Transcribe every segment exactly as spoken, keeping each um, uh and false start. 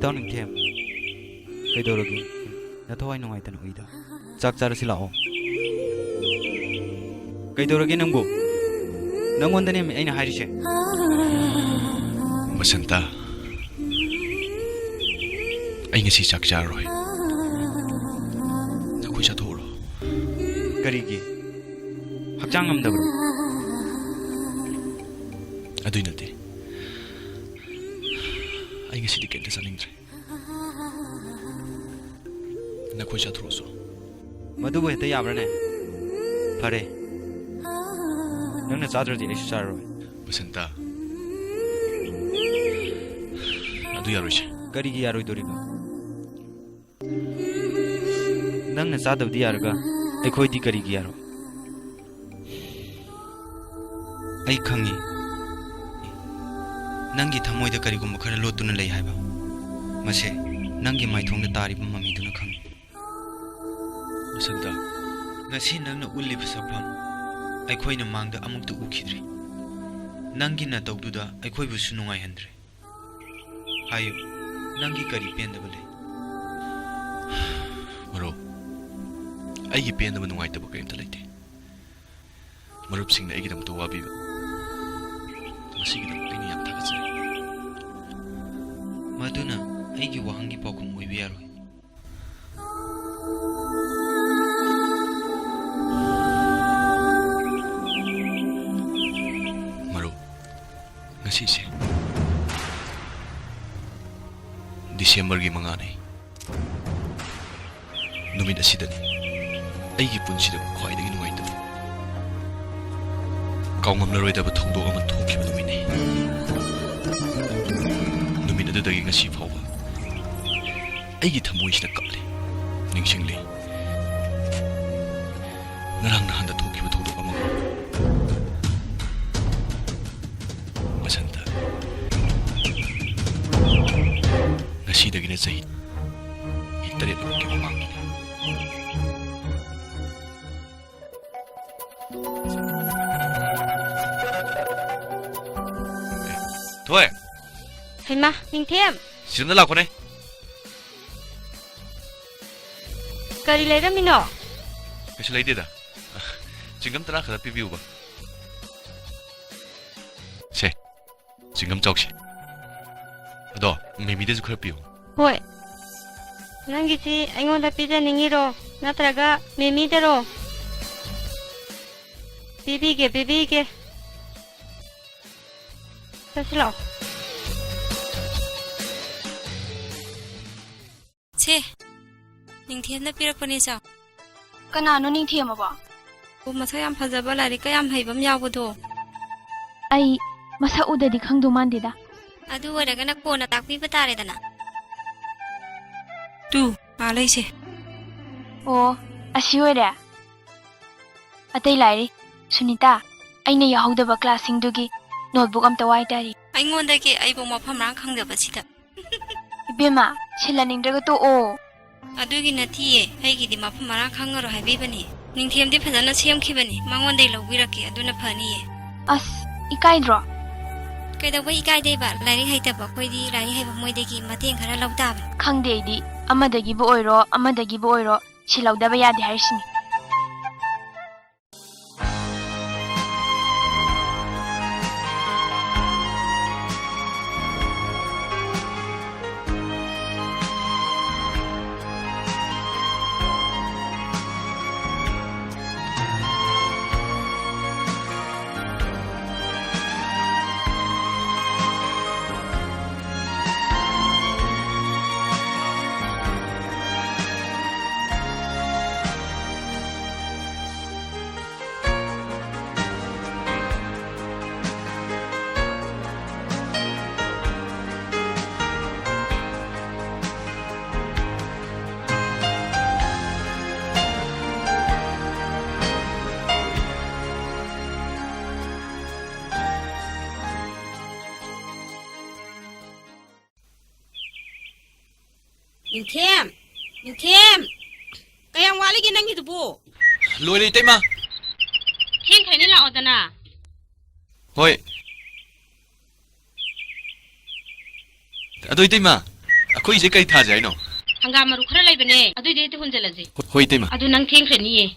ꯇꯥꯎ ꯅꯤꯡꯊꯦꯝ, ꯀꯩꯗꯧꯔꯒꯦ? ꯅꯊꯋꯥꯏ ꯅꯨꯡꯉꯥꯏꯇꯅ ꯎꯏꯗ꯫ ꯆꯥꯛ ꯆꯥꯔꯁꯤ ꯂꯥꯛꯑꯣ꯫ ꯀꯩꯗꯧꯔꯒꯦ ꯅꯪꯕꯨ? ꯅꯪꯉꯣꯟꯗꯅꯦ ꯑꯩꯅ ꯍꯥꯏꯔꯤꯁꯦ꯫ ꯕꯁꯟꯇ, ꯑꯩ ꯉꯁꯤ ꯆꯥꯛ ꯆꯥꯔꯔꯣꯏ꯫ ꯅꯈꯣꯏ ꯆꯥꯊꯣꯛꯎꯔꯣ꯫ ꯀꯔꯤꯒꯤ? ꯍꯛꯆꯥꯡ ꯉꯝꯗꯕ꯭ꯔꯣ? ꯑꯗꯨꯏ ꯅꯠꯇꯦ꯫ ꯑꯩ ꯉꯁꯤꯗꯤ ꯀꯩꯝꯇ ꯆꯥꯅꯤꯡꯗ꯭ꯔꯦ꯫ ꯅꯈꯣꯏ ꯆꯥꯊꯣꯛꯑꯁꯨ꯫ ꯃꯗꯨꯕꯨ ꯍꯦꯛꯇ ꯌꯥꯕ꯭ꯔꯥꯅꯦ? ꯐꯔꯦ, ꯅꯪꯅ ꯆꯥꯗ꯭ꯔꯗꯤ ꯑꯩꯁꯨ ꯆꯥꯔꯔꯣꯏ꯫ ꯕꯁꯟꯇ, ꯑꯗꯨ ꯌꯥꯔꯣꯏꯁꯦ꯫ ꯀꯔꯤꯒꯤ ꯌꯥꯔꯣꯏꯗꯣꯔꯤꯕ? ꯅꯪꯅ ꯆꯥꯗꯕꯗꯤ ꯌꯥꯔꯒ ꯑꯩꯈꯣꯏꯗꯤ ꯀꯔꯤꯒꯤ ꯌꯥꯔꯣꯏ? ꯑꯩ ꯈꯪꯉꯤ, ꯅꯪꯒꯤ ꯊꯃꯣꯏꯗ ꯀꯔꯤꯒꯨꯝꯕ ꯈꯔ ꯂꯣꯠꯇꯨꯅ ꯂꯩ ꯍꯥꯏꯕ꯫ ꯃꯁꯦ ꯅꯪꯒꯤ ꯃꯥꯏꯊꯣꯡꯗ ꯇꯥꯔꯤꯕ ꯃꯃꯤꯗꯨꯅ ꯈꯪꯉꯤ꯫ ꯕꯁꯟꯇ, ꯉꯁꯤ ꯅꯪꯅ ꯎꯠꯂꯤꯕ ꯁꯛꯐꯝ ꯑꯩꯈꯣꯏꯅ ꯃꯥꯡꯗ ꯑꯃꯨꯛꯇ ꯎꯈꯤꯗ꯭ꯔꯤ꯫ ꯅꯪꯒꯤ ꯅꯇꯧꯗꯨꯗ ꯑꯩꯈꯣꯏꯕꯨꯁꯨ ꯅꯨꯡꯉꯥꯏꯍꯟꯗ꯭ꯔꯦ꯫ ꯍꯥꯏꯌꯨ, ꯅꯪꯒꯤ ꯀꯔꯤ ꯄꯦꯟꯗꯕ ꯂꯩ? ꯃꯔꯨꯞ, ꯑꯩꯒꯤ ꯄꯦꯟꯗꯕ ꯅꯨꯡꯉꯥꯏꯇꯕ ꯀꯔꯤꯝꯇ ꯂꯩꯇꯦ꯫ ꯃꯔꯨꯞꯁꯤꯡꯅ ꯑꯩꯒꯤꯗꯃꯛꯇ ꯋꯥꯕꯤꯕ, ꯃꯁꯤꯒꯤꯗꯃꯛ ꯑꯩꯅ ꯌꯥꯝ ꯊꯥꯒꯠꯆꯔꯤ꯫ ꯃꯗꯨꯅ ꯑꯩꯒꯤ ꯋꯥꯍꯪꯒꯤ ꯄꯥꯎꯈꯨꯝ ꯑꯣꯏꯕ ꯌꯥꯔꯣꯏ꯫ ꯃꯔꯨꯞ, ꯉꯁꯤꯁꯦ ꯗꯤꯁꯦꯝꯕꯔꯒꯤ ꯃꯉꯥꯅꯤ꯫ ꯅꯨꯃꯤꯠ ꯑꯁꯤꯗꯅꯤ ꯑꯩꯒꯤ ꯄꯨꯟꯁꯤꯗ ꯈ꯭ꯋꯥꯏꯗꯒꯤ ꯅꯨꯡꯉꯥꯏꯇꯕ, ꯀꯥꯎꯉꯝꯂꯔꯣꯏꯗꯕ ꯊꯧꯗꯣꯛ ꯑꯃ ꯊꯣꯛꯈꯤꯕ ꯅꯨꯃꯤꯠꯅꯤ꯫ ꯅꯨꯃꯤꯠ ꯑꯗꯨꯗꯒꯤ ꯉꯁꯤ ꯐꯥꯎꯕ ꯑꯩꯒꯤ ꯊꯃꯣꯏꯁꯤꯗ ꯀꯞꯂꯤ, ꯅꯤꯡꯁꯤꯡꯂꯤ꯫ ꯉꯔꯥꯡ ꯅꯍꯥꯟꯗ ꯊꯣꯛꯈꯤꯕ ꯊꯧꯗꯣꯛ ꯑꯃꯒ꯫ ꯕꯁꯟꯇ, ꯉꯁꯤꯗꯒꯤꯅ ꯆꯍꯤ ꯇꯔꯦꯠ ꯂꯣꯝꯒꯤ ꯃꯃꯥꯡꯒꯤꯅꯤ꯫ ꯊꯣꯏ! ꯍꯩꯃꯥ, ꯅꯤꯡꯊꯦꯝ! ꯁꯤꯗ ꯂꯥꯛꯄꯅꯦ꯫ ꯀꯔꯤ ꯂꯩꯔꯝꯃꯤꯅꯣ? ꯀꯩꯁꯨ ꯂꯩꯇꯦꯗ꯫ ꯆꯤꯡꯒꯝ ꯇꯔꯥ ꯈꯛꯇ ꯄꯤꯕꯤꯌꯨꯕ꯫ ꯁꯦ, ꯆꯤꯡꯒꯝ ꯆꯥꯎꯁꯦ꯫ ꯑꯗꯣ, ꯃꯤꯃꯤꯗꯁꯨ ꯈꯔ ꯄꯤꯌꯨ꯫ ꯍꯣꯏ꯫ ꯅꯪꯒꯤꯁꯤ ꯑꯩꯉꯣꯟꯗ ꯄꯤꯖꯅꯤꯡꯉꯤꯔꯣ, ꯅꯠꯇ꯭ꯔꯒ ꯃꯤꯃꯤꯗꯔꯣ? ꯄꯤꯕꯤꯒꯦ, ꯄꯤꯕꯤꯒꯦ꯫ ꯆꯠꯁꯤ ꯂꯥꯛꯑꯣ꯫ ꯁꯦ, ꯅꯤꯡꯊꯦꯝꯅ ꯄꯤꯔꯛꯄꯅꯦ, ꯆꯥꯎ꯫ ꯀꯅꯥꯅꯣ ꯅꯤꯡꯊꯦꯝ ꯑꯕꯣ? ꯑꯣ, ꯃꯁꯛ ꯌꯥꯝ ꯐꯖꯕ, ꯂꯥꯏꯔꯤꯛꯀ ꯌꯥꯝ ꯍꯩꯕ ꯑꯃ ꯌꯥꯎꯕꯗꯣ꯫ ꯑꯩ ꯃꯁꯛ ꯎꯗꯗꯤ ꯈꯪꯗꯧ ꯃꯥꯟꯗꯦꯗ꯫ ꯑꯗꯨ ꯑꯣꯏꯔꯒꯅ ꯀꯣꯟꯅ ꯇꯥꯛꯄꯤꯕ ꯇꯥꯔꯦꯗꯅ꯫ ꯇꯨ, ꯑꯥ ꯂꯩꯁꯦ꯫ ꯑꯣ, ꯑꯁꯤ ꯑꯣꯏꯔꯦ꯫ ꯑꯇꯩ ꯂꯥꯏꯔꯤ꯫ ꯁꯨꯅꯤꯇꯥ, ꯑꯩꯅ ꯌꯥꯍꯧꯗꯕ ꯀ꯭ꯂꯥꯁꯁꯤꯡꯗꯨꯒꯤ ꯅꯣꯠꯕꯨꯛ ꯑꯝꯇ ꯋꯥꯏ ꯇꯥꯔꯤ꯫ ꯑꯩꯉꯣꯟꯗꯒꯤ ꯑꯩꯕꯨ ꯃꯐꯝ ꯃꯔꯥꯡ ꯈꯪꯗꯕꯁꯤꯗ꯫ ꯏꯕꯦꯝꯃ, ꯁꯤꯜꯂꯅꯤꯡꯗ꯭ꯔꯒ ꯇꯣꯛꯑꯣ꯫ ꯑꯗꯨꯒꯤ ꯅꯠꯇꯤꯌꯦ, ꯑꯩꯒꯤꯗꯤ ꯃꯐꯝ ꯃꯔꯥꯡ ꯈꯪꯉꯔꯣꯏ ꯍꯥꯏꯕꯤꯕꯅꯤ꯫ ꯅꯤꯡꯊꯦꯝꯗꯤ ꯐꯖꯅ ꯁꯦꯝꯈꯤꯕꯅꯤ, ꯃꯉꯣꯟꯗꯩ ꯂꯧꯕꯤꯔꯛꯀꯦ, ꯑꯗꯨꯅ ꯐꯅꯤꯌꯦ꯫ ꯑꯁ, ꯏꯀꯥꯏꯗ꯭ꯔꯣ? ꯀꯩꯗꯧꯕꯩ ꯏꯀꯥꯏꯗꯣꯏꯕ? ꯂꯥꯏꯔꯤꯛ ꯍꯩꯇꯕ ꯑꯩꯈꯣꯏꯗꯤ ꯂꯥꯏꯔꯤꯛ ꯍꯩꯕ ꯃꯣꯏꯗꯒꯤ ꯃꯇꯦꯡ ꯈꯔ ꯂꯧ ꯇꯥꯕꯅꯤ꯫ ꯈꯪꯗꯦ ꯑꯩꯗꯤ, ꯑꯃꯗꯒꯤꯕꯨ ꯑꯣꯏꯔꯣ, ꯑꯃꯗꯒꯤꯕꯨ ꯑꯣꯏꯔꯣ, ꯁꯤꯜꯍꯧꯗꯕ ꯌꯥꯗꯦ ꯍꯥꯏꯔꯤꯁꯤꯅꯤ꯫ ꯅꯤꯡꯊꯦꯝ! ꯅꯤꯡꯊꯦꯝ! ꯀꯌꯥꯝ ꯋꯥꯠꯂꯤꯒꯦ ꯅꯪꯒꯤꯗꯨꯕꯨ? ꯂꯣꯏꯔꯦ, ꯏꯇꯩꯃ꯫ ꯊꯦꯡꯈ꯭ꯔꯦꯅꯦ, ꯂꯥꯛꯑꯣꯗꯅ꯫ ꯍꯣꯏ꯫ ꯑꯗꯣ ꯏꯇꯩꯃ, ꯑꯩꯈꯣꯏꯁꯦ ꯀꯔꯤ ꯊꯥꯁꯦ ꯍꯥꯏꯅꯣ? ꯍꯪꯒꯥꯝ ꯃꯔꯨ ꯈꯔ ꯂꯩꯕꯅꯦ, ꯑꯗꯨꯏꯗꯤ ꯍꯦꯛꯇ ꯍꯨꯟꯖꯜꯂꯁꯤ꯫ ꯍꯣꯏ, ꯏꯇꯩꯃ꯫ ꯑꯗꯨ ꯅꯪ ꯊꯦꯡꯈ꯭ꯔꯅꯤꯌꯦ꯫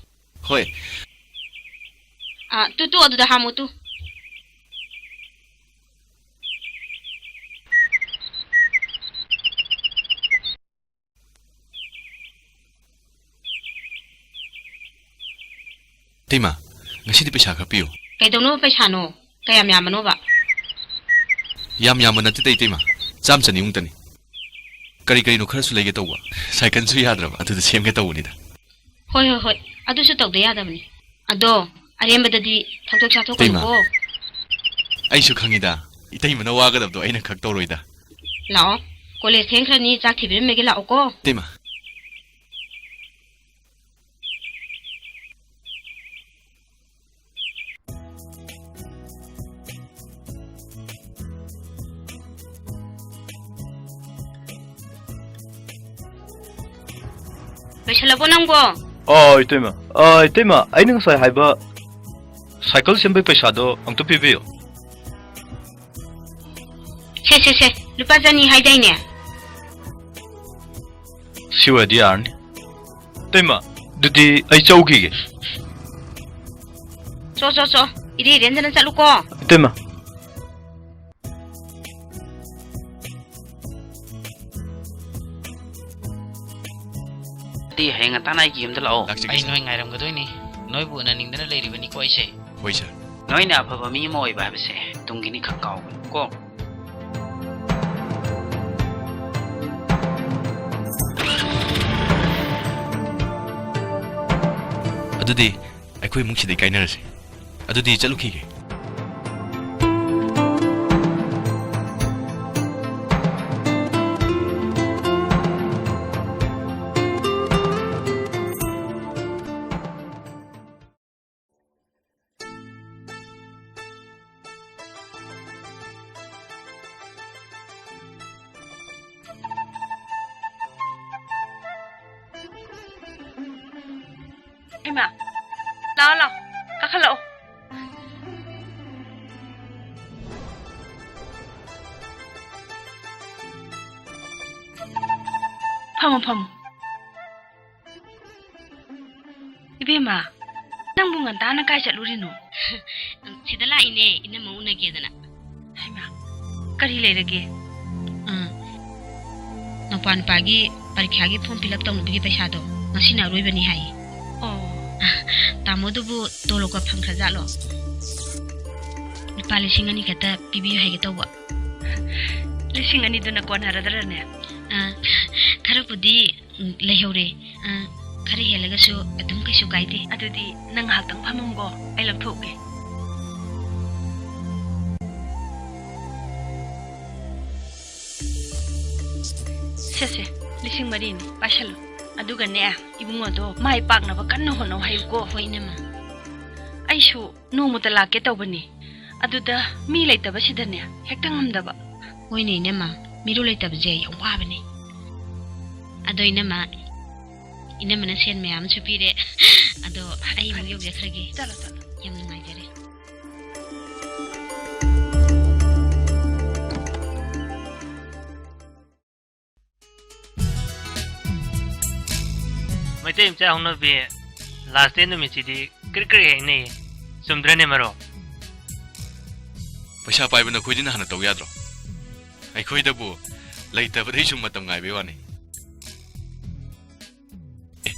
ꯍꯣꯏ꯫ ꯑꯥ, ꯇꯨ, ꯇꯨ, ꯑꯗꯨꯗ ꯍꯥꯝꯃꯨ, ꯇꯨ꯫ ꯏꯇꯩꯃ, ꯉꯁꯤꯗꯤ ꯄꯩꯁꯥ ꯈꯔ ꯄꯤꯌꯨ꯫ ꯀꯩꯗꯧꯅꯕ ꯄꯩꯁꯥꯅꯣ? ꯀꯌꯥꯝ ꯌꯥꯝꯕꯅꯣꯕ? ꯌꯥꯝ ꯌꯥꯝꯕ ꯅꯠꯇꯦꯗ, ꯏꯇꯩꯃ꯫ ꯆꯥꯝ ꯆꯅꯤꯃꯨꯛꯇꯅꯤ꯫ ꯀꯔꯤ ꯀꯔꯤꯅꯣ ꯈꯔꯁꯨ ꯂꯩꯒꯦ ꯇꯧꯕ꯫ ꯁꯥꯏꯀꯜꯁꯨ ꯌꯥꯗ꯭ꯔꯕ, ꯑꯗꯨꯗ ꯁꯦꯝꯒꯦ ꯇꯧꯕꯅꯤꯗ꯫ ꯍꯣꯏ, ꯍꯣꯏ, ꯍꯣꯏ꯫ ꯑꯗꯨꯁꯨ ꯇꯧꯗ ꯌꯥꯗꯕꯅꯤ꯫ ꯑꯗꯣ, ꯑꯔꯦꯝꯕꯗꯗꯤ ꯊꯛꯇꯣꯛ ꯆꯥꯊꯣꯛꯀꯅꯨꯀꯣ꯫ ꯏꯇꯩꯃ, ꯑꯩꯁꯨ ꯈꯪꯉꯤꯗ꯫ ꯏꯇꯩꯃꯅ ꯋꯥꯒꯗꯕꯗꯣ ꯑꯩꯅ ꯈꯛ ꯇꯧꯔꯣꯏꯗ꯫ ꯂꯥꯛꯑꯣ꯫ ꯀꯣꯂꯦꯖ ꯊꯦꯡꯈ꯭ꯔꯅꯤ, ꯆꯥꯛ ꯊꯤꯕꯤꯔꯝꯃꯒꯦ ꯂꯥꯛꯑꯣꯀꯣ꯫ ꯏꯇꯩꯃ꯫ ꯂꯣꯏꯁꯜꯂꯕꯣ ꯅꯪꯕꯣ? ꯑꯥ, ꯏꯇꯩꯃ꯫ ꯑꯥ, ꯏꯇꯩꯃ, ꯑꯩꯅ ꯉꯁꯥꯏ ꯍꯥꯏꯕ ꯁꯥꯏꯀꯜ ꯁꯦꯝꯕꯩ ꯄꯩꯁꯥꯗꯣ ꯑꯝꯇ ꯄꯤꯕꯤꯌꯨ꯫ ꯁꯦ, ꯁꯦ, ꯁꯦ, ꯂꯨꯄꯥ ꯆꯅꯤ ꯍꯥꯏꯗꯥꯏꯅꯦ? ꯁꯤ ꯑꯣꯏꯔꯗꯤ ꯌꯥꯔꯅꯤ꯫ ꯏꯇꯩꯃ, ꯑꯗꯨꯗꯤ ꯑꯩ ꯆꯧꯈꯤꯒꯦ꯫ ꯆꯣ, ꯆꯣ, ꯆꯣ꯫ ꯏꯔꯦ ꯏꯔꯦꯟꯖꯅ ꯆꯠꯂꯨꯀꯣ꯫ ꯏꯇꯩꯃ꯫ ꯗꯤ ꯍꯌꯦꯡ ꯉꯟꯇꯥꯅ ꯑꯩꯒꯤ ꯌꯨꯝꯗ ꯂꯥꯛꯑꯣ꯫ ꯂꯥꯛꯆꯒꯦ, ꯑꯩ ꯁꯥꯔ꯫ ꯅꯣꯏ ꯉꯥꯏꯔꯝꯒꯗꯣꯏꯅꯤ꯫ ꯅꯣꯏꯕꯨ ꯎꯅꯅꯤꯡꯗꯅ ꯂꯩꯔꯤꯕꯅꯤꯀꯣ ꯑꯩꯁꯦ꯫ ꯍꯣꯏ, ꯁꯥꯔ꯫ ꯅꯣꯏꯅ ꯑꯐꯕ ꯃꯤ ꯑꯃ ꯑꯣꯏꯕ ꯍꯥꯏꯕꯁꯦ ꯇꯨꯡꯒꯤꯅꯤ, ꯈꯪ ꯀꯥꯎꯒꯅꯨ ꯀꯣ꯫ ꯑꯗꯨꯗꯤ ꯑꯩꯈꯣꯏ ꯏꯃꯨꯡꯁꯤꯗꯩ ꯀꯥꯏꯅꯔꯁꯦ꯫ ꯑꯗꯨꯗꯤ ꯆꯠꯂꯨꯈꯤꯒꯦ꯫ ꯏꯃꯥ, ꯂꯥꯛꯑꯣ, ꯂꯥꯛꯑꯣ, ꯀꯥꯈꯠꯂꯛꯑꯣ꯫ ꯐꯝꯃꯣ, ꯐꯝꯃꯣ꯫ ꯏꯕꯦꯝꯃ, ꯅꯪꯕꯨ ꯉꯟꯇꯥꯅ ꯀꯥꯏ ꯆꯠꯂꯨꯔꯤꯅꯣ? ꯁꯤꯗ ꯂꯥꯛꯏꯅꯦ, ꯏꯅꯝꯃ ꯎꯅꯒꯦꯗꯅ꯫ ꯍꯩꯃꯥ, ꯀꯔꯤ ꯂꯩꯔꯒꯦ? ꯑꯥ, ꯅꯧꯄꯥ ꯅꯨꯄꯥꯒꯤ ꯄꯔꯤꯈ꯭ꯌꯥꯒꯤ form fill up ꯇꯧꯅꯕꯒꯤ ꯄꯩꯁꯥꯗꯣ ꯉꯁꯤꯅ ꯑꯔꯣꯏꯕꯅꯤ ꯍꯥꯏꯌꯦ꯫ ꯑꯣ꯫ ꯇꯥꯃꯣꯗꯨꯕꯨ ꯇꯣꯂꯣꯞꯀ ꯐꯪꯈ꯭ꯔꯖꯥꯠꯂꯣ? ꯂꯨꯄꯥ ꯂꯤꯁꯤꯡ ꯑꯅꯤ ꯈꯛꯇ ꯄꯤꯕꯤꯌꯨ ꯍꯥꯏꯒꯦ ꯇꯧꯕ꯫ ꯂꯤꯁꯤꯡ ꯑꯅꯤꯗꯨꯅ ꯀꯣꯟꯅꯔꯗ꯭ꯔꯅꯦ? ꯑꯥ, ꯈꯔꯕꯨꯗꯤ, ꯎꯝ, ꯂꯩꯍꯧꯔꯦ꯫ ꯑꯥ, ꯈꯔ ꯍꯦꯜꯂꯒꯁꯨ ꯑꯗꯨꯝ ꯀꯩꯁꯨ ꯀꯥꯏꯗꯦ꯫ ꯑꯗꯨꯗꯤ ꯅꯪ ꯉꯥꯏꯍꯥꯛꯇꯪ ꯐꯝꯃꯝꯀꯣ, ꯑꯩ ꯂꯧꯊꯣꯛꯎꯒꯦ꯫ ꯁꯦ, ꯁꯦ, ꯂꯤꯁꯤꯡ ꯃꯔꯤꯅꯤ, ꯄꯥꯏꯁꯜꯂꯨ꯫ ꯑꯗꯨꯒꯅꯦ, ꯏꯕꯨꯡꯉꯣꯗꯣ ꯃꯥꯏ ꯄꯥꯛꯅꯕ ꯀꯟꯅ ꯍꯣꯠꯅꯧ ꯍꯥꯏꯌꯨꯀꯣ꯫ ꯍꯣꯏ, ꯏꯅꯝꯃ꯫ ꯑꯩꯁꯨ ꯅꯣꯡꯃꯇ ꯂꯥꯛꯀꯦ ꯇꯧꯕꯅꯤ꯫ ꯑꯗꯨꯗ ꯃꯤ ꯂꯩꯇꯕꯁꯤꯗꯅꯦ ꯍꯦꯛꯇ ꯉꯝꯗꯕ꯫ ꯍꯣꯏꯅꯦ ꯏꯅꯝꯃ, ꯃꯤꯔꯣꯜ ꯂꯩꯇꯕꯁꯦ ꯌꯥꯝ ꯋꯥꯕꯅꯦ꯫ ꯑꯗꯣ ꯏꯅꯝꯃ, ꯏꯅꯝꯃꯅ ꯁꯦꯟ ꯃꯌꯥꯝ ꯑꯃꯁꯨ ꯄꯤꯔꯦ꯫ ꯑꯗꯣ ꯑꯩ ꯑꯃꯨꯛ ꯌꯧꯖꯈ꯭ꯔꯒꯦ꯫ ꯆꯠꯂꯣ, ꯆꯠꯂꯣ꯫ ꯌꯥꯝ ꯅꯨꯡꯉꯥꯏꯖꯔꯦ꯫ ꯃꯩꯇꯩ ꯃꯆꯥ ꯍꯧꯅꯕꯤ, last day ꯅꯨꯃꯤꯠꯁꯤꯗꯤ ꯀ꯭ꯔꯤꯛ ꯀ꯭ꯔꯤꯛ ꯍꯦꯛ ꯏꯅꯩꯌꯦ꯫ ꯆꯨꯝꯗ꯭ꯔꯅꯦ, ꯃꯔꯣ? ꯄꯩꯁꯥ ꯄꯥꯏꯕ ꯅꯈꯣꯏꯗꯤ ꯅꯍꯥꯟꯅ ꯇꯧ ꯌꯥꯗ꯭ꯔꯣ? ꯑꯩꯈꯣꯏꯗꯕꯨ ꯂꯩꯇꯕꯗꯩ ꯁꯨꯝ ꯃꯇꯝ ꯉꯥꯏꯕꯩ ꯋꯥꯅꯤ꯫ ꯑꯦ,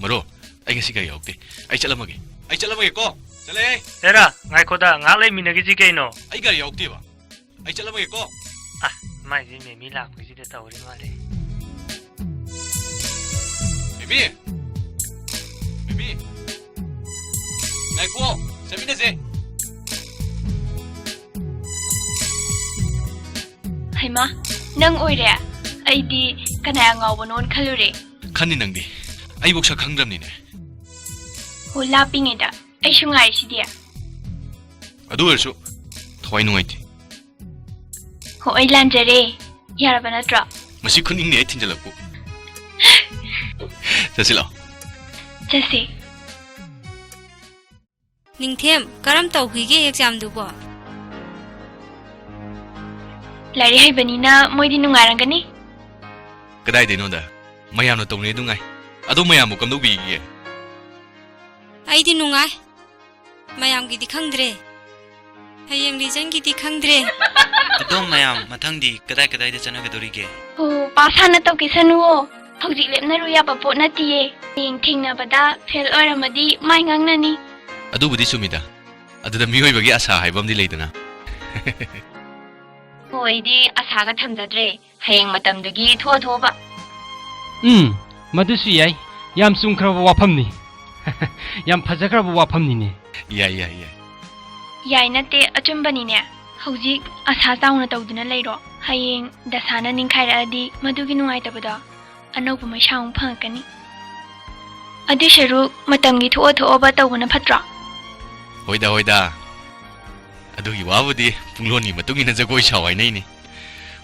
ꯃꯔꯣ, ꯑꯩ ꯉꯁꯤ ꯒꯥꯔꯤ ꯌꯥꯎꯔꯛꯇꯦ꯫ ꯑꯩ ꯆꯠꯂꯝꯃꯒꯦ꯫ ꯑꯩ ꯆꯠꯂꯝꯃꯒꯦꯀꯣ꯫ ꯆꯠꯂꯦ꯫ ꯍꯦꯔꯥ, ꯉꯥꯏꯈꯣꯗ, ꯉꯥꯏꯍꯥꯛ ꯂꯩꯃꯤꯟꯅꯈꯤꯁꯤ ꯀꯩꯅꯣ꯫ ꯑꯩ ꯒꯥꯔꯤ ꯌꯥꯎꯔꯛꯇꯦꯕ꯫ ꯑꯩ ꯆꯠꯂꯝꯃꯒꯦꯀꯣ꯫ ꯑ, ꯃꯥꯏꯁꯦ ꯃꯦꯃꯤ ꯂꯥꯛꯄꯒꯤꯁꯤꯗ ꯇꯧꯔꯤ ꯃꯥꯜꯂꯦ꯫ ꯃꯦꯃꯤ! ꯃꯦꯃꯤ! ꯉꯥꯏꯈꯣ, ꯆꯠꯃꯤꯟꯅꯁꯦ꯫ ꯍꯩꯃꯥ, ꯅꯪ ꯑꯣꯏꯔꯦ? ꯑꯩꯗꯤ ꯀꯅꯥ ꯉꯥꯎꯕꯅꯣꯅ ꯈꯜꯂꯨꯔꯦ꯫ ꯈꯟꯅꯤ ꯅꯪꯗꯤ꯫ ꯑꯩꯕꯨꯛ ꯁꯛ ꯈꯪꯗ꯭ꯔꯕꯅꯤꯅꯦ꯫ ꯍꯣ, ꯂꯥꯞꯄꯤꯉꯩꯗ ꯑꯩꯁꯨ ꯉꯥꯏꯔꯤꯁꯤꯗꯤ꯫ ꯑꯗꯨ ꯑꯣꯏꯔꯁꯨ ꯊꯋꯥꯏ ꯅꯨꯡꯉꯥꯏꯇꯦ꯫ ꯍꯣ, ꯑꯩ ꯂꯥꯟꯖꯔꯦ꯫ ꯌꯥꯔꯕ ꯅꯠꯇ꯭ꯔꯣ? ꯃꯁꯤ ꯈꯨꯅꯤꯡꯅꯦ ꯑꯩ ꯊꯤꯟꯖꯜꯂꯛꯄꯨ꯫ ꯆꯠꯁꯤ ꯂꯥꯛꯑꯣ꯫ ꯆꯠꯁꯤ꯫ ꯅꯤꯡꯊꯦꯝ, ꯀꯔꯝ ꯇꯧꯈꯤꯒꯦ examꯗꯨꯕꯣ? ꯂꯥꯏꯔꯤꯛ ꯍꯩꯕꯅꯤꯅ ꯃꯣꯏꯗꯤ ꯅꯨꯡꯉꯥꯏꯔꯝꯒꯅꯤ꯫ ꯀꯗꯥꯏꯗꯩꯅꯣꯗ? ꯃꯌꯥꯝꯅ ꯇꯧꯅꯩ ꯑꯗꯨ ꯉꯥꯏ꯫ ꯑꯗꯣ ꯃꯌꯥꯝꯕꯨ ꯀꯝꯗꯧꯕꯤꯒꯦ? ꯑꯩꯗꯤ ꯅꯨꯡꯉꯥꯏ꯫ ꯃꯌꯥꯝꯒꯤꯗꯤ ꯈꯪꯗ꯭ꯔꯦ꯫ ꯍꯌꯦꯡ ꯂꯤꯖꯟꯒꯤꯗꯤ ꯈꯪꯗ꯭ꯔꯦ꯫ ꯑꯗꯣ ꯃꯌꯥꯝ ꯃꯊꯪꯗꯤ ꯀꯗꯥꯏ ꯀꯗꯥꯏꯗ ꯆꯠꯅꯒꯗꯧꯔꯤꯒꯦ? ꯑꯣ, ꯄꯥꯁ ꯍꯥꯟꯅ ꯇꯧꯈꯤꯁꯅꯨꯋꯣ꯫ ꯍꯧꯖꯤꯛ ꯂꯦꯞꯅꯔꯨ ꯌꯥꯕ ꯄꯣꯠ ꯅꯠꯇꯤꯌꯦ꯫ ꯍꯌꯦꯡ ꯊꯦꯡꯅꯕꯗ ꯐꯦꯜ ꯑꯣꯏꯔꯝꯃꯗꯤ ꯃꯥꯏ ꯉꯥꯡꯅꯅꯤ꯫ ꯑꯗꯨꯕꯨꯗꯤ ꯆꯨꯝꯃꯤꯗ꯫ ꯑꯗꯨꯗ ꯃꯤꯑꯣꯏꯕꯒꯤ ꯑꯁꯥ ꯍꯥꯏꯕ ꯑꯃꯗꯤ ꯂꯩꯗꯅ꯫ ꯍꯣ, ꯑꯩꯗꯤ ꯑꯁꯥꯒ ꯊꯝꯖꯗ꯭ꯔꯦ꯫ ꯍꯌꯦꯡ ꯃꯇꯝꯗꯨꯒꯤ ꯊꯣꯛꯑ ꯊꯣꯛꯑꯕ꯫ ꯎꯝ, ꯃꯗꯨꯁꯨ ꯌꯥꯏ꯫ ꯌꯥꯝ ꯆꯨꯝꯈ꯭ꯔꯕ ꯋꯥꯐꯝꯅꯤ꯫ ꯌꯥꯝ ꯐꯖꯈ꯭ꯔꯕ ꯋꯥꯐꯝꯅꯤꯅꯦ꯫ ꯌꯥꯏ, ꯌꯥꯏ, ꯌꯥꯏ꯫ ꯌꯥꯏ ꯅꯠꯇꯦ, ꯑꯆꯨꯝꯕꯅꯤꯅꯦ꯫ ꯍꯧꯖꯤꯛ ꯑꯁꯥ ꯆꯥꯎꯅ ꯇꯧꯗꯨꯅ ꯂꯩꯔꯣ꯫ ꯍꯌꯦꯡ ꯗꯁꯥꯅ ꯅꯤꯡꯈꯥꯏꯔꯛꯑꯗꯤ ꯃꯗꯨꯒꯤ ꯅꯨꯡꯉꯥꯏꯇꯕꯗꯣ ꯑꯅꯧꯕ ꯃꯩꯁꯥ ꯑꯃꯨꯛ ꯐꯪꯉꯛꯀꯅꯤ꯫ ꯑꯗꯨꯏ ꯁꯔꯨꯛ ꯃꯇꯝꯒꯤ ꯊꯣꯛꯑ ꯊꯣꯛꯑꯕ ꯇꯧꯕꯅ ꯐꯠꯇ꯭ꯔꯣ? ꯍꯣꯏꯗ, ꯍꯣꯏꯗ꯫ ꯑꯗꯨꯒꯤ ꯋꯥꯕꯨꯗꯤ ꯄꯨꯡꯂꯣꯟꯒꯤ ꯃꯇꯨꯡ ꯏꯟꯅ ꯖꯒꯣꯏ ꯁꯥꯎ ꯍꯥꯏꯅꯩꯅꯦ꯫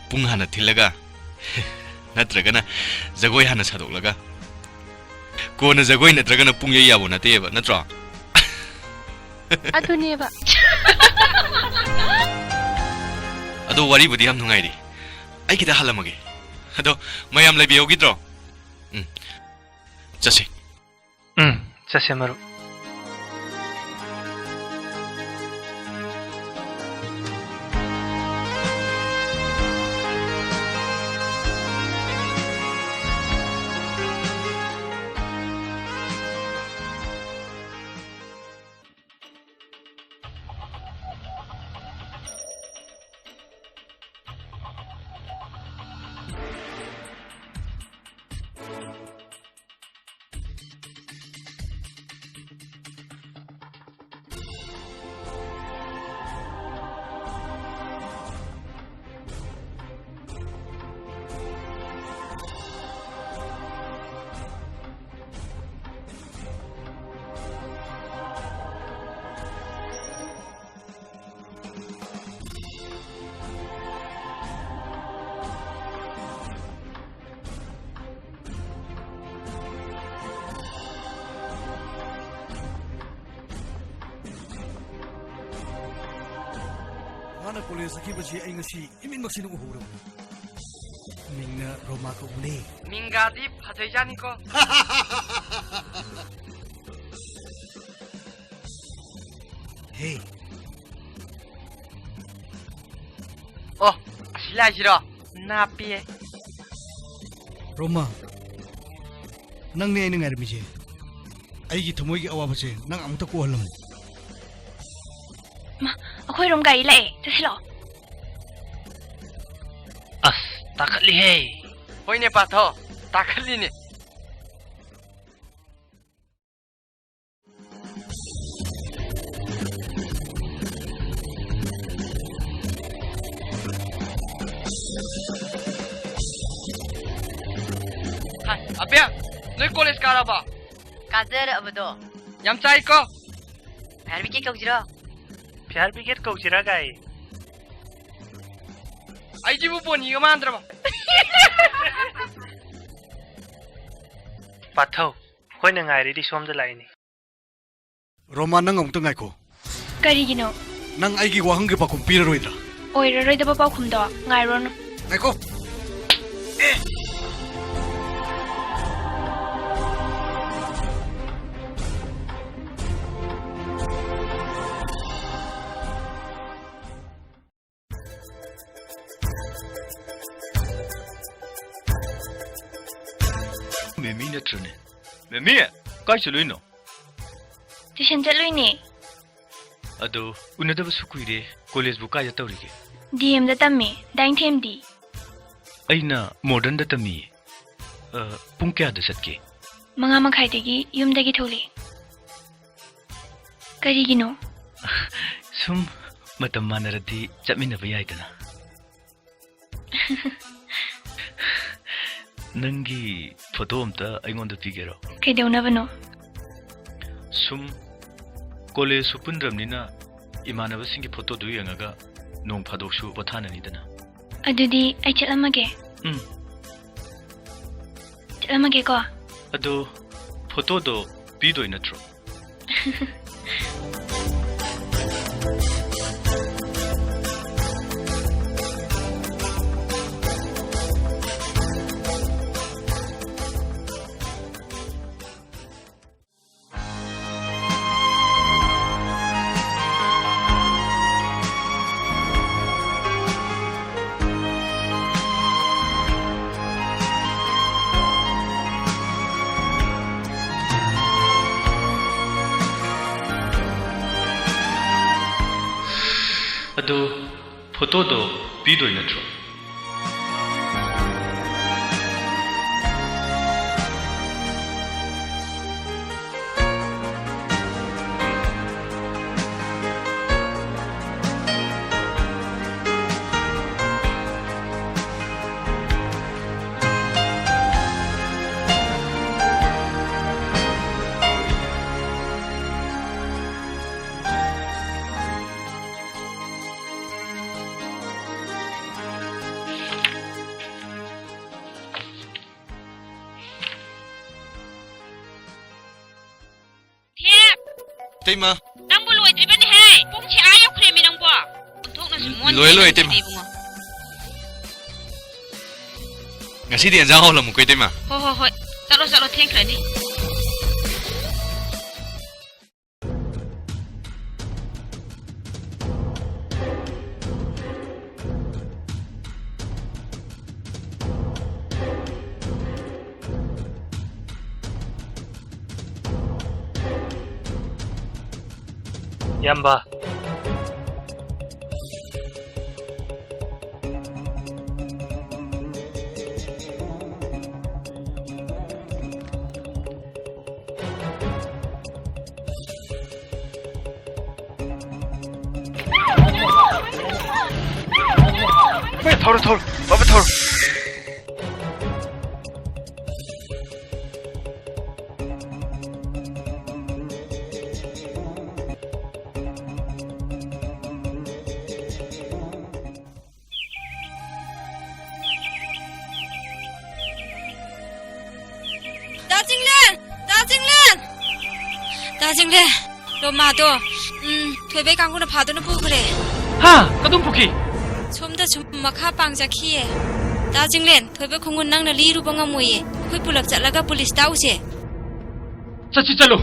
ꯄꯨꯡ ꯍꯥꯟꯅ ꯊꯤꯜꯂꯒ, ꯅꯠꯇ꯭ꯔꯒꯅ ꯖꯒꯣꯏ ꯍꯥꯟꯅ ꯁꯥꯗꯣꯛꯂꯒ, ꯀꯣꯟꯅ ꯖꯒꯣꯏ ꯅꯠꯇ꯭ꯔꯒꯅ ꯄꯨꯡ ꯌꯩ ꯌꯥꯕ ꯅꯠꯇꯦꯕ, ꯅꯠꯇ꯭ꯔꯣ? ꯑꯗꯨꯅꯦꯕ꯫ ꯑꯗꯣ ꯋꯥꯔꯤꯕꯨꯗꯤ ꯌꯥꯝ ꯅꯨꯡꯉꯥꯏꯔꯤ꯫ ꯑꯩ ꯈꯤꯇ ꯍꯜꯂꯝꯃꯒꯦ꯫ ꯑꯗꯣ ꯃꯌꯥꯝ ꯂꯩꯕꯤꯍꯧꯈꯤꯗ꯭ꯔꯣ? ꯎꯝ꯫ ꯆꯠꯁꯤ꯫ ꯎꯝ, ꯆꯠꯁꯦ ꯃꯔꯨꯞ꯫ ꯃꯥꯅ ꯀꯣꯂꯦꯖ ꯆꯠꯈꯤꯕꯁꯤ ꯑꯩ ꯉꯁꯤ ꯏꯃꯤꯠꯃꯛꯁꯤꯅ ꯎꯍꯧꯔꯕꯅꯤ꯫ ꯃꯤꯡꯅ ꯔꯣꯃꯥ ꯀꯧꯕꯅꯦ꯫ ꯃꯤꯡꯒꯥꯗꯤ ꯐꯖꯩꯖꯥꯠꯅꯤꯀꯣ꯫ ꯍꯦ꯫ ꯑꯣ, ꯑꯁꯤ ꯂꯥꯏꯁꯤꯔꯣ? ꯅꯥꯞꯄꯤꯌꯦ꯫ ꯔꯣꯃꯥ, ꯅꯪꯅꯦ ꯑꯩꯅ ꯉꯥꯏꯔꯝꯃꯤꯁꯦ꯫ ꯑꯩꯒꯤ ꯊꯃꯣꯏꯒꯤ ꯑꯋꯥꯕꯁꯦ ꯅꯪ ꯑꯃꯨꯛꯇ ꯀꯣꯛꯍꯜꯂꯝꯃꯨ꯫ ꯃꯥ, ꯑꯩꯈꯣꯏꯔꯣꯝ ꯒꯥꯔꯤ ꯂꯥꯛꯑꯦ, ꯆꯠꯁꯤ ꯂꯥꯛꯑꯣ꯫ ꯑꯁ, ꯇꯥꯈꯠꯂꯤꯍꯦ꯫ ꯍꯣꯏꯅꯦ ꯄꯥꯊꯣ, ꯇꯥꯈꯠꯂꯤꯅꯦ꯫ ꯍꯥꯏ, ꯑꯕꯦ, ꯅꯣꯏ ꯀꯣꯂꯦꯖ ꯀꯥꯔꯕ? ꯀꯥꯖꯔꯛꯑꯕꯗꯣ꯫ ꯌꯥꯝ ꯆꯥꯏꯀꯣ꯫ ꯐꯥꯌꯔ ꯕ꯭ꯔꯤꯒꯦꯗ ꯀꯧꯁꯤꯔꯣ? ꯐꯥꯌꯔ ꯕ꯭ꯔꯤꯒꯦꯗ ꯀꯧꯁꯤꯔꯥ ꯒꯥꯏ? ꯑꯩꯁꯤꯕꯨ ꯕꯣꯅꯤꯒ ꯃꯥꯟꯗ꯭ꯔꯕ? ꯄꯥꯊꯧ, ꯑꯩꯈꯣꯏꯅ ꯉꯥꯏꯔꯤꯗꯤ ꯁꯣꯝꯗ ꯂꯥꯛꯏꯅꯤ꯫ ꯔꯣꯃꯥ, ꯅꯪ ꯑꯃꯨꯛꯇ ꯉꯥꯏꯈꯣ꯫ ꯀꯔꯤꯒꯤꯅꯣ? ꯅꯪ ꯑꯩꯒꯤ ꯋꯥꯍꯪꯒꯤ ꯄꯥꯎꯈꯨꯝ ꯄꯤꯔꯔꯣꯏꯗ꯭ꯔꯥ? ꯑꯣꯏꯔꯔꯣꯏꯗꯕ ꯄꯥꯎꯈꯨꯝꯗꯣ ꯉꯥꯏꯔꯣꯅꯨ꯫ ꯉꯥꯏꯈꯣ꯫ ꯑꯦ! ꯃꯦꯃꯤ ꯅꯠꯇ꯭ꯔꯅꯦ? ꯃꯦꯃꯤ, ꯀꯥꯏ ꯆꯠꯂꯨꯏꯅꯣ? ꯇ꯭ꯌꯨꯁꯟ ꯆꯠꯂꯨꯏꯅꯦ꯫ ꯑꯗꯣ, ꯎꯅꯗꯕꯁꯨ ꯀꯨꯏꯔꯦ꯫ ꯀꯣꯂꯦꯖꯕꯨ ꯀꯥꯏꯗ ꯇꯧꯔꯤꯒꯦ? ꯗꯤ ꯑꯦꯝꯗ ꯇꯝꯃꯦ꯫ ꯗꯥꯏꯅꯤꯡꯊꯦꯝꯗꯤ? ꯑꯩꯅ ꯃꯣꯗꯔꯟꯗ ꯇꯝꯃꯤꯌꯦ꯫ ꯑ, ꯄꯨꯡ ꯀꯌꯥꯗ ꯆꯠꯀꯦ? ꯃꯉꯥ ꯃꯈꯥꯏꯗꯒꯤ ꯌꯨꯝꯗꯒꯤ ꯊꯣꯛꯂꯛꯑꯦ꯫ ꯀꯔꯤꯒꯤꯅꯣ? ꯁꯨꯝ ꯃꯇꯝ ꯃꯥꯟꯅꯔꯗꯤ ꯆꯠꯃꯤꯟꯅꯕ ꯌꯥꯏꯗꯅ꯫ ꯅꯪꯒꯤ ꯐꯣꯇꯣ ꯑꯝꯇ ꯑꯩꯉꯣꯟꯗ ꯄꯤꯒꯦꯔꯣ? ꯀꯩꯗꯧꯅꯕꯅꯣ? ꯁꯨꯝ ꯀꯣꯂꯦꯖꯁꯨ ꯄꯨꯟꯗ꯭ꯔꯕꯅꯤꯅ ꯏꯃꯥꯟꯅꯕꯁꯤꯡꯒꯤ ꯐꯣꯇꯣꯗꯨ ꯌꯦꯡꯉꯒ ꯅꯣꯡ ꯐꯥꯗꯣꯛꯁꯨ ꯄꯣꯊꯥꯅꯅꯤꯗꯅ꯫ ꯑꯗꯨꯗꯤ ꯑꯩ ꯆꯠꯂꯝꯃꯒꯦ꯫ ꯎꯝ꯫ ꯆꯠꯂꯝꯃꯒꯦꯀꯣ꯫ ꯑꯗꯣ ꯐꯣꯇꯣꯗꯣ ꯄꯤꯗꯣꯏ ꯅꯠꯇ꯭ꯔꯣ? ꯑꯗꯣ ꯐꯣꯇꯣꯗꯣ ꯄꯤꯗꯣꯏ ꯅꯠꯇ꯭ꯔꯣ? ꯊꯦꯞ! ꯏꯇꯩꯃ꯫ ꯅꯪꯕꯨ ꯂꯣꯏꯗ꯭ꯔꯤꯕꯅꯦꯍꯦ꯫ ꯄꯨꯡꯁꯦ ꯑꯥ ꯌꯧꯈ꯭ꯔꯦꯃꯤ ꯅꯪꯕꯣ꯫ ꯑꯣꯟꯊꯣꯛꯅꯁꯨ ꯎꯝ, ꯃꯣꯟ ꯂꯣꯏꯔꯦ, ꯂꯣꯏꯔꯦ, ꯂꯩꯇꯦ ꯏꯇꯩꯃ꯫ ꯏꯕꯨꯡꯉꯣ꯫ ꯉꯁꯤꯗꯤ ꯑꯦꯟꯖꯥꯡ ꯍꯥꯎꯂꯝꯃꯨꯀꯣ, ꯏꯇꯩꯃ꯫ ꯍꯣ, ꯍꯣ, ꯍꯣꯏ꯫ ꯆꯠꯂꯣ, ꯆꯠꯂꯣ, ꯊꯦꯡꯈ꯭ꯔꯅꯤ꯫ ꯏꯌꯥꯝꯕ꯫ ꯊꯧꯔꯣ, ꯊꯧꯔꯣ, ꯕꯥꯕꯥ, ꯊꯧꯔꯣ꯫ ꯗꯥ ꯆꯤꯡꯂꯦꯟ! ꯗꯥ ꯆꯤꯡꯂꯦꯟ! ꯗꯥ ꯆꯤꯡꯂꯦꯟ! ꯂꯣꯃꯥꯗꯣ, ꯎꯝ, ꯊꯣꯏꯕꯩ ꯀꯥꯡꯕꯨꯅ ꯐꯥꯗꯨꯅ ꯄꯨꯈ꯭ꯔꯦ꯫ ꯍꯥ? ꯀꯗꯣꯝ ꯄꯨꯈꯤ? ꯁꯣꯝꯗ ꯁꯨꯝ ꯃꯈꯥ ꯄꯥꯡ ꯆꯠꯈꯤꯌꯦ꯫ ꯗꯥ ꯆꯤꯡꯂꯦꯟ, ꯊꯣꯏꯕ ꯈꯣꯡꯒꯨꯟ ꯅꯪꯅ ꯂꯤꯔꯨꯕ ꯉꯝꯃꯣꯏꯌꯦ꯫ ꯑꯩꯈꯣꯏ ꯄꯨꯂꯞ ꯆꯠꯂꯒ ꯄꯨꯂꯤꯁ ꯇꯥꯛꯎꯁꯦ꯫ ꯆꯠꯁꯤ, ꯆꯠꯂꯨ꯫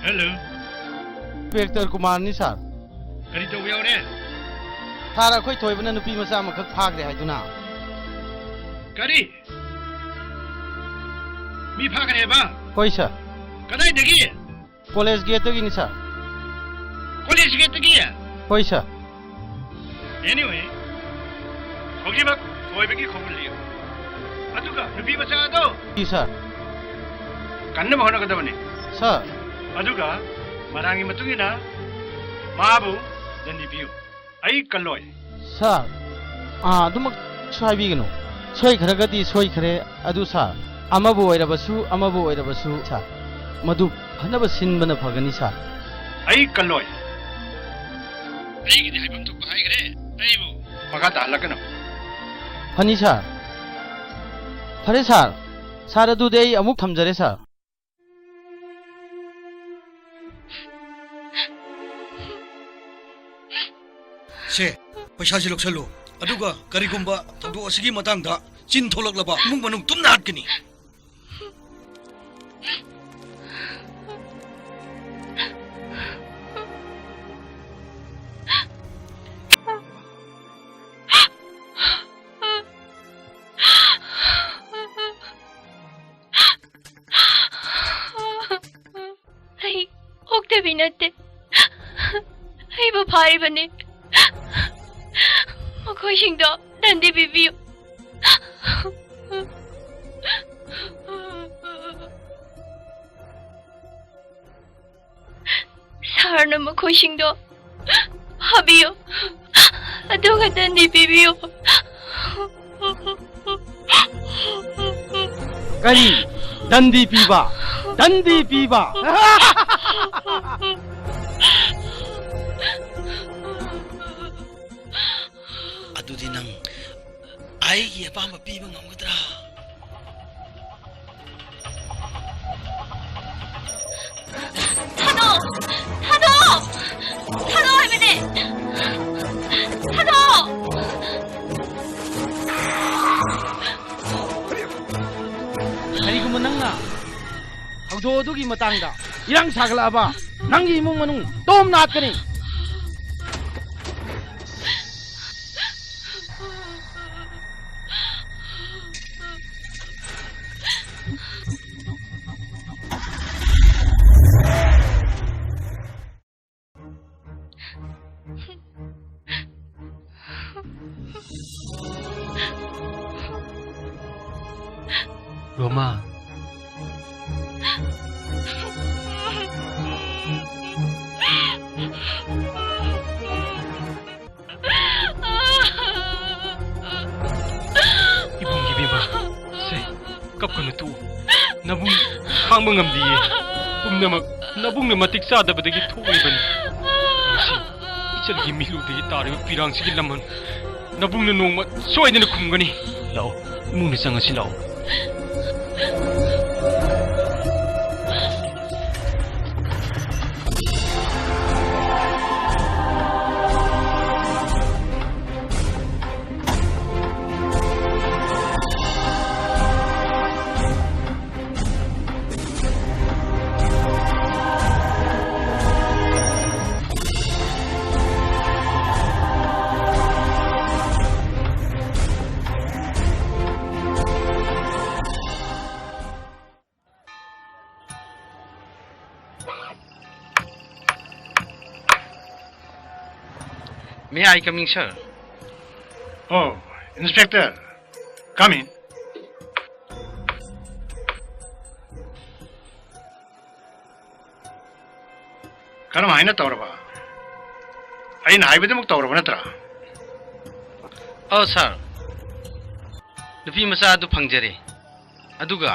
ꯍꯦꯜꯂꯣ꯫ ꯏꯟꯁꯄꯦꯛꯇꯔ ꯀꯨꯃꯥꯔꯅꯤ, ꯁꯥꯔ꯫ ꯀꯔꯤ ꯇꯧꯕ ꯌꯥꯎꯔꯦ? ꯁꯥꯔ, ꯑꯩꯈꯣꯏ ꯊꯣꯏꯕꯅ ꯅꯨꯄꯤ ꯃꯆꯥ ꯑꯃꯈꯛ ꯐꯥꯈ꯭ꯔꯦ ꯍꯥꯏꯗꯨꯅ꯫ ꯀꯔꯤ? ꯃꯤ ꯐꯥꯈ꯭ꯔꯦꯕ? ꯍꯣꯏ, ꯁꯥꯔ꯫ ꯀꯗꯥꯏꯗꯒꯤ? ꯀꯣꯂꯦꯖ ꯒꯦꯠꯇꯒꯤꯅꯤ, ꯁꯥꯔ꯫ ꯀꯣꯂꯦꯖ ꯒꯦꯠꯇꯒꯤ? ꯍꯣꯏ, ꯁꯥꯔ꯫ Anyway, ꯍꯧꯖꯤꯛꯃꯛ ꯊꯣꯏꯕꯒꯤ ꯈꯣꯡꯒꯨꯜ ꯂꯤꯌꯨ꯫ ꯑꯗꯨꯒ ꯅꯨꯄꯤ ꯃꯆꯥ ꯑꯗꯣ ꯁꯤ, ꯁꯥꯔ꯫ ꯀꯟꯅꯕ ꯍꯣꯠꯅꯒꯗꯕꯅꯤ꯫ ꯁꯥꯔ꯫ ꯑꯗꯨꯒ ꯃꯔꯥꯡꯒꯤ ꯃꯇꯨꯡ ꯏꯟꯅ ꯃꯥꯕꯨ ꯗꯟꯗꯤ ꯄꯤꯌꯨ꯫ ꯑꯩ ꯀꯜꯂꯣꯏ꯫ ꯁꯥꯔ, ꯑꯥ, ꯑꯗꯨꯃꯛꯁꯨ ꯍꯥꯏꯕꯤꯒꯅꯨ꯫ ꯁꯣꯏꯈ꯭ꯔꯒꯗꯤ ꯁꯣꯏꯈ꯭ꯔꯦ꯫ ꯑꯗꯨ ꯁꯥꯔ, ꯑꯃꯕꯨ ꯑꯣꯏꯔꯕꯁꯨ, ꯑꯃꯕꯨ ꯑꯣꯏꯔꯕꯁꯨ, ꯁꯥꯔ, ꯃꯗꯨ ꯐꯅꯕ ꯁꯤꯟꯕꯅ ꯐꯒꯅꯤ, ꯁꯥꯔ꯫ ꯑꯩ ꯀꯜꯂꯣꯏ꯫ ꯑꯩꯒꯤꯗꯤ ꯍꯥꯏꯐꯝ ꯊꯣꯛꯄ ꯍꯥꯏꯈ꯭ꯔꯦ꯫ ꯑꯩꯕꯨ ꯃꯈꯥ ꯇꯥꯍꯜꯂꯛꯀꯅꯨ꯫ ꯐꯅꯤ, ꯁꯥꯔ꯫ ꯐꯔꯦ, ꯁꯥꯔ꯫ ꯁꯥꯔ, ꯑꯗꯨꯗꯤ ꯑꯩ ꯑꯃꯨꯛ ꯊꯝꯖꯔꯦ, ꯁꯥꯔ꯫ ꯁꯦ, ꯄꯩꯁꯥꯁꯤ ꯂꯧꯁꯜꯂꯨ꯫ ꯑꯗꯨꯒ ꯀꯔꯤꯒꯨꯝꯕ ꯊꯧꯗꯣꯛ ꯑꯁꯤꯒꯤ ꯃꯇꯥꯡꯗ ꯆꯤꯟ ꯊꯣꯛꯂꯛꯂꯕ, ꯏꯃꯨꯡ ꯃꯅꯨꯡ ꯇꯨꯝꯅ ꯍꯥꯠꯀꯅꯤ꯫ ꯑꯩ ꯑꯣꯛꯇꯕꯤ ꯅꯠꯇꯦ꯫ ꯑꯩꯕꯨ ꯐꯥꯔꯤꯕꯅꯤ꯫ ꯃꯈꯣꯏꯁꯤꯡꯗꯣ ꯗꯟꯗꯤ ꯄꯤꯕꯤꯌꯨ꯫ ꯁꯥꯔꯅ ꯃꯈꯣꯏꯁꯤꯡꯗꯣ ꯐꯥꯕꯤꯌꯨ, ꯑꯗꯨꯒ ꯗꯟꯗꯤ ꯄꯤꯕꯤꯌꯨ꯫ ꯀꯔꯤ? ꯗꯟꯗꯤ ꯄꯤꯕ? ꯗꯟꯗꯤ ꯄꯤꯕ? ꯑꯗꯨꯗꯤ ꯅꯪ ꯑꯩꯒꯤ ꯑꯄꯥꯝꯕ ꯄꯤꯕ ꯉꯝꯒꯗ꯭ꯔꯥ? ꯊꯥꯗꯣꯛ! ꯊꯥꯗꯣꯛ! ꯊꯥꯗꯣꯛ ꯍꯥꯏꯕꯅꯦ! ꯊꯥꯗꯣꯛ! ꯀꯔꯤꯒꯨꯝꯕ ꯅꯪꯅ ꯊꯧꯗꯣꯛ ꯑꯗꯨꯒꯤ ꯃꯇꯥꯡꯗ ꯏꯔꯥꯡ ꯁꯥꯒꯠꯂꯛꯑꯕ, ꯅꯪꯒꯤ ꯏꯃꯨꯡ ꯃꯅꯨꯡ ꯇꯣꯝꯅ ꯍꯥꯠꯀꯅꯤ꯫ ꯔꯣꯃꯥ꯫ ꯏꯕꯨꯡ ꯏꯕꯦꯝꯃ, ꯁꯦ, ꯀꯞꯀꯅꯨ, ꯇꯣꯛꯎ꯫ ꯅꯕꯨꯡ ꯈꯥꯡꯕ ꯉꯝꯗꯤꯌꯦ꯫ ꯄꯨꯝꯅꯃꯛ ꯅꯕꯨꯡꯅ ꯃꯇꯤꯛ ꯆꯥꯗꯕꯗꯒꯤ ꯊꯣꯛꯂꯤꯕꯅꯤ꯫ ꯉꯁꯤ ꯏꯆꯜꯒꯤ ꯃꯤꯠꯂꯨꯗꯒꯤ ꯇꯥꯔꯤꯕ ꯄꯤꯔꯥꯡꯁꯤꯒꯤ ꯂꯃꯟ ꯅꯕꯨꯡꯅ ꯅꯣꯡꯃ ꯁꯣꯏꯗꯅ ꯈꯨꯝꯒꯅꯤ꯫ ꯂꯥꯛꯑꯣ, ꯏꯃꯨꯡꯗ ꯆꯪꯉꯁꯤ ꯂꯥꯛꯑꯣ꯫ May I come in, sir? Oh, Inspector, come in. ꯀꯔꯝ ꯍꯥꯏꯅ ꯇꯧꯔꯕ? ꯑꯩꯅ ꯍꯥꯏꯕꯗꯨꯃꯛ ꯇꯧꯔꯕ ꯅꯠꯇ꯭ꯔꯥ? ꯑꯧ, ꯁꯥꯔ꯫ ꯅꯨꯄꯤ ꯃꯆꯥ ꯑꯗꯨ ꯐꯪꯖꯔꯦ꯫ ꯑꯗꯨꯒ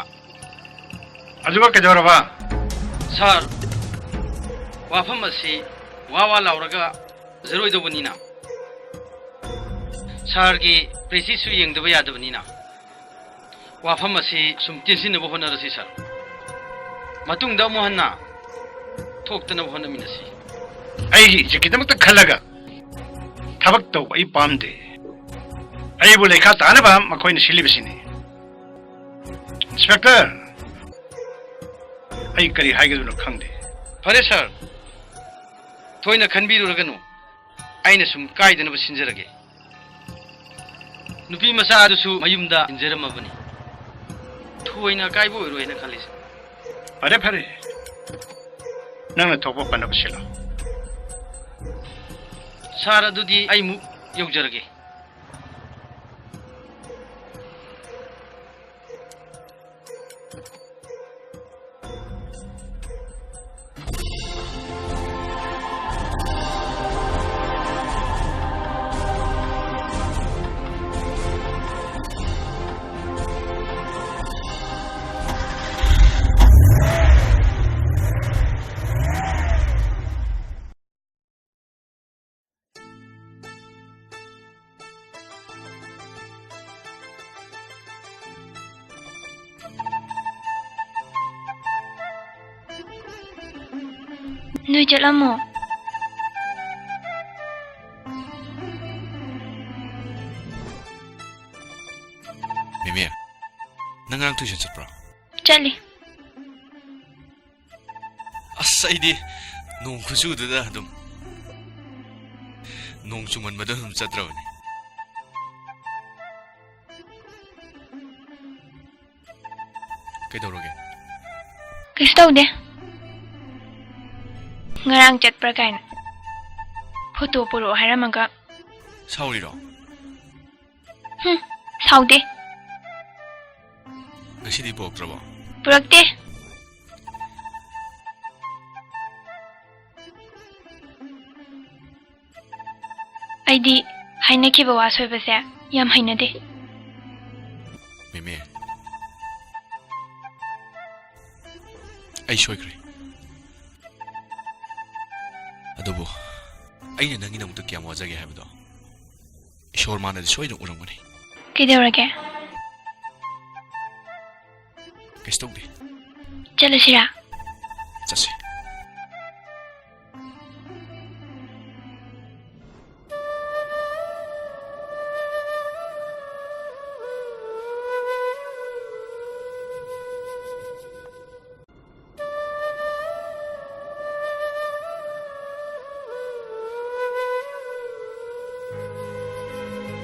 ꯑꯗꯨꯒ ꯀꯩꯗꯧꯔꯕ? ꯁꯥꯔ, ꯋꯥꯐꯝ ꯑꯁꯤ ꯋꯥ ꯋꯥ ꯂꯥꯎꯔꯒ ꯐꯖꯔꯣꯏꯗꯧꯕꯅꯤꯅ, ꯁꯥꯔꯒꯤ ꯄ꯭ꯔꯦꯁꯇꯤꯖꯁꯨ ꯌꯦꯡꯗꯕ ꯌꯥꯗꯕꯅꯤꯅ, ꯋꯥꯐꯝ ꯑꯁꯤ ꯁꯨꯝ ꯇꯦꯟꯁꯤꯟꯅꯕ ꯍꯣꯠꯅꯔꯁꯤ, ꯁꯥꯔ꯫ ꯃꯇꯨꯡꯗ ꯑꯃꯨꯛ ꯍꯟꯅ ꯊꯣꯛꯇꯅꯕ ꯍꯣꯠꯅꯃꯤꯟꯅꯁꯤ꯫ ꯑꯩꯒꯤ ꯏꯖꯠꯀꯤꯗꯃꯛꯇ ꯈꯜꯂꯒ ꯊꯕꯛ ꯇꯧꯕ ꯑꯩ ꯄꯥꯝꯗꯦ꯫ ꯑꯩꯕꯨ ꯂꯩꯈꯥ ꯇꯥꯅꯕ ꯃꯈꯣꯏꯅ ꯁꯤꯜꯂꯤꯕꯁꯤꯅꯤ꯫ ꯏꯟꯁꯄꯦꯛꯇꯔ, ꯑꯩ ꯀꯔꯤ ꯍꯥꯏꯒꯗꯕꯅꯣ ꯈꯪꯗꯦ꯫ ꯐꯔꯦ, ꯁꯥꯔ꯫ ꯊꯣꯏꯅ ꯈꯟꯕꯤꯔꯨꯔꯒꯅꯨ꯫ ꯑꯩꯅ ꯁꯨꯝ ꯀꯥꯏꯗꯅꯕ ꯁꯤꯟꯖꯔꯒꯦ꯫ ꯅꯨꯄꯤ ꯃꯆꯥ ꯑꯗꯨꯁꯨ ꯃꯌꯨꯝꯗ ꯏꯟꯖꯔꯝꯃꯕꯅꯤ꯫ ꯊꯣꯏꯅ ꯑꯀꯥꯏꯕ ꯑꯣꯏꯔꯣꯏꯅ ꯈꯜꯂꯤ, ꯁꯥꯔ꯫ ꯐꯔꯦ, ꯐꯔꯦ꯫ ꯅꯪꯅ ꯊꯣꯛꯄ ꯐꯅꯕ ꯁꯤꯜꯂꯣ꯫ ꯁꯥꯔ, ꯑꯗꯨꯗꯤ ꯑꯩ ꯑꯃꯨꯛ ꯌꯧꯖꯔꯒꯦ꯫ ꯅꯣꯏ ꯆꯠꯂꯝꯃꯣ꯫ ꯃꯦꯃꯦ, ꯅꯪ ꯉꯔꯥꯡ tuition ꯆꯠꯄ꯭ꯔꯣ? ꯆꯠꯂꯤ꯫ ꯑꯁ, ꯑꯩꯗꯤ ꯅꯣꯡ ꯈꯨꯆꯨꯗꯨꯗ ꯑꯗꯨꯝ, ꯅꯣꯡ ꯆꯨꯃꯟꯕꯗ ꯑꯗꯨꯝ ꯆꯠꯇ꯭ꯔꯕꯅꯤ꯫ ꯀꯩꯗꯧꯔꯒꯦ? ꯀꯩꯁꯨ ꯇꯧꯗꯦ꯫ ꯉꯔꯥꯡ ꯆꯠꯄ꯭ꯔꯥ ꯀꯥꯏꯅ꯫ Photo ꯄꯨꯔꯛꯑꯣ ꯍꯥꯏꯔꯝꯃꯒ꯫ ꯁꯥꯎꯔꯤꯔꯣ? ꯍꯨꯝ, ꯁꯥꯎꯗꯦ꯫ ꯉꯁꯤꯗꯤ ꯄꯨꯔꯛꯇ꯭ꯔꯕꯣ? ꯄꯨꯔꯛꯇꯦ꯫ ꯑꯩꯗꯤ ꯍꯥꯏꯅꯈꯤꯕ ꯋꯥ ꯁꯣꯏꯕꯁꯦ ꯌꯥꯝ ꯍꯩꯅꯗꯦ꯫ ꯃꯦꯃꯦ, ꯑꯩ ꯁꯣꯏꯈ꯭ꯔꯦ꯫ ꯑꯗꯨꯕꯨ ꯑꯩꯅ ꯅꯪꯒꯤꯗꯃꯛꯇ ꯀꯌꯥꯝ ꯋꯥꯖꯒꯦ ꯍꯥꯏꯕꯗꯣ ꯏꯁꯣꯔ ꯃꯥꯅꯗꯤ ꯁꯣꯏꯗꯅ ꯎꯔꯝꯒꯅꯤ꯫ ꯀꯩꯗꯧꯔꯒꯦ? ꯀꯩꯁꯨ ꯇꯧꯗꯦ꯫ ꯆꯠꯂꯁꯤꯔꯥ? ꯆꯠꯁꯤ꯫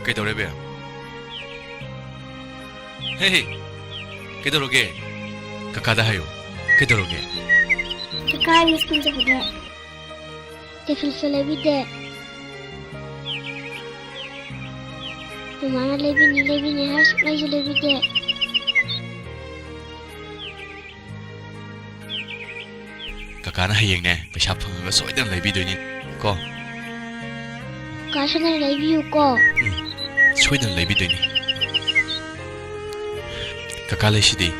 ꯀꯩꯗꯧꯔꯦ, ꯕꯦꯝ? ꯍꯦ, ꯍꯦ, ꯀꯩꯗꯧꯔꯒꯦ? ꯀꯀꯥꯗ ꯍꯥꯏꯌꯨ꯫ ꯀꯩꯗꯧꯔꯒꯦ? ꯀꯀꯥ, ꯑꯩ ꯁ꯭ꯀꯨꯜ ꯆꯠꯄꯗ ꯇꯤꯐꯤꯟꯁꯨ ꯂꯩꯕꯤꯗꯦ꯫ ꯃꯃꯥꯅ ꯂꯩꯕꯤꯅꯤ, ꯂꯩꯕꯤꯅꯤ ꯍꯥꯏꯔ ꯁꯨꯛꯂꯩꯁꯨ ꯂꯩꯕꯤꯗꯦ꯫ ꯀꯀꯥꯅ ꯍꯌꯦꯡꯅꯦ ꯄꯩꯁꯥ ꯐꯪꯉꯒ ꯁꯣꯏꯗꯅ ꯂꯩꯕꯤꯗꯣꯏꯅꯤ ꯀꯣ꯫ ꯀꯀꯥ ꯁꯣꯏꯗꯅ ꯂꯩꯕꯤꯌꯨ ꯀꯣ꯫ ꯎꯝ, ꯁꯣꯏꯗꯅ ꯂꯩꯕꯤꯗꯣꯏꯅꯤ꯫ ꯀꯀꯥ ꯂꯩꯁꯤꯗꯤ꯫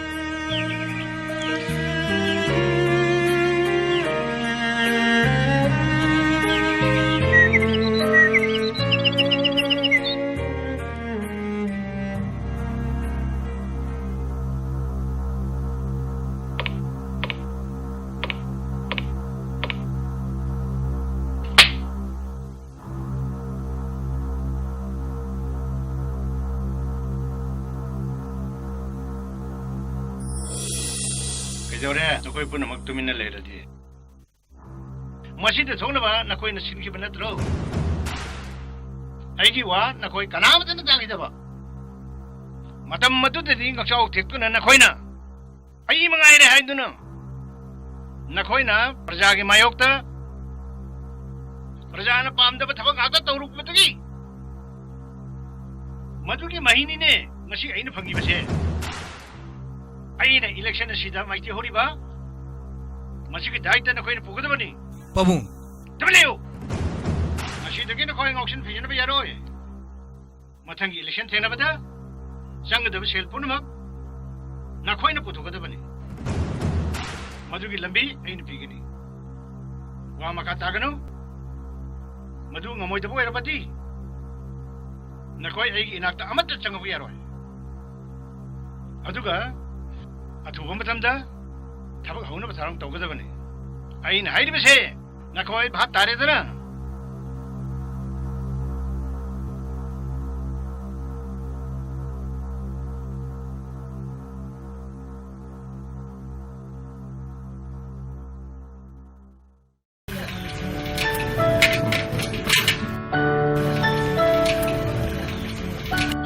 ꯀꯩꯗꯧꯔꯦ? ꯅꯈꯣꯏ ꯄꯨꯝꯅꯃꯛ ꯇꯨꯃꯤꯟꯅ ꯂꯩꯔꯗꯤ꯫ ꯃꯁꯤꯗ ꯊꯣꯛꯅꯕ ꯅꯈꯣꯏꯅ ꯁꯤꯟꯈꯤꯕ ꯅꯠꯇ꯭ꯔꯣ? ꯑꯩꯒꯤ ꯋꯥ ꯅꯈꯣꯏ ꯀꯅꯥꯃꯠꯇꯅ ꯇꯥꯈꯤꯗꯕ꯫ ꯃꯇꯝ ꯑꯗꯨꯗꯗꯤ ꯉꯛꯆꯥꯎ ꯊꯦꯛꯇꯨꯅ ꯅꯈꯣꯏꯅ "ꯑꯩ ꯃꯉꯥꯏꯔꯦ" ꯍꯥꯏꯗꯨꯅ ꯅꯈꯣꯏꯅ ꯄ꯭ꯔꯖꯥꯒꯤ ꯃꯥꯌꯣꯛꯇ ꯄ꯭ꯔꯖꯥꯅ ꯄꯥꯝꯗꯕ ꯊꯕꯛ ꯉꯥꯛꯇ ꯇꯧꯔꯨꯕꯗꯒꯤ ꯃꯗꯨꯒꯤ ꯃꯍꯩꯅꯤꯅꯦ ꯉꯁꯤ ꯑꯩꯅ ꯐꯪꯉꯤꯕꯁꯦ꯫ ꯑꯩꯅ election ꯑꯁꯤꯗ ꯃꯥꯏꯊꯤꯍꯧꯔꯤꯕ ꯃꯁꯤꯒꯤ ꯗꯥꯏꯇ ꯅꯈꯣꯏꯅ ꯄꯨꯒꯗꯕꯅꯤ꯫ ꯄꯥꯕꯨꯡ꯫ ꯇꯨꯃꯤꯟ ꯂꯩꯌꯨ꯫ ꯉꯁꯤꯗꯒꯤ ꯅꯈꯣꯏ ꯉꯥꯎꯁꯤꯟ ꯐꯩꯖꯤꯟꯅꯕ ꯌꯥꯔꯣꯏ꯫ ꯃꯊꯪꯒꯤ election ꯊꯦꯡꯅꯕꯗ ꯆꯪꯒꯗꯕ ꯁꯦꯜ ꯄꯨꯝꯅꯃꯛ ꯅꯈꯣꯏꯅ ꯄꯨꯊꯣꯛꯀꯗꯕꯅꯤ꯫ ꯃꯗꯨꯒꯤ ꯂꯝꯕꯤ ꯑꯩꯅ ꯄꯤꯒꯅꯤ꯫ ꯋꯥ ꯃꯈꯥ ꯇꯥꯒꯅꯨ꯫ ꯃꯗꯨ ꯉꯝꯃꯣꯏꯗꯕ ꯑꯣꯏꯔꯕꯗꯤ ꯅꯈꯣꯏ ꯑꯩꯒꯤ ꯏꯅꯥꯛꯇ ꯑꯃꯠꯇ ꯆꯪꯉꯛꯄ ꯌꯥꯔꯣꯏ꯫ ꯑꯗꯨꯒ ꯑꯊꯨꯕ ꯃꯇꯝꯗ ꯊꯕꯛ ꯍꯧꯅꯕ ꯊꯧꯔꯥꯡ ꯇꯧꯒꯗꯕꯅꯤ꯫ ꯑꯩꯅ ꯍꯥꯏꯔꯤꯕꯁꯦ ꯅꯈꯣꯏ ꯚꯥꯞ ꯇꯥꯔꯦꯗꯅ?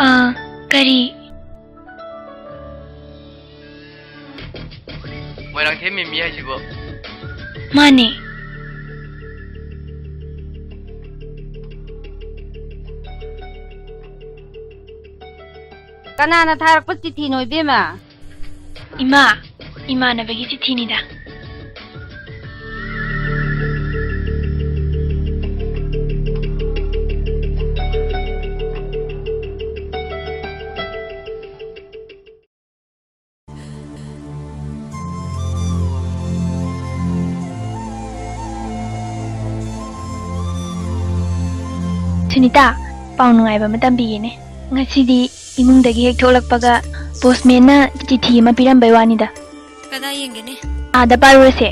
ꯑꯥ, ꯀꯔꯤ? ꯃꯣꯏꯔꯥꯡꯊꯦꯝ ꯃꯦꯝꯕꯤ ꯍꯥꯏꯁꯤꯕꯣ? ꯃꯥꯅꯦ꯫ ꯀꯅꯥꯅ ꯊꯥꯔꯛꯄ ꯆꯤꯊꯤꯅꯣ, ꯏꯕꯦꯝꯃ? ꯏꯃꯥ, ꯏꯃꯥꯟꯅꯕꯒꯤ ꯆꯤꯊꯤꯅꯤꯗ꯫ ꯁꯨꯅꯤꯇꯥ, ꯄꯥꯎ ꯅꯨꯡꯉꯥꯏꯕ ꯑꯃ ꯇꯝꯕꯤꯒꯦꯅꯦ꯫ ꯉꯁꯤꯗꯤ ꯏꯃꯨꯡꯗꯒꯤ ꯍꯦꯛ ꯊꯣꯛꯂꯛꯄꯒ ꯄꯣꯁꯃꯦꯟꯅ ꯆꯤꯊꯤ ꯑꯃ ꯄꯤꯔꯝꯕꯩ ꯋꯥꯅꯤꯗ꯫ ꯀꯗꯥꯏ ꯌꯦꯡꯒꯦꯅꯦ? ꯑꯥꯗ ꯄꯥꯔꯨꯔꯁꯦ꯫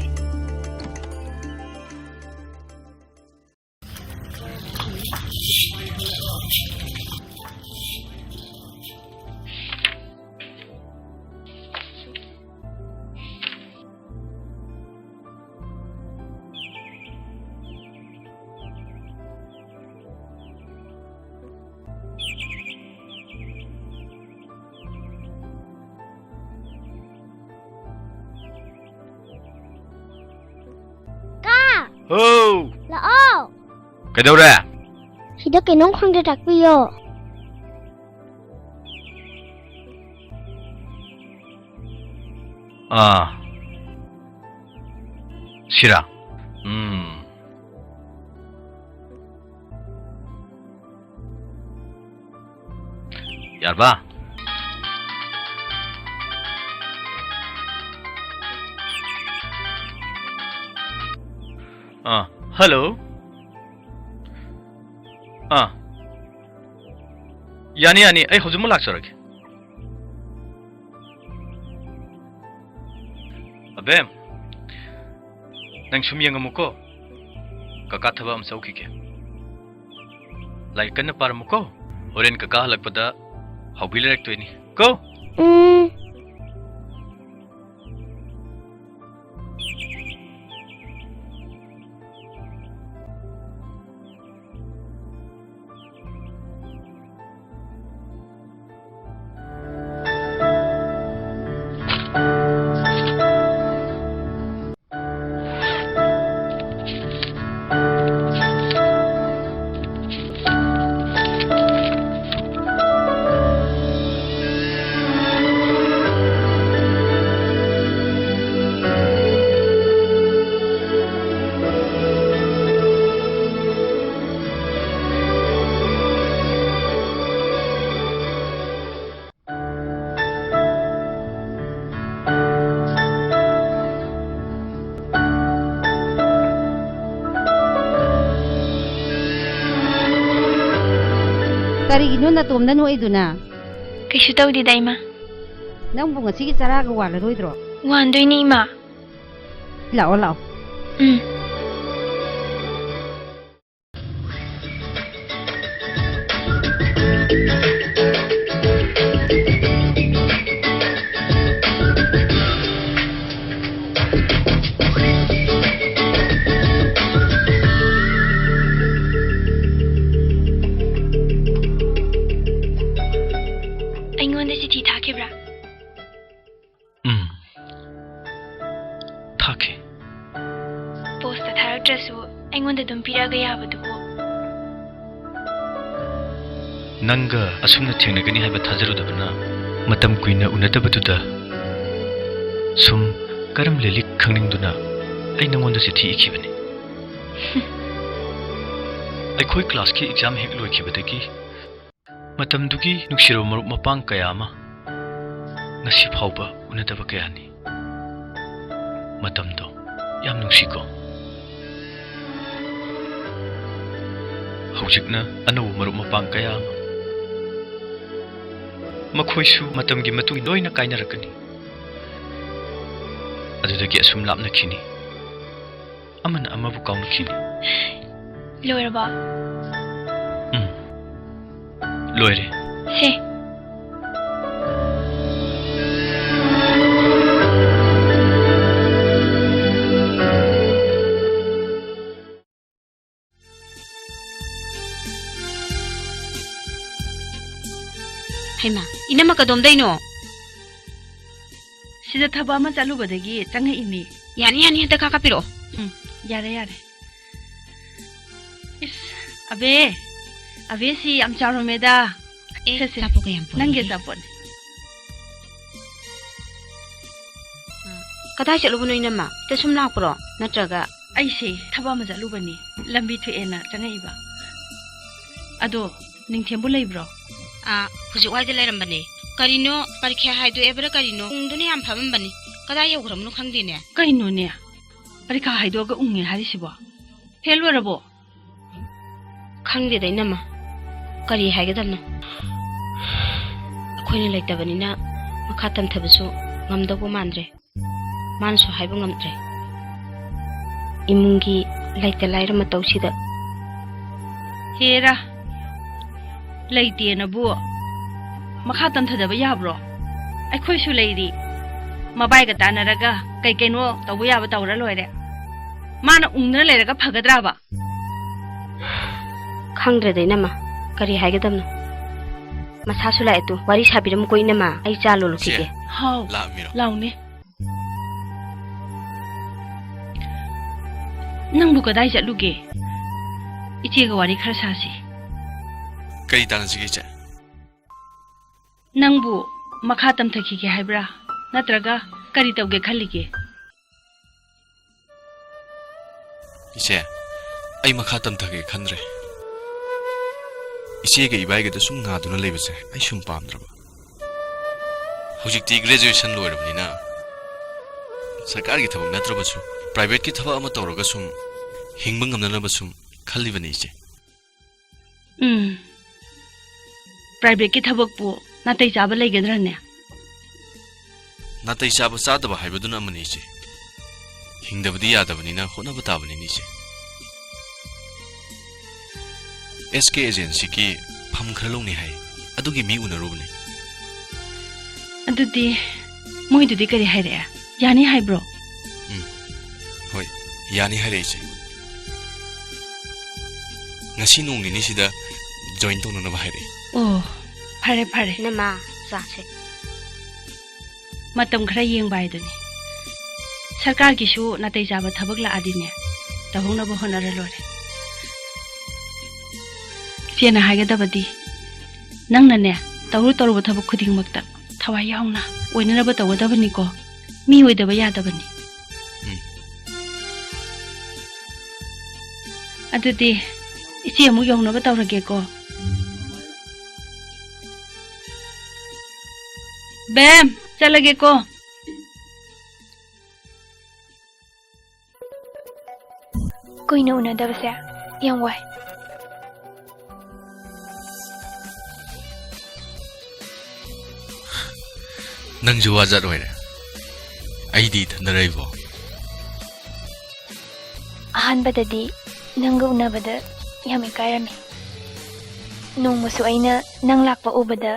ꯍꯣ! ꯂꯥꯛꯑꯣ! ꯀꯩꯗꯧꯔꯦ? ꯁꯤꯗ ꯀꯩꯅꯣꯝ ꯈꯪꯗꯦ, ꯇꯥꯛꯄꯤꯌꯣ꯫ ꯑꯥ꯫ ꯁꯤꯔꯥ? ꯎꯝ꯫ ꯌꯥꯔꯕ? ꯑꯥ, ꯍꯜꯂꯣ꯫ ꯑꯥ꯫ ꯌꯥꯅꯤ, ꯌꯥꯅꯤ, ꯑꯩ ꯍꯧꯖꯤꯛꯃꯛ ꯂꯥꯛꯆꯔꯒꯦ꯫ ꯑꯕꯦꯝ, ꯅꯪ ꯁꯨꯝ ꯌꯦꯡꯉꯝꯃꯨꯀꯣ꯫ ꯀꯀꯥ ꯊꯕꯛ ꯑꯃ ꯆꯧꯈꯤꯒꯦ꯫ ꯂꯥꯏꯔꯤꯛ ꯀꯟꯅ ꯄꯥꯔꯝꯃꯨꯀꯣ꯫ ꯍꯣꯔꯦꯟ ꯀꯀꯥ ꯍꯜꯂꯛꯄꯗ ꯍꯥꯎꯕꯤ ꯂꯩꯔꯛꯇꯣꯏꯅꯤ ꯀꯣ꯫ ꯎꯝ꯫ ꯀꯔꯤꯒꯤꯅꯣ ꯅꯇꯣꯝꯗ ꯅꯣꯛꯏꯗꯨꯅ? ꯀꯩꯁꯨ ꯇꯧꯗꯦꯗ, ꯏꯃꯥ꯫ ꯅꯪꯕꯨ ꯉꯁꯤꯒꯤ ꯆꯔꯥꯒ ꯋꯥꯜꯂꯔꯣꯏꯗ꯭ꯔꯣ? ꯋꯥꯟꯗꯣꯏꯅꯤ, ꯏꯃꯥ꯫ ꯂꯥꯛꯑꯣ, ꯂꯥꯛꯑꯣ꯫ ꯎꯝ꯫ ꯑꯩꯉꯣꯟꯗ ꯆꯤꯊꯤ ꯊꯥꯈꯤꯕ꯭ꯔꯥ? ꯎꯝ꯫ ꯊꯥꯈꯤ꯫ ꯄꯣꯁꯇ ꯊꯥꯔꯛꯇ꯭ꯔꯁꯨ ꯑꯗꯨꯝ ꯄꯤꯔꯛꯑꯒ ꯌꯥꯕꯗꯨꯕꯨ꯫ ꯅꯪꯒ ꯑꯁꯨꯝꯅ ꯊꯦꯡꯅꯒꯅꯤ ꯍꯥꯏꯕ ꯊꯥꯖꯔꯨꯗꯕꯅ, ꯃꯇꯝ ꯀꯨꯏꯅ ꯎꯅꯗꯕꯗꯨꯗ ꯁꯨꯝ ꯀꯔꯝ ꯂꯦꯜꯂꯤ ꯈꯪꯅꯤꯡꯗꯨꯅ ꯑꯩ ꯅꯉꯣꯟꯗ ꯆꯤꯊꯤ ꯏꯈꯤꯕꯅꯤ꯫ ꯑꯩꯈꯣꯏ ꯀ꯭ꯂꯥꯁꯀꯤ ꯑꯦꯛꯖꯥꯝ ꯍꯦꯛ ꯂꯣꯏꯈꯤꯕꯗꯒꯤ ꯃꯇꯝꯗꯨꯒꯤ ꯅꯨꯡꯁꯤꯔꯕ ꯃꯔꯨꯞ ꯃꯄꯥꯡ ꯀꯌꯥ ꯑꯃ ꯉꯁꯤ ꯐꯥꯎꯕ ꯎꯅꯗꯕ ꯀꯌꯥꯅꯤ꯫ ꯃꯇꯝꯗꯣ ꯌꯥꯝ ꯅꯨꯡꯁꯤꯀꯣ꯫ ꯍꯧꯖꯤꯛꯅ ꯑꯅꯧꯕ ꯃꯔꯨꯞ ꯃꯄꯥꯡ ꯀꯌꯥ ꯑꯃ, ꯃꯈꯣꯏꯁꯨ ꯃꯇꯝꯒꯤ ꯃꯇꯨꯡ ꯏꯟꯅ ꯂꯣꯏꯅ ꯀꯥꯏꯅꯔꯛꯀꯅꯤ꯫ ꯑꯗꯨꯗꯒꯤ ꯑꯁꯨꯝ ꯂꯥꯞꯅꯈꯤꯅꯤ꯫ ꯑꯃꯅ ꯑꯃꯕꯨ ꯀꯥꯎꯅꯈꯤꯅꯤ꯫ ꯂꯣꯏꯔꯕ? ꯎꯝ꯫ ꯂꯣꯏꯔꯦ꯫ ꯍꯦ꯫ ꯍꯩꯃꯥ, ꯏꯅꯝꯃ ꯀꯗꯣꯝꯗꯩꯅꯣ? ꯁꯤꯗ ꯊꯕꯛ ꯑꯃ ꯆꯠꯂꯨꯕꯗꯒꯤ ꯆꯪꯉꯛꯏꯅꯤ꯫ ꯌꯥꯅꯤ, ꯌꯥꯅꯤ, ꯍꯟꯗꯛ ꯀꯥ ꯀꯥꯞꯄꯤꯔꯛꯑꯣ꯫ ꯎꯝ, ꯌꯥꯔꯦ, ꯌꯥꯔꯦ꯫ ꯏꯁ, ꯑꯕꯦ, ꯑꯕꯦ ꯁꯤ ꯌꯥꯝ ꯆꯥꯎꯔꯝꯃꯦꯗ꯫ ꯑꯦ, ꯁꯦ, ꯁꯦ, ꯑꯆꯥꯄꯣꯠꯀ ꯌꯥꯝ ꯄꯨꯔꯛꯑꯦ꯫ ꯅꯪꯒꯤ ꯑꯆꯥꯄꯣꯠꯅꯤ꯫ ꯀꯗꯥꯏ ꯆꯠꯂꯨꯕꯅꯣ ꯏꯅꯝꯃ? ꯁꯤꯗ ꯁꯨꯝ ꯂꯥꯛꯄ꯭ꯔꯣ? ꯅꯠꯇ꯭ꯔꯒ? ꯑꯩꯁꯦ ꯊꯕꯛ ꯑꯃ ꯆꯠꯂꯨꯕꯅꯤ, ꯂꯝꯕꯤ ꯊꯣꯛꯑꯦꯅ ꯆꯪꯉꯛꯏꯕ꯫ ꯑꯗꯣ ꯅꯤꯡꯊꯦꯝꯕꯨ ꯂꯩꯕ꯭ꯔꯣ? ꯑꯥ, ꯍꯧꯖꯤꯛ ꯋꯥꯏꯗ ꯂꯩꯔꯝꯕꯅꯦ꯫ ꯀꯔꯤꯅꯣ, ꯄꯔꯤꯈ꯭ꯌꯥ ꯍꯥꯏꯗꯣꯛꯑꯦꯕ꯭ꯔꯥ ꯀꯔꯤꯅꯣ? ꯄꯨꯡꯗꯨꯅ ꯌꯥꯝ ꯐꯝꯃꯝꯕꯅꯤ꯫ ꯀꯗꯥꯏ ꯌꯧꯈ꯭ꯔꯕꯅꯣ ꯈꯪꯗꯦꯅꯦ꯫ ꯀꯩꯅꯣꯅꯦ? ꯄꯔꯤꯈꯥ ꯍꯥꯏꯗꯣꯛꯑꯒ ꯎꯪꯉꯦ ꯍꯥꯏꯔꯤꯁꯤꯕꯣ? ꯐꯦꯜ ꯑꯣꯏꯔꯕꯣ? ꯈꯪꯗꯦꯗ ꯏꯅꯝꯃ, ꯀꯔꯤ ꯍꯥꯏꯒꯗꯕꯅꯣ? ꯑꯩꯈꯣꯏꯅ ꯂꯩꯇꯕꯅꯤꯅ ꯃꯈꯥ ꯇꯝꯊꯕꯁꯨ ꯉꯝꯗꯧꯕ ꯃꯥꯟꯗ꯭ꯔꯦ꯫ ꯃꯥꯅꯁꯨ ꯍꯥꯏꯕ ꯉꯝꯗ꯭ꯔꯦ꯫ ꯏꯃꯨꯡꯒꯤ ꯂꯩꯇ ꯂꯥꯏꯔ ꯃꯇꯧꯁꯤꯗ꯫ ꯍꯦꯔꯥ, ꯂꯩꯇꯦꯅꯕꯨ ꯃꯈꯥ ꯇꯝꯊꯗꯕ ꯌꯥꯕ꯭ꯔꯣ? ꯑꯩꯈꯣꯏꯁꯨ ꯂꯩꯔꯤ꯫ ꯃꯕꯥꯏꯒ ꯇꯥꯟꯅꯔꯒ ꯀꯩ ꯀꯩꯅꯣ ꯇꯧꯕ ꯌꯥꯕ ꯇꯧꯔ ꯂꯣꯏꯔꯦ꯫ ꯃꯥꯅ ꯎꯪꯗꯅ ꯂꯩꯔꯒ ꯐꯒꯗ꯭ꯔꯥꯕ? ꯈꯪꯗ꯭ꯔꯦꯗ ꯏꯅꯝꯃ, ꯀꯔꯤ ꯍꯥꯏꯒꯗꯕꯅꯣ? ꯃꯁꯥꯁꯨ ꯂꯥꯛꯑꯦ ꯇꯨ, ꯋꯥꯔꯤ ꯁꯥꯕꯤꯔꯝꯃꯨꯀꯣ ꯏꯅꯝꯃ, ꯑꯩ ꯆꯥ ꯂꯣꯜꯂꯨꯈꯤꯒꯦ꯫ ꯏꯆꯦ, ꯍꯥꯎ, ꯂꯥꯛꯑꯝꯃꯤꯔꯣ? ꯂꯥꯎꯅꯦ꯫ ꯅꯪꯕꯨ ꯀꯗꯥꯏ ꯆꯠꯂꯨꯒꯦ? ꯏꯆꯦꯒ ꯋꯥꯔꯤ ꯈꯔ ꯁꯥꯁꯤ꯫ ꯀꯔꯤ ꯇꯥꯟꯅꯁꯤꯒꯦ, ꯏꯆꯦ? ꯅꯪꯕꯨ ꯃꯈꯥ ꯇꯝꯊꯈꯤꯒꯦ ꯍꯥꯏꯕ꯭ꯔꯥ? ꯅꯠꯇ꯭ꯔꯒ ꯀꯔꯤ ꯇꯧꯒꯦ ꯈꯜꯂꯤꯒꯦ? ꯏꯆꯦ, ꯑꯩ ꯃꯈꯥ ꯇꯝꯊꯒꯦ ꯈꯟꯗ꯭ꯔꯦ꯫ ꯏꯆꯦꯒ ꯏꯕꯥꯏꯒꯗ ꯁꯨꯝ ꯉꯥꯗꯨꯅ ꯂꯩꯕꯁꯦ ꯑꯩ ꯁꯨꯝ ꯄꯥꯝꯗ꯭ꯔꯕ꯫ ꯍꯧꯖꯤꯛꯇꯤ graduation ꯂꯣꯏꯔꯕꯅꯤꯅ ꯁꯔꯀꯥꯔꯒꯤ ꯊꯕꯛ ꯅꯠꯇ꯭ꯔꯕꯁꯨ privateꯀꯤ ꯊꯕꯛ ꯑꯃ ꯇꯧꯔꯒ ꯁꯨꯝ ꯍꯤꯡꯕ ꯉꯝꯅꯅꯕ ꯁꯨꯝ ꯈꯜꯂꯤꯕꯅꯤ, ꯏꯆꯦ꯫ ꯎꯝ꯫ Privateꯀꯤ ꯊꯕꯛꯄꯨ ꯅꯥꯇꯩ ꯆꯥꯕ ꯂꯩꯒꯗ꯭ꯔꯅꯦ? ꯅꯥꯇꯩ ꯆꯥꯕ ꯆꯥꯗꯕ ꯍꯥꯏꯕꯗꯨꯅ ꯑꯃꯅꯤ, ꯏꯆꯦ꯫ ꯍꯤꯡꯗꯕꯗꯤ ꯌꯥꯗꯕꯅꯤꯅ ꯍꯣꯠꯅꯕ ꯇꯥꯕꯅꯤꯅꯦ, ꯏꯆꯦ꯫ ꯑꯦꯁ ꯀꯦ ꯑꯦꯖꯦꯟꯁꯤꯒꯤ ꯐꯝ ꯈꯔ ꯂꯧꯅꯤ ꯍꯥꯏ꯫ ꯑꯗꯨꯒꯤ ꯃꯤ ꯎꯅꯔꯨꯕꯅꯤ꯫ ꯑꯗꯨꯗꯤ ꯃꯣꯏꯗꯨꯗꯤ ꯀꯔꯤ ꯍꯥꯏꯔꯛꯑꯦ? ꯌꯥꯅꯤ ꯍꯥꯏꯕ꯭ꯔꯣ? ꯎꯝ꯫ ꯍꯣꯏ, ꯌꯥꯅꯤ ꯍꯥꯏꯔꯛꯑꯦ, ꯏꯆꯦ꯫ ꯉꯁꯤ ꯅꯣꯡ ꯅꯤꯅꯤꯁꯤꯗ join ꯇꯧꯅꯅꯕ ꯍꯥꯏꯔꯛꯑꯦ꯫ ꯑꯣ, ꯐꯔꯦ, ꯐꯔꯦ꯫ ꯅꯃꯥ, ꯆꯥꯁꯦ꯫ ꯃꯇꯝ ꯈꯔ ꯌꯦꯡꯕ ꯍꯥꯏꯗꯨꯅꯤ꯫ ꯁꯔꯀꯥꯔꯒꯤꯁꯨ ꯅꯥꯇꯩ ꯆꯥꯕ ꯊꯕꯛ ꯂꯥꯛꯑꯗꯤꯅꯦ, ꯇꯧꯍꯧꯅꯕ ꯍꯣꯠꯅꯔ ꯂꯣꯏꯔꯦ꯫ ꯏꯆꯦꯅ ꯍꯥꯏꯒꯗꯕꯗꯤ, ꯅꯪꯅꯅꯦ, ꯇꯧꯔꯨ ꯇꯧꯔꯨꯕ ꯊꯕꯛ ꯈꯨꯗꯤꯡꯃꯛꯇ ꯊꯋꯥꯏ ꯌꯥꯎꯅ ꯑꯣꯏꯅꯅꯕ ꯇꯧꯒꯗꯕꯅꯤꯀꯣ꯫ ꯃꯤ ꯑꯣꯏꯗꯕ ꯌꯥꯗꯕꯅꯤ꯫ ꯎꯝ꯫ ꯑꯗꯨꯗꯤ ꯏꯆꯦ ꯑꯃꯨꯛ ꯌꯧꯅꯕ ꯇꯧꯔꯒꯦꯀꯣ꯫ ꯕꯦꯝ, ꯆꯠꯂꯒꯦꯀꯣ꯫ ꯀꯨꯏꯅ ꯎꯅꯗꯕꯁꯦ ꯌꯥꯝ ꯋꯥꯏ꯫ ꯅꯪꯁꯨ ꯋꯥꯖꯠ ꯑꯣꯏꯔꯦ꯫ ꯑꯩꯗꯤ ꯏꯊꯟꯗꯔ ꯏꯕꯣ꯫ ꯑꯍꯥꯟꯕꯗꯗꯤ ꯅꯪꯒ ꯎꯅꯕꯗ ꯌꯥꯝ ꯏꯀꯥꯏꯔꯝꯃꯤ꯫ ꯅꯣꯡꯃꯁꯨ ꯑꯩꯅ ꯅꯪ ꯂꯥꯛꯄ ꯎꯕꯗ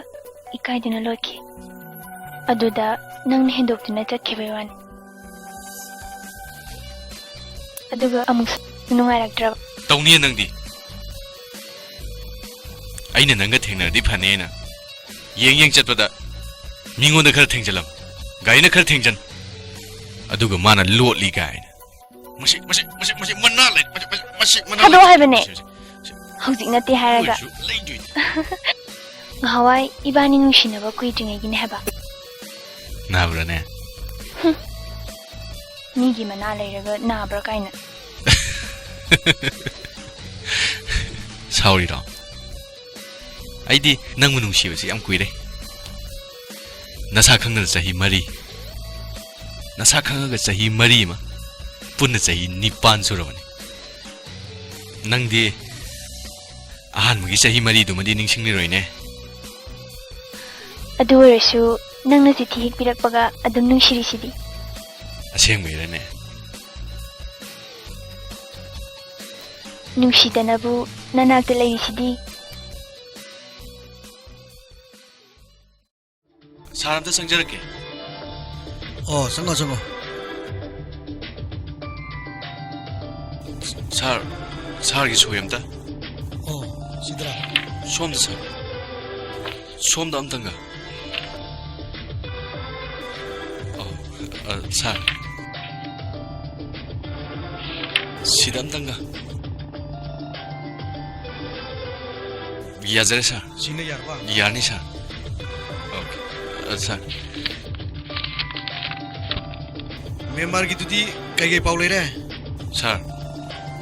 ꯏꯀꯥꯏꯗꯨꯅ ꯂꯣꯠꯈꯤ꯫ ꯑꯗꯨꯗ ꯅꯪꯅ ꯍꯦꯟꯗꯣꯛꯇꯨꯅ ꯆꯠꯈꯤꯕꯩ ꯋꯥꯅꯤ꯫ ꯑꯗꯨꯒ ꯑꯃꯨꯛꯁꯨ ꯅꯨꯡꯉꯥꯏꯔꯛꯇ꯭ꯔꯕ꯫ ꯇꯧꯅꯤꯌꯦ ꯅꯪꯗꯤ꯫ ꯑꯩꯅ ꯅꯪꯒ ꯊꯦꯡꯅꯔꯗꯤ ꯐꯅꯦꯅ ꯌꯦꯡ ꯌꯦꯡ ꯆꯠꯄꯗ ꯃꯤꯉꯣꯟꯗ ꯈꯔ ꯊꯦꯡꯖꯜꯂꯝ, ꯒꯥꯔꯤꯅ ꯈꯔ ꯊꯦꯡꯖꯟ, ꯑꯗꯨꯒ ꯃꯥꯅ ꯂꯣꯠꯂꯤ ꯀꯥꯏꯅ꯫ ꯃꯁꯤ, ꯃꯁꯤ, ꯃꯁꯤ, ꯃꯁꯤ ꯃꯅꯥ ꯂꯩ, ꯃꯁꯤ, ꯃꯁꯤ, ꯃꯁꯤ ꯃꯅꯥ ꯊꯥꯗꯣꯛꯑꯣ ꯂꯩ꯫ ꯍꯥꯏꯕꯅꯦ꯫ ꯃꯁꯤ, ꯃꯁꯤ, ꯃꯁꯤ꯫ ꯍꯧꯖꯤꯛ ꯅꯠꯇꯦ ꯍꯥꯏꯔꯒ꯫ ꯑꯣꯏꯔꯁꯨ ꯂꯩꯗꯣꯏꯅꯤ꯫ ꯉꯍꯥꯟꯋꯥꯏ ꯏꯕꯥꯅꯤ ꯅꯨꯡꯁꯤꯅꯕ ꯀꯨꯏꯗ꯭ꯔꯤꯉꯩꯒꯤꯅꯦ ꯍꯥꯏꯕ꯫ ꯅꯥꯕ꯭ꯔꯥꯅꯦ? ꯍꯨꯝ꯫ ꯃꯤꯒꯤ ꯃꯅꯥ ꯂꯩꯔꯒ ꯅꯥꯕ꯭ꯔꯥ ꯀꯥꯏꯅ꯫ ꯁꯥꯎꯔꯤꯔꯣ? ꯑꯩꯗꯤ ꯅꯪꯕꯨ ꯅꯨꯡꯁꯤꯕꯁꯤ ꯌꯥꯝ ꯀꯨꯏꯔꯦ꯫ ꯅꯁꯥ ꯈꯪꯅꯅ ꯆꯍꯤ ꯃꯔꯤ, ꯅꯁꯥ ꯈꯪꯉꯒ ꯆꯍꯤ ꯃꯔꯤ ꯑꯃ, ꯄꯨꯟꯅ ꯆꯍꯤ ꯅꯤꯄꯥꯟ ꯁꯨꯔꯕꯅꯤ꯫ ꯅꯪꯗꯤ ꯑꯍꯥꯟꯕꯒꯤ ꯆꯍꯤ ꯃꯔꯤꯗꯨꯃꯗꯤ ꯅꯤꯡꯁꯤꯡꯂꯔꯣꯏꯅꯦ꯫ ꯑꯗꯨ ꯑꯣꯏꯔꯁꯨ ꯅꯪꯅ ꯆꯤꯊꯤ ꯍꯦꯛ ꯄꯤꯔꯛꯄꯒ ꯑꯗꯨꯝ ꯅꯨꯡꯁꯤꯔꯤꯁꯤꯗꯤ꯫ ꯑꯁꯦꯡꯕꯩꯔꯅꯦ? ꯅꯨꯡꯁꯤꯗꯅꯕꯨ ꯅꯅꯥꯛꯇ ꯂꯩꯔꯤꯁꯤꯗꯤ꯫ ꯁꯥꯔ, ꯑꯝꯇ ꯆꯪꯖꯔꯛꯀꯦ꯫ ꯑꯣ, ꯆꯪꯉꯣ, ꯆꯪꯉꯣ꯫ ꯁꯥꯔ, ꯁꯥꯔꯒꯤ ꯁꯣꯏ ꯑꯝꯇ꯫ ꯑꯣ, ꯁꯤꯗꯔꯥ? ꯁꯣꯝꯗ, ꯁꯥꯔ꯫ ꯁꯣꯝꯗ ꯑꯝꯇꯪꯒ꯫ ꯑꯣ, ꯑ, ꯁꯥꯔ꯫ ꯁꯤꯗ ꯑꯝꯇꯪꯒ꯫ ꯌꯥꯖꯔꯦ, ꯁꯥꯔ꯫ ꯁꯤꯅ ꯌꯥꯔꯕ? ꯌꯥꯔꯅꯤ, ꯁꯥꯔ꯫ ꯑꯣꯀꯦ꯫ ꯑ, ꯁꯥꯔ꯫ ꯃ꯭ꯌꯥꯟꯃꯥꯔꯒꯤꯗꯨꯗꯤ ꯀꯩꯀꯩ ꯄꯥꯎ ꯂꯩꯔꯦ? ꯁꯥꯔ,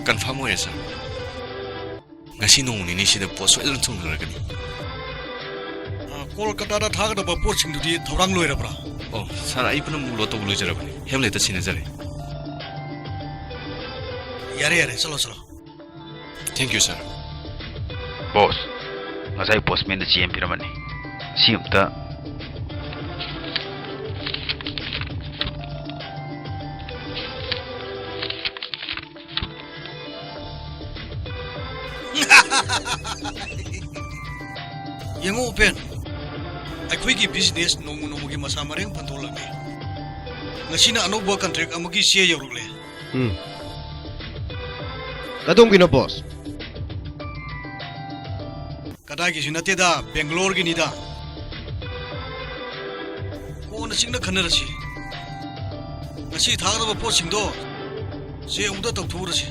ꯀꯟꯐꯥꯔꯝ ꯑꯣꯏꯔꯦ, ꯁꯥꯔ꯫ ꯉꯁꯤ ꯅꯣꯡꯃ ꯅꯤꯅꯤꯁꯤꯗ ꯄꯣꯠ ꯁꯣꯏꯗꯅ ꯊꯨꯡꯂꯔꯒꯅꯤ꯫ ꯑ, ꯀꯣꯜꯀꯇꯥꯗ ꯊꯥꯒꯗꯕ ꯄꯣꯠꯁꯤꯡꯗꯨꯗꯤ ꯊꯧꯔꯥꯡ ꯂꯣꯏꯔꯕ꯭ꯔꯥ? ꯑꯣ, ꯁꯥꯔ, ꯑꯩ ꯄꯨꯝꯅꯃꯛ ꯂꯣꯗ ꯇꯧꯕ ꯂꯣꯏꯖꯔꯕꯅꯤ꯫ ꯍꯦꯝꯂꯦꯠꯇ ꯁꯤꯟꯅꯖꯔꯦ꯫ ꯌꯥꯔꯦ, ꯌꯥꯔꯦ, ꯆꯠꯂꯣ, ꯆꯠꯂꯣ꯫ Thank you, sir. ꯕꯣꯁ, ꯉꯁꯥꯏ ꯄꯣꯁꯃꯦꯟꯗ ꯆꯦ ꯑꯃ ꯄꯤꯔꯝꯕꯅꯤ꯫ ꯁꯤ ꯑꯝꯇ꯫ ꯌꯦꯡꯉꯨ, ꯎꯄꯦꯟ, ꯑꯩꯈꯣꯏꯒꯤ ꯕꯤꯖꯤꯅꯦꯁ ꯅꯣꯡꯃ ꯅꯣꯡꯃꯒꯤ ꯃꯁꯥ ꯃꯔꯦꯡ ꯐꯟꯗꯣꯛꯂꯝꯃꯤ꯫ ꯉꯁꯤꯅ ꯑꯅꯧꯕ ꯀꯟꯇ꯭ꯔꯦꯛ ꯑꯃꯒꯤ ꯆꯦ ꯌꯧꯔꯛꯂꯦ꯫ ꯎꯝ꯫ ꯀꯗꯣꯝꯒꯤꯅꯣ, ꯕꯣꯁ? ꯀꯗꯥꯏꯒꯤꯁꯨ ꯅꯠꯇꯦꯗ, ꯕꯦꯡꯒ꯭ꯂꯣꯔꯒꯤꯅꯤꯗ꯫ ꯀꯣꯟꯅ ꯆꯤꯛꯅ ꯈꯟꯅꯔꯁꯤ꯫ ꯉꯁꯤ ꯊꯥꯒꯗꯕ ꯄꯣꯠꯁꯤꯡꯗꯣ ꯆꯦ ꯑꯃꯨꯛꯇ ꯇꯧꯊꯣꯛꯎꯔꯁꯤ꯫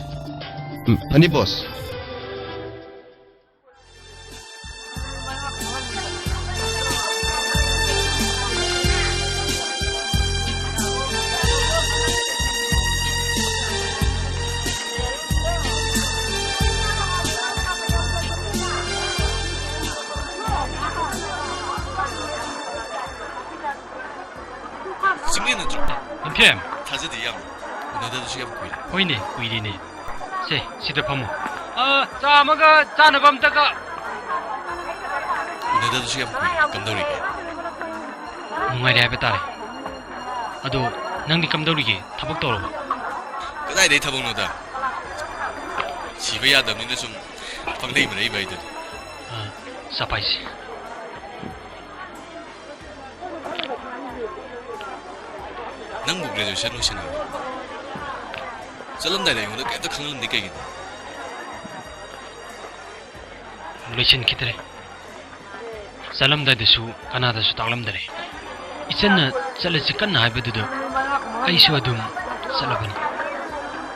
ꯎꯝ, ꯐꯅꯤ, ꯕꯣꯁ꯫ ꯆꯤꯡꯂꯦꯟ ꯅꯠꯇ꯭ꯔꯣ? ꯅꯤꯡꯊꯦꯝ꯫ ꯊꯥꯖꯗꯦ ꯌꯥꯝ꯫ ꯎꯅꯗꯕꯁꯨ ꯌꯥꯝ ꯀꯨꯏꯔꯦ꯫ ꯍꯣꯏꯅꯦ, ꯀꯨꯏꯔꯦꯅꯦ꯫ ꯁꯦ, ꯁꯤꯗ ꯐꯝꯃꯣ꯫ ꯑ, ꯆꯥ ꯑꯃꯒ ꯆꯥꯅꯕ ꯑꯝꯇꯒ꯫ ꯎꯅꯗꯕꯁꯨ ꯌꯥꯝ ꯀꯨꯏꯔꯦ꯫ ꯀꯝꯗꯧꯔꯤꯒꯦ? ꯅꯨꯡꯉꯥꯏꯔꯤ ꯍꯥꯏꯕ ꯇꯥꯔꯦ꯫ ꯑꯗꯣ, ꯅꯪꯗꯤ ꯀꯝꯗꯧꯔꯤꯒꯦ? ꯊꯕꯛ ꯇꯧꯔꯕꯣ? ꯀꯗꯥꯏꯗꯩ ꯊꯕꯛꯅꯣꯗ? ꯁꯤꯕ ꯌꯥꯗꯕꯅꯤꯅ ꯁꯨꯝ ꯄꯪꯂꯩ ꯃꯔꯩꯕ ꯍꯥꯏꯗꯨꯅꯤ꯫ ꯑ, ꯆꯥ ꯄꯥꯏꯁꯦ꯫ ꯅꯪꯕꯨ graduation ꯂꯣꯏꯁꯤꯟꯈ꯭ꯔꯕꯣ? ꯆꯠꯂꯝꯗꯥꯏꯗ ꯑꯩꯉꯣꯟꯗ ꯀꯩꯝꯇ ꯈꯪꯍꯜꯂꯝꯗꯦ ꯀꯩꯒꯤꯅꯣ? ꯂꯣꯏꯁꯤꯟꯈꯤꯗ꯭ꯔꯦ꯫ ꯆꯠꯂꯝꯗꯥꯏꯗꯁꯨ ꯀꯅꯥꯗꯁꯨ ꯇꯥꯛꯂꯝꯗꯔꯦ꯫ ꯏꯆꯟꯅ ꯆꯠꯂꯁꯤ ꯀꯟꯅ ꯍꯥꯏꯕꯗꯨꯗ ꯑꯩꯁꯨ ꯑꯗꯨꯝ ꯆꯠꯂꯕꯅꯤ꯫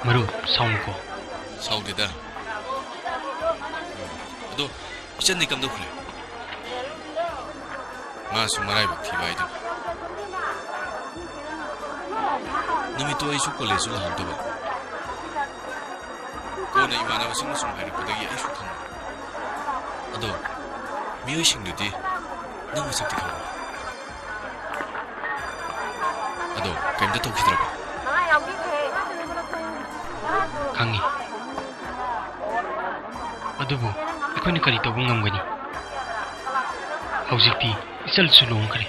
ꯃꯔꯨꯞ, ꯁꯥꯎꯅꯨꯀꯣ꯫ ꯁꯥꯎꯗꯦꯗ꯫ ꯑꯗꯣ ꯏꯆꯟꯗꯤ ꯀꯝꯗꯧꯈ꯭ꯔꯦ? ꯃꯥꯁꯨ ꯃꯔꯥꯏꯕꯛ ꯊꯤꯕ ꯍꯥꯏꯗꯨꯅꯤ꯫ ꯅꯨꯃꯤꯠꯇꯨ ꯑꯩꯁꯨ ꯀꯣꯂꯦꯖꯁꯨ ꯂꯥꯛꯍꯧꯗꯕ꯫ ꯀꯣꯟꯅ ꯏꯃꯥꯟꯅꯕꯁꯤꯡꯅ ꯁꯨꯝ ꯍꯥꯏꯔꯛꯄꯗꯒꯤ ꯑꯩꯁꯨ ꯈꯪꯕ꯫ ꯑꯗꯣ ꯃꯤꯑꯣꯏꯁꯤꯡꯗꯨꯗꯤ ꯅꯪ ꯃꯁꯛꯇꯤ ꯈꯪꯕ꯭ꯔꯥ? ꯑꯗꯣ ꯀꯩꯝꯇ ꯇꯧꯈꯤꯗ꯭ꯔꯕꯣ? ꯈꯪꯉꯤ꯫ ꯑꯗꯨꯕꯨ ꯑꯩꯈꯣꯏꯅ ꯀꯔꯤ ꯇꯧꯕ ꯉꯝꯒꯅꯤ? ꯍꯧꯖꯤꯛꯇꯤ ꯏꯆꯜꯁꯨ ꯂꯨꯍꯣꯡꯈ꯭ꯔꯦ꯫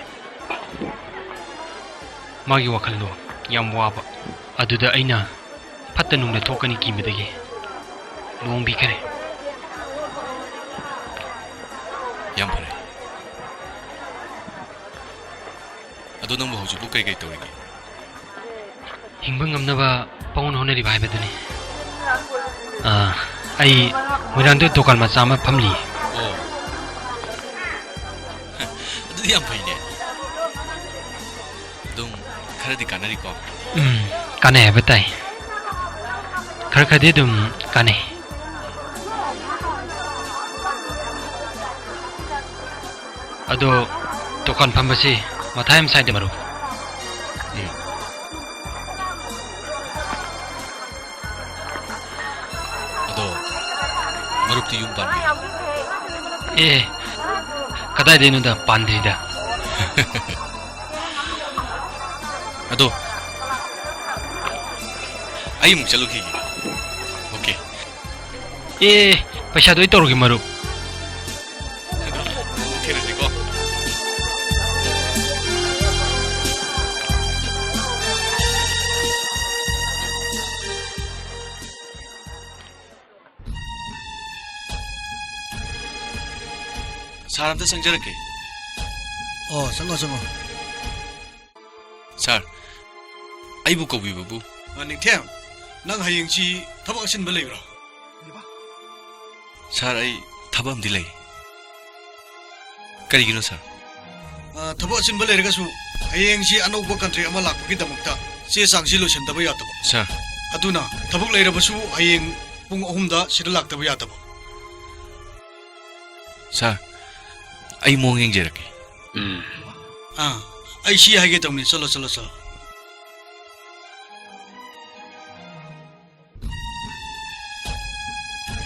ꯃꯥꯒꯤ ꯋꯥꯈꯜꯗꯣ ꯌꯥꯝ ꯋꯥꯕ꯫ ꯑꯗꯨꯗ ꯑꯩꯅ ꯐꯠꯇ ꯅꯨꯡꯗ ꯊꯣꯛꯀꯅꯤ ꯀꯤꯕꯗꯒꯤ ꯂꯨꯍꯣꯡꯕꯤꯈ꯭ꯔꯦ꯫ ꯌꯥꯝ ꯐꯔꯦ꯫ ꯑꯗꯣ ꯅꯪꯕꯨ ꯍꯧꯖꯤꯛꯄꯨ ꯀꯩ ꯀꯩ ꯇꯧꯔꯤꯒꯦ? ꯍꯤꯡꯕ ꯉꯝꯅꯕ ꯄꯪꯍꯣꯠ ꯍꯣꯠꯅꯔꯤꯕ ꯍꯥꯏꯕꯗꯨꯅꯤ꯫ ꯑꯥ, ꯑꯩ ꯃꯣꯏꯔꯥꯡꯗ ꯗꯨꯀꯥꯟ ꯃꯆꯥ ꯑꯃ ꯐꯝꯂꯤ꯫ ꯑꯣ꯫ ꯑꯗꯨꯗꯤ ꯌꯥꯝ ꯐꯩꯅꯦ꯫ ꯑꯗꯨꯝ ꯈꯔꯗꯤ ꯀꯥꯟꯅꯔꯤꯀꯣ? ꯎꯝ, ꯀꯥꯟꯅꯩ ꯍꯥꯏꯕ ꯇꯥꯏ꯫ ꯈꯔ ꯈꯔꯗꯤ ꯑꯗꯨꯝ ꯀꯥꯟꯅꯩ꯫ ꯑꯗꯣ ꯗꯨꯀꯥꯟ ꯐꯝꯕꯁꯤ ꯃꯊꯥ ꯌꯥꯝ ꯁꯥꯏꯗ, ꯃꯔꯨꯞ꯫ ꯎꯝ꯫ ꯑꯗꯣ ꯃꯔꯨꯞꯇꯤ ꯌꯨꯝ ꯄꯥꯟꯕꯤꯔꯦ? ꯑꯦ, ꯀꯗꯥꯏꯗꯩꯅꯣꯗ, ꯄꯥꯟꯗ꯭ꯔꯤꯗ꯫ ꯑꯗꯣ ꯑꯩ ꯑꯃꯨꯛ ꯆꯠꯂꯨꯈꯤꯒꯦ꯫ ꯑꯣꯀꯦ꯫ ꯑꯦ, ꯄꯩꯁꯥꯗꯣ ꯑꯩ ꯇꯧꯔꯒꯦ, ꯃꯔꯨꯞ꯫ ꯊꯦꯡꯅꯁꯤꯀꯣ꯫ ꯁꯥꯔ, ꯑꯝꯇ ꯆꯪꯖꯔꯛꯀꯦ꯫ ꯑꯣ, ꯆꯪꯉꯣ, ꯆꯪꯉꯣ꯫ ꯁꯥꯔ, ꯑꯩꯕꯨ ꯀꯧꯕꯤꯕꯕꯨ? ꯑ, ꯅꯤꯡꯊꯦꯝ, ꯅꯪ ꯍꯌꯦꯡꯁꯤ ꯊꯕꯛ ꯑꯆꯤꯟꯕ ꯂꯩꯕ꯭ꯔꯣ? ꯁꯥꯔ, ꯑꯩ ꯊꯕꯛ ꯑꯃꯗꯤ ꯂꯩ꯫ ꯀꯔꯤꯒꯤꯅꯣ, ꯁꯥꯔ? ꯑ, ꯊꯕꯛ ꯑꯆꯤꯟꯕ ꯂꯩꯔꯒꯁꯨ ꯍꯌꯦꯡꯁꯤ ꯑꯅꯧꯕ ꯀꯟꯇ꯭ꯔꯦꯛ ꯑꯃ ꯂꯥꯛꯄꯒꯤꯗꯃꯛꯇ ꯆꯦ ꯆꯥꯡꯁꯤ ꯂꯣꯏꯁꯤꯟꯗꯕ ꯌꯥꯗꯕ꯫ ꯁꯥꯔ꯫ ꯑꯗꯨꯅ ꯊꯕꯛ ꯂꯩꯔꯕꯁꯨ ꯍꯌꯦꯡ ꯄꯨꯡ ꯑꯍꯨꯝꯗ ꯁꯤꯗ ꯂꯥꯛꯇꯕ ꯌꯥꯗꯕ꯫ ꯁꯥꯔ, ꯑꯩ ꯃꯑꯣꯡ ꯌꯦꯡꯖꯔꯛꯀꯦ꯫ ꯎꯝ꯫ ꯑꯥ, ꯑꯩ ꯁꯤ ꯍꯥꯏꯒꯦ ꯇꯧꯅꯤ꯫ ꯆꯠꯂꯣ, ꯆꯠꯂꯣ, ꯆꯠꯂꯣ꯫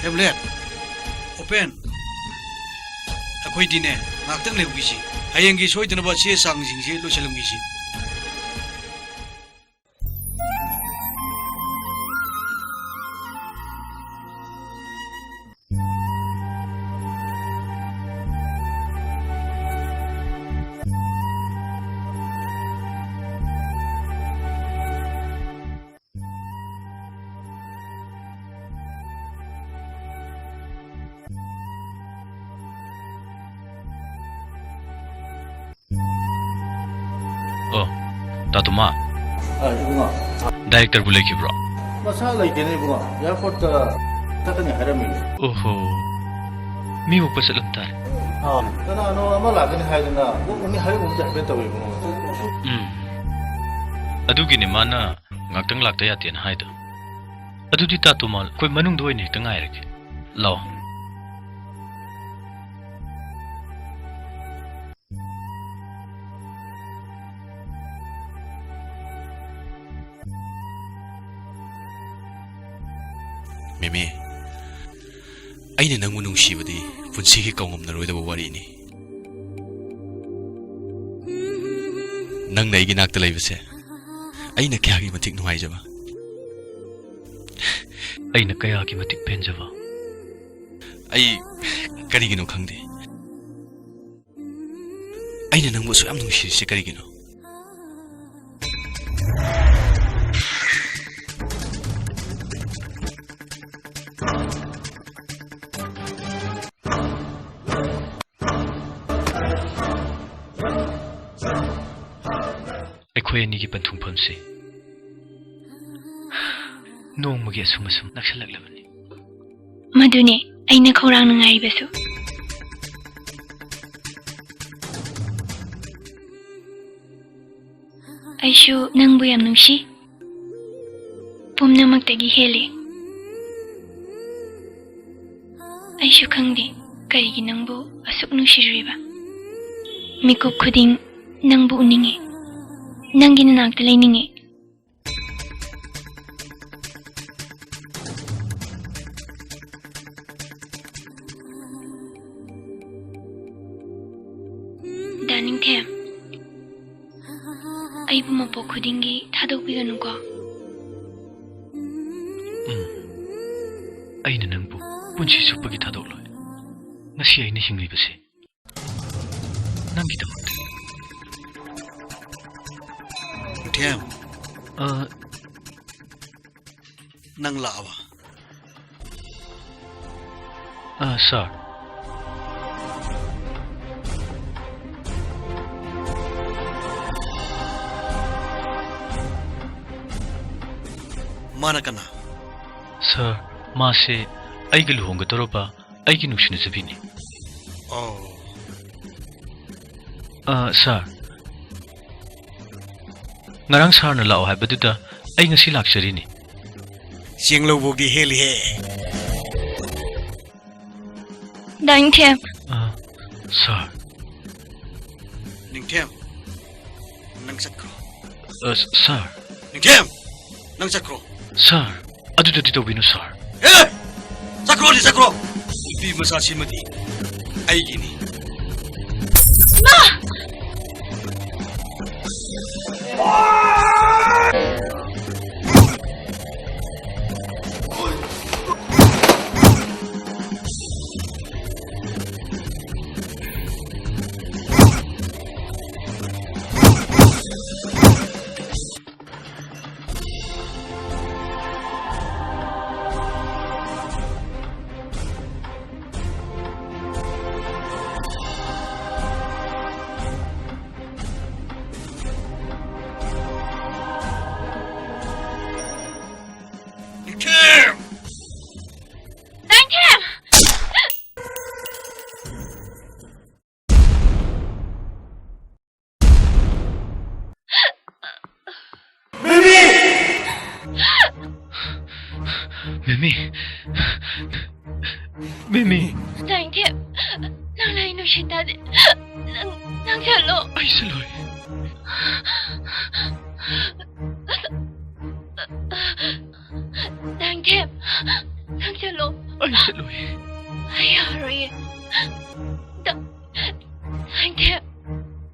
ꯍꯦꯝꯂꯦꯠ, ꯑꯣꯄꯦꯟ꯫ ꯑꯩꯈꯣꯏꯗꯤꯅꯦ, ꯉꯥꯏꯍꯥꯛꯇꯪ ꯂꯩꯍꯧꯈꯤꯁꯤ꯫ ꯍꯌꯦꯡꯒꯤ ꯁꯣꯏꯗꯅꯕ ꯆꯦ ꯆꯥꯡꯁꯤꯡꯁꯤ ꯂꯣꯏꯁꯤꯜꯂꯝꯈꯤꯁꯤ꯫ ꯑꯣ, ꯇꯥꯇꯣꯃꯥ꯫ ꯑ, ꯏꯕꯨꯡꯉꯣ꯫ ꯗꯥꯏꯔꯦꯛꯇꯔꯕꯨ ꯂꯩꯈꯤꯕ꯭ꯔꯣ? ꯃꯁꯥ ꯂꯩꯇꯦꯅꯦ, ꯏꯕꯨꯡꯉꯣ꯫ ꯑꯦꯌꯥꯔꯄꯣꯔꯠꯇ ꯆꯠꯀꯅꯤ ꯍꯥꯏꯔꯝꯃꯤꯅꯦ꯫ ꯑꯣꯍꯣ, ꯃꯤ ꯎꯛꯄ ꯆꯠꯂꯝ ꯇꯥꯔꯦ꯫ ꯑꯥ, ꯀꯅꯥꯅꯣ ꯑꯃ ꯂꯥꯛꯀꯅꯤ ꯍꯥꯏꯗꯅ ꯎꯛꯅꯤ ꯍꯥꯏꯔꯝꯕꯗꯤ ꯍꯥꯏꯐꯦꯠ ꯇꯧꯋꯦ, ꯏꯕꯨꯡꯉꯣ꯫ ꯎꯝ, ꯑꯗꯨꯒꯤꯅꯤ ꯃꯥꯅ ꯉꯥꯛꯇꯪ ꯂꯥꯛꯇ ꯌꯥꯗꯦꯅ ꯍꯥꯏꯗꯣ꯫ ꯑꯗꯨꯗꯤ ꯇꯥꯇꯣ ꯃꯥꯜ, ꯑꯩꯈꯣꯏ ꯃꯅꯨꯡꯗ ꯑꯣꯏꯅ ꯍꯦꯛꯇ ꯉꯥꯏꯔꯒꯦ꯫ ꯂꯥꯛꯑꯣ꯫ ꯃꯦꯃꯦ, ꯑꯩꯅ ꯅꯪꯕꯨ ꯅꯨꯡꯁꯤꯕꯗꯤ ꯄꯨꯟꯁꯤꯒꯤ ꯀꯥꯎꯉꯝꯅꯔꯣꯏꯗꯕ ꯋꯥꯔꯤꯅꯤ꯫ ꯅꯪꯅ ꯑꯩꯒꯤ ꯅꯥꯛꯇ ꯂꯩꯕꯁꯦ ꯑꯩꯅ ꯀꯌꯥꯒꯤ ꯃꯇꯤꯛ ꯅꯨꯡꯉꯥꯏꯖꯕ꯫ ꯑꯩꯅ ꯀꯌꯥꯒꯤ ꯃꯇꯤꯛ ꯄꯦꯟꯖꯕ꯫ ꯑꯩ ꯀꯔꯤꯒꯤꯅꯣ ꯈꯪꯗꯦ꯫ ꯑꯩꯅ ꯅꯪꯕꯨ ꯑꯁꯨꯛ ꯌꯥꯝ ꯅꯨꯡꯁꯤꯔꯤꯁꯦ ꯀꯔꯤꯒꯤꯅꯣ? ꯑꯩꯈꯣꯏ ꯑꯅꯤꯒꯤ ꯄꯟꯊꯨꯡꯐꯝꯁꯤ ꯅꯣꯡꯃꯒꯤ ꯑꯁꯨꯝ ꯑꯁꯨꯝ ꯅꯛꯁꯜꯂꯛꯂꯕꯅꯤ꯫ ꯃꯗꯨꯅꯦ ꯑꯩꯅ ꯈꯧꯔꯥꯡꯅ ꯉꯥꯏꯔꯤꯕꯁꯨ꯫ ꯑꯩꯁꯨ ꯅꯪꯕꯨ ꯌꯥꯝ ꯅꯨꯡꯁꯤ꯫ ꯄꯨꯝꯅꯃꯛꯇꯒꯤ ꯍꯦꯜꯂꯤ꯫ ꯑꯩꯁꯨ ꯈꯪꯗꯦ ꯀꯔꯤꯒꯤ ꯅꯪꯕꯨ ꯑꯁꯨꯛ ꯅꯨꯡꯁꯤꯔꯨꯔꯤꯕ꯫ ꯃꯤꯀꯨꯞ ꯈꯨꯗꯤꯡ ꯅꯪꯕꯨ ꯎꯅꯤꯡꯉꯤ꯫ ꯅꯪꯒꯤ ꯅꯅꯥꯛꯇ ꯂꯩꯅꯤꯡꯉꯤ꯫ ꯗꯥ ꯅꯤꯡꯊꯦꯝ, ꯑꯩꯕꯨ ꯃꯄꯣꯛ ꯈꯨꯗꯤꯡꯒꯤ ꯊꯥꯗꯣꯛꯄꯤꯒꯅꯨꯀꯣ꯫ ꯎꯝ꯫ ꯑꯩꯅ ꯅꯪꯕꯨ ꯄꯨꯟꯁꯤ ꯆꯨꯞꯄꯒꯤ ꯊꯥꯗꯣꯛꯂꯣꯏ꯫ ꯉꯁꯤ ꯑꯩꯅ ꯍꯤꯡꯂꯤꯕꯁꯦ ꯅꯪꯒꯤꯗꯃꯛꯇ꯫ ꯅꯤꯡꯊꯦꯝ꯫ ꯑ, ꯅꯪ ꯂꯥꯛꯑꯕ? ꯑ, ꯁꯥꯔ꯫ ꯃꯥꯅ ꯀꯅꯥ? ꯁꯥꯔ, ꯃꯥꯁꯦ ꯑꯩꯒ ꯂꯨꯍꯣꯡꯒꯗꯧꯔꯕ ꯑꯩꯒꯤ ꯅꯨꯡꯁꯤꯅꯖꯕꯤꯅꯤ꯫ ꯑꯣ꯫ ꯑ, ꯁꯥꯔ, ꯉꯔꯥꯡ ꯁꯥꯔꯅ ꯂꯥꯛꯑꯣ ꯍꯥꯏꯕꯗꯨꯗ ꯑꯩ ꯉꯁꯤ ꯂꯥꯛꯆꯔꯤꯅꯤ꯫ ꯆꯦꯡ ꯂꯧꯕꯧꯗꯤ ꯍꯦꯜꯂꯤꯍꯦ꯫ ꯗꯥ ꯅꯤꯡꯊꯦꯝ꯫ ꯑꯥ, ꯁꯥꯔ꯫ ꯅꯤꯡꯊꯦꯝ, ꯅꯪ ꯆꯠꯈ꯭ꯔꯣ꯫ ꯑ, ꯁꯥꯔ꯫ ꯅꯤꯡꯊꯦꯝ, ꯅꯪ ꯆꯠꯈ꯭ꯔꯣ꯫ ꯁꯥꯔ, ꯑꯗꯨꯗꯗꯤ ꯇꯧꯕꯤꯅꯨ, ꯁꯥꯔ꯫ ꯑꯦ! ꯆꯠꯈ꯭ꯔꯣꯗꯤ ꯆꯠꯈ꯭ꯔꯣ! ꯅꯨꯄꯤ ꯃꯆꯥꯁꯤꯃꯗꯤ ꯑꯩꯒꯤꯅꯤ꯫ ꯏꯃꯥ! ꯅꯤꯡꯊꯦꯝ! ꯗꯥ ꯅꯤꯡꯊꯦꯝ! ꯃꯤꯃꯤ! ꯃꯤꯃꯤ! ꯗꯥ ꯅꯤꯡꯊꯦꯝ, ꯅꯪꯅ ꯑꯩ ꯅꯨꯡꯁꯤ ꯇꯥꯗꯦ꯫ ꯅꯪ, ꯅꯪ ꯆꯠꯂꯣ꯫ ꯑꯩ ꯆꯠꯂꯣꯏ꯫ ꯗꯥ ꯅꯤꯡꯊꯦꯝ, ꯅꯪ ꯆꯠꯂꯣ꯫ ꯑꯩ ꯆꯠꯂꯣꯏ꯫ ꯑꯩ ꯌꯥꯔꯣꯏꯌꯦ꯫ ꯗꯥ-, ꯗꯥ ꯅꯤꯡꯊꯦꯝ,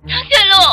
ꯅꯪ ꯆꯠꯂꯣ꯫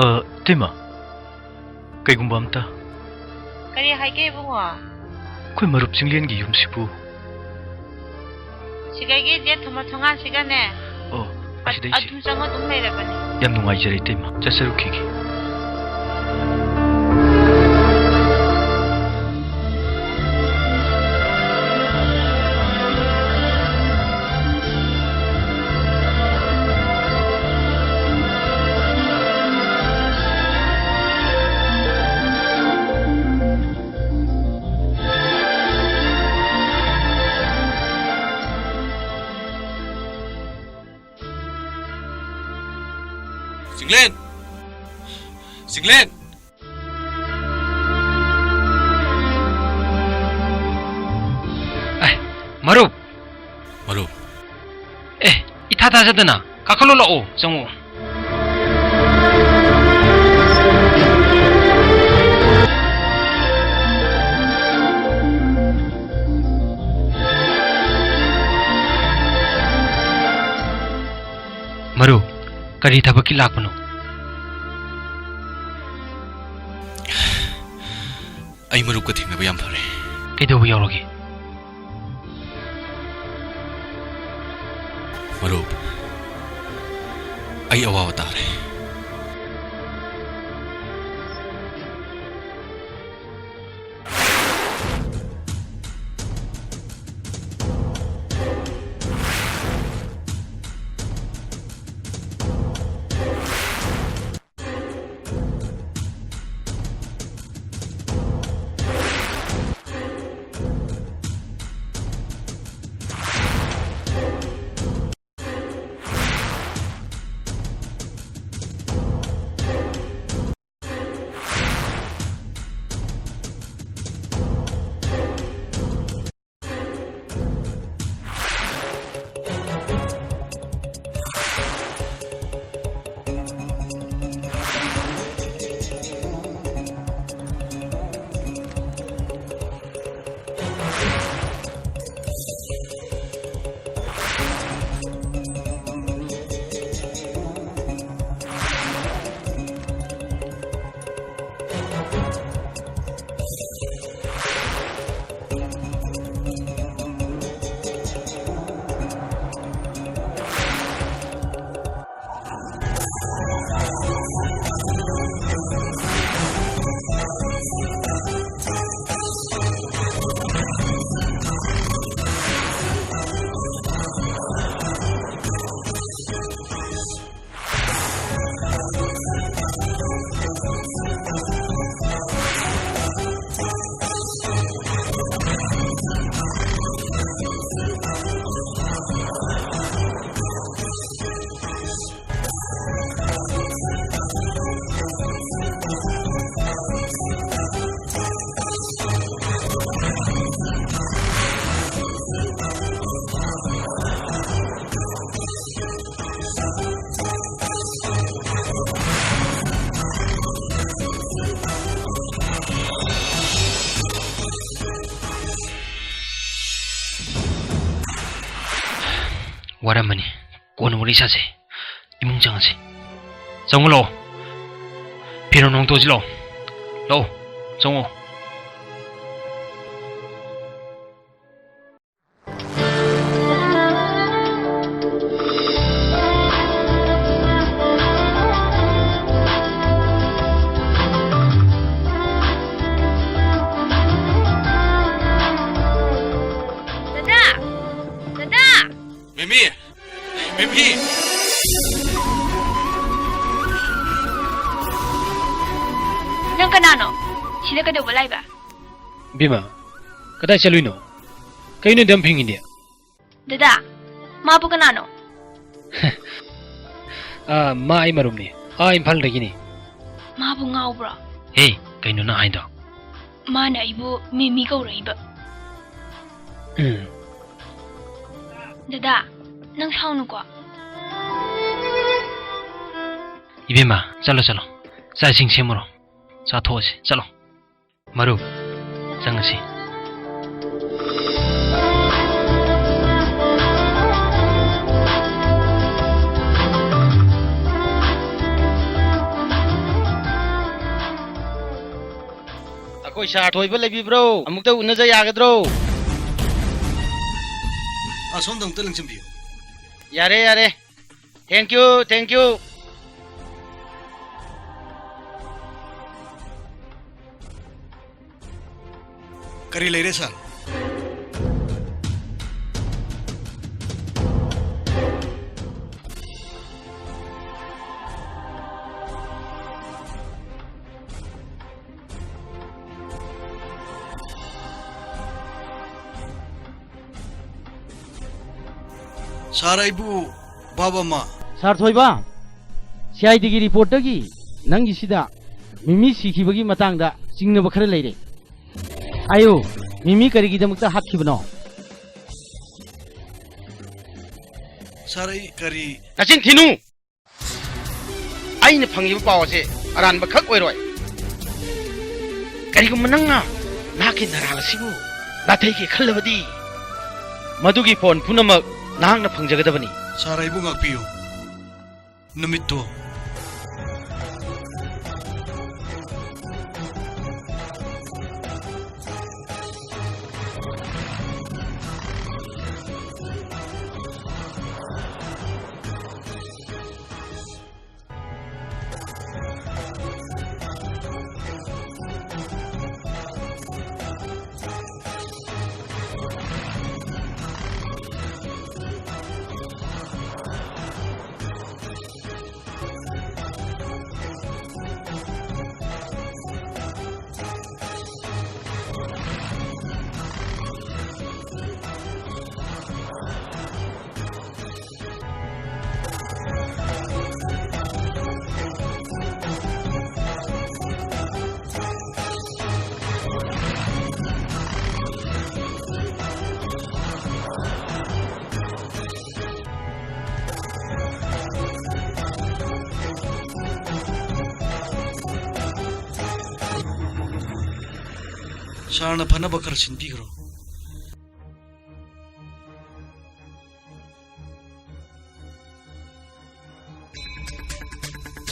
ꯑ, ꯏꯇꯩꯃ, ꯀꯩꯒꯨꯝꯕ ꯑꯝꯇ꯫ ꯀꯔꯤ ꯍꯥꯏꯒꯦ, ꯏꯕꯨꯡꯉꯣ? ꯑꯩꯈꯣꯏ ꯃꯔꯨꯞ ꯆꯤꯡꯂꯦꯟꯒꯤ ꯌꯨꯝꯁꯤꯕꯨ? ꯁꯤꯗꯒꯤ ꯒꯦꯠ ꯊꯣꯡꯕ ꯊꯣꯡꯒꯥꯟꯁꯤꯒꯅꯦ꯫ ꯑꯣ, ꯑ-, ꯑꯁꯤꯗꯩꯁꯤ꯫ ꯑꯗꯨꯝ ꯆꯪꯉ ꯑꯗꯨꯝ ꯂꯩꯔꯕꯅꯦ꯫ ꯌꯥꯝ ꯅꯨꯡꯉꯥꯏꯖꯔꯦ, ꯏꯇꯩꯃ꯫ ꯆꯠꯆꯔꯨꯈꯤꯒꯦ꯫ ꯆꯤꯡꯂꯦꯟ! ꯆꯤꯡꯂꯦꯟ! ꯑꯦ, ꯃꯔꯨꯞ! ꯃꯔꯨꯞ! ꯑꯦ, ꯏꯊꯥ ꯊꯥꯖꯗꯅ! ꯀꯥꯈꯠꯂꯣ, ꯂꯥꯛꯑꯣ, ꯆꯪꯉꯛꯑꯣ꯫ ꯃꯔꯨꯞ, ꯀꯔꯤ ꯊꯕꯛꯀꯤ ꯂꯥꯛꯄꯅꯣ? ꯑꯩ ꯃꯔꯨꯞꯀ ꯊꯦꯡꯅꯕ ꯌꯥꯝ ꯐꯔꯦ꯫ ꯀꯩꯗꯧꯕ ꯌꯥꯎꯔꯒꯦ? ꯃꯔꯨꯞ, ꯑꯩ ꯑꯋꯥꯕ ꯇꯥꯔꯦ꯫ ꯋꯥꯔꯝꯃꯅꯤ꯫ ꯀꯣꯟꯅ ꯋꯥꯔꯤ ꯁꯥꯁꯦ꯫ ꯏꯃꯨꯡ ꯆꯪꯉꯁꯤ꯫ ꯆꯪꯉꯣ, ꯂꯥꯛꯑꯣ꯫ ꯐꯤꯔꯣꯟ ꯍꯣꯡꯗꯣꯛꯑꯁꯤ, ꯂꯥꯛꯑꯣ꯫ ꯂꯥꯛꯑꯣ, ꯆꯪꯉꯣ꯫ ꯗꯗꯥ! ꯗꯗꯥ! ꯃꯦꯃꯤ! ꯃꯦꯃꯤ! ꯅꯪ ꯀꯅꯥꯅꯣ? ꯁꯤꯗ ꯀꯩꯗꯧꯕ ꯂꯥꯛꯏꯕ? ꯕꯤꯃꯥ, ꯀꯗꯥꯏ ꯆꯠꯂꯨꯏꯅꯣ? ꯀꯩꯅꯣ ꯑꯗꯨꯝ ꯐꯤꯡꯉꯤꯗꯤ? ꯗꯗꯥ, ꯃꯥꯕꯨ ꯀꯅꯥꯅꯣ? ꯑꯥ, ꯃꯥ ꯑꯩ ꯃꯔꯨꯞꯅꯤ꯫ ꯑꯥ, ꯏꯝꯐꯥꯜꯗꯒꯤꯅꯤ꯫ ꯃꯥꯕꯨ ꯉꯥꯎꯕ꯭ꯔꯣ? ꯍꯦ, ꯀꯩꯅꯣ ꯅꯪ ꯍꯥꯏꯗꯣ? ꯃꯥꯅ ꯑꯩꯕꯨ ꯃꯦꯃꯤ ꯀꯧꯔꯛꯏꯕ꯫ ꯎꯝ꯫ ꯗꯗꯥ, ꯅꯪ ꯁꯥꯎꯅꯨꯀꯣ꯫ ꯏꯕꯦꯝꯃ, ꯆꯠꯂꯣ, ꯆꯠꯂꯣ꯫ ꯆꯥꯛ ꯏꯁꯤꯡ ꯁꯦꯝꯃꯨꯔꯣ꯫ ꯆꯥꯊꯣꯛꯑꯁꯤ꯫ ꯆꯠꯂꯣ꯫ ꯃꯔꯨꯞ, ꯆꯪꯉꯁꯤ꯫ ꯑꯩꯈꯣꯏ ꯁꯥꯔ ꯊꯣꯏꯕ ꯂꯩꯕꯤꯕ꯭ꯔꯣ? ꯑꯃꯨꯛꯇ ꯎꯅꯖ ꯌꯥꯒꯗ꯭ꯔꯣ? ꯑꯁꯣꯝꯗ ꯑꯃꯨꯛꯇ ꯂꯪꯁꯤꯟꯕꯤꯌꯨ꯫ ꯌꯥꯔꯦ, ꯌꯥꯔꯦ꯫ Thank you, thank you. ꯀꯔꯤ ꯂꯩꯔꯦ, ꯁꯥꯔ? ꯁꯥꯔ, ꯑꯩꯕꯨ ꯚꯥꯕ ꯑꯃ꯫ ꯁꯥꯔ ꯊꯣꯏꯕ, ꯁꯤ ꯑꯥꯏ ꯗꯤꯒꯤ ꯔꯤꯄꯣꯔꯠꯇꯒꯤ ꯅꯪꯒꯤꯁꯤꯗ ꯃꯤꯃꯤ ꯁꯤꯈꯤꯕꯒꯤ ꯃꯇꯥꯡꯗ ꯆꯤꯡꯅꯕ ꯈꯔ ꯂꯩꯔꯦ꯫ ꯍꯥꯏꯌꯨ, ꯃꯤꯃꯤ ꯀꯔꯤꯒꯤꯗꯃꯛꯇ ꯍꯥꯠꯈꯤꯕꯅꯣ? ꯁꯥꯔ, ꯑꯩ ꯀꯔꯤ ꯅꯆꯤꯟ ꯊꯤꯅꯨ! ꯑꯩꯅ ꯐꯪꯉꯤꯕ ꯄꯥꯎ ꯑꯁꯤ ꯑꯔꯥꯟꯕ ꯈꯛ ꯑꯣꯏꯔꯣꯏ꯫ ꯀꯔꯤꯒꯨꯝꯕ ꯅꯪꯅ ꯅꯍꯥꯛꯀꯤ ꯅꯔꯥꯜ ꯑꯁꯤꯕꯨ ꯅꯥꯊꯩꯒꯦ ꯈꯜꯂꯕꯗꯤ, ꯃꯗꯨꯒꯤ ꯐꯣꯟ ꯄꯨꯝꯅꯃꯛ ꯅꯍꯥꯛꯅ ꯐꯪꯖꯒꯗꯕꯅꯤ꯫ ꯁꯥꯔ, ꯑꯩꯕꯨ ꯉꯥꯛꯄꯤꯌꯨ꯫ ꯅꯨꯃꯤꯠꯇꯨ꯫ ꯁꯥꯔꯅ ꯐꯅꯕ ꯈꯔ ꯁꯤꯟꯕꯤꯈ꯭ꯔꯣ꯫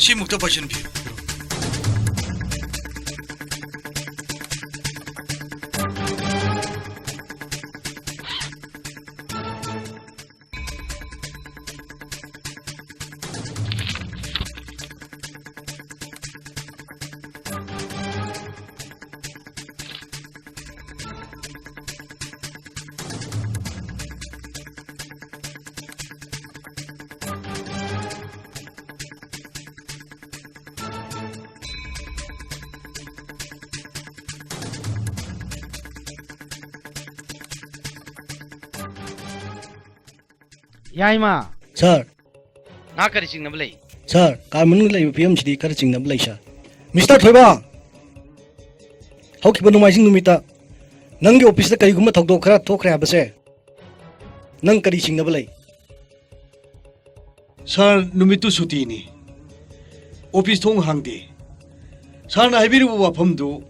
ꯁꯤꯃꯨꯛꯇ ꯄꯥꯏꯁꯤꯟꯕꯤꯌꯨ꯫ ꯌꯥꯏꯃ꯫ ꯁꯥꯔ꯫ ꯉꯥ ꯀꯔꯤ ꯆꯤꯡꯅꯕ ꯂꯩ? ꯁꯥꯔ, ꯀꯥꯔ ꯃꯅꯨꯡꯗ ꯂꯩꯕ ꯐꯤꯕꯝꯁꯤꯗꯤ ꯈꯔ ꯆꯤꯡꯅꯕ ꯂꯩ, ꯁꯥꯔ꯫ ꯃꯤꯁꯇꯔ ꯊꯣꯏꯕ! ꯍꯧꯈꯤꯕ ꯅꯣꯡꯃꯥꯏꯖꯤꯡ ꯅꯨꯃꯤꯠꯇ ꯅꯪꯒꯤ ꯑꯣꯐꯤꯁꯇ ꯀꯔꯤꯒꯨꯝꯕ ꯊꯧꯗꯣꯛ ꯈꯔ ꯊꯣꯛꯈ꯭ꯔꯦ ꯍꯥꯏꯕꯁꯦ ꯅꯪ ꯀꯔꯤ ꯆꯤꯡꯅꯕ ꯂꯩ? ꯁꯥꯔ, ꯅꯨꯃꯤꯠꯇꯨ ꯁꯨꯇꯤꯅꯤ꯫ ꯑꯣꯐꯤꯁ ꯊꯣꯡ ꯍꯥꯡꯗꯦ꯫ ꯁꯥꯔꯅ ꯍꯥꯏꯕꯤꯔꯤꯕ ꯋꯥꯐꯝꯗꯨ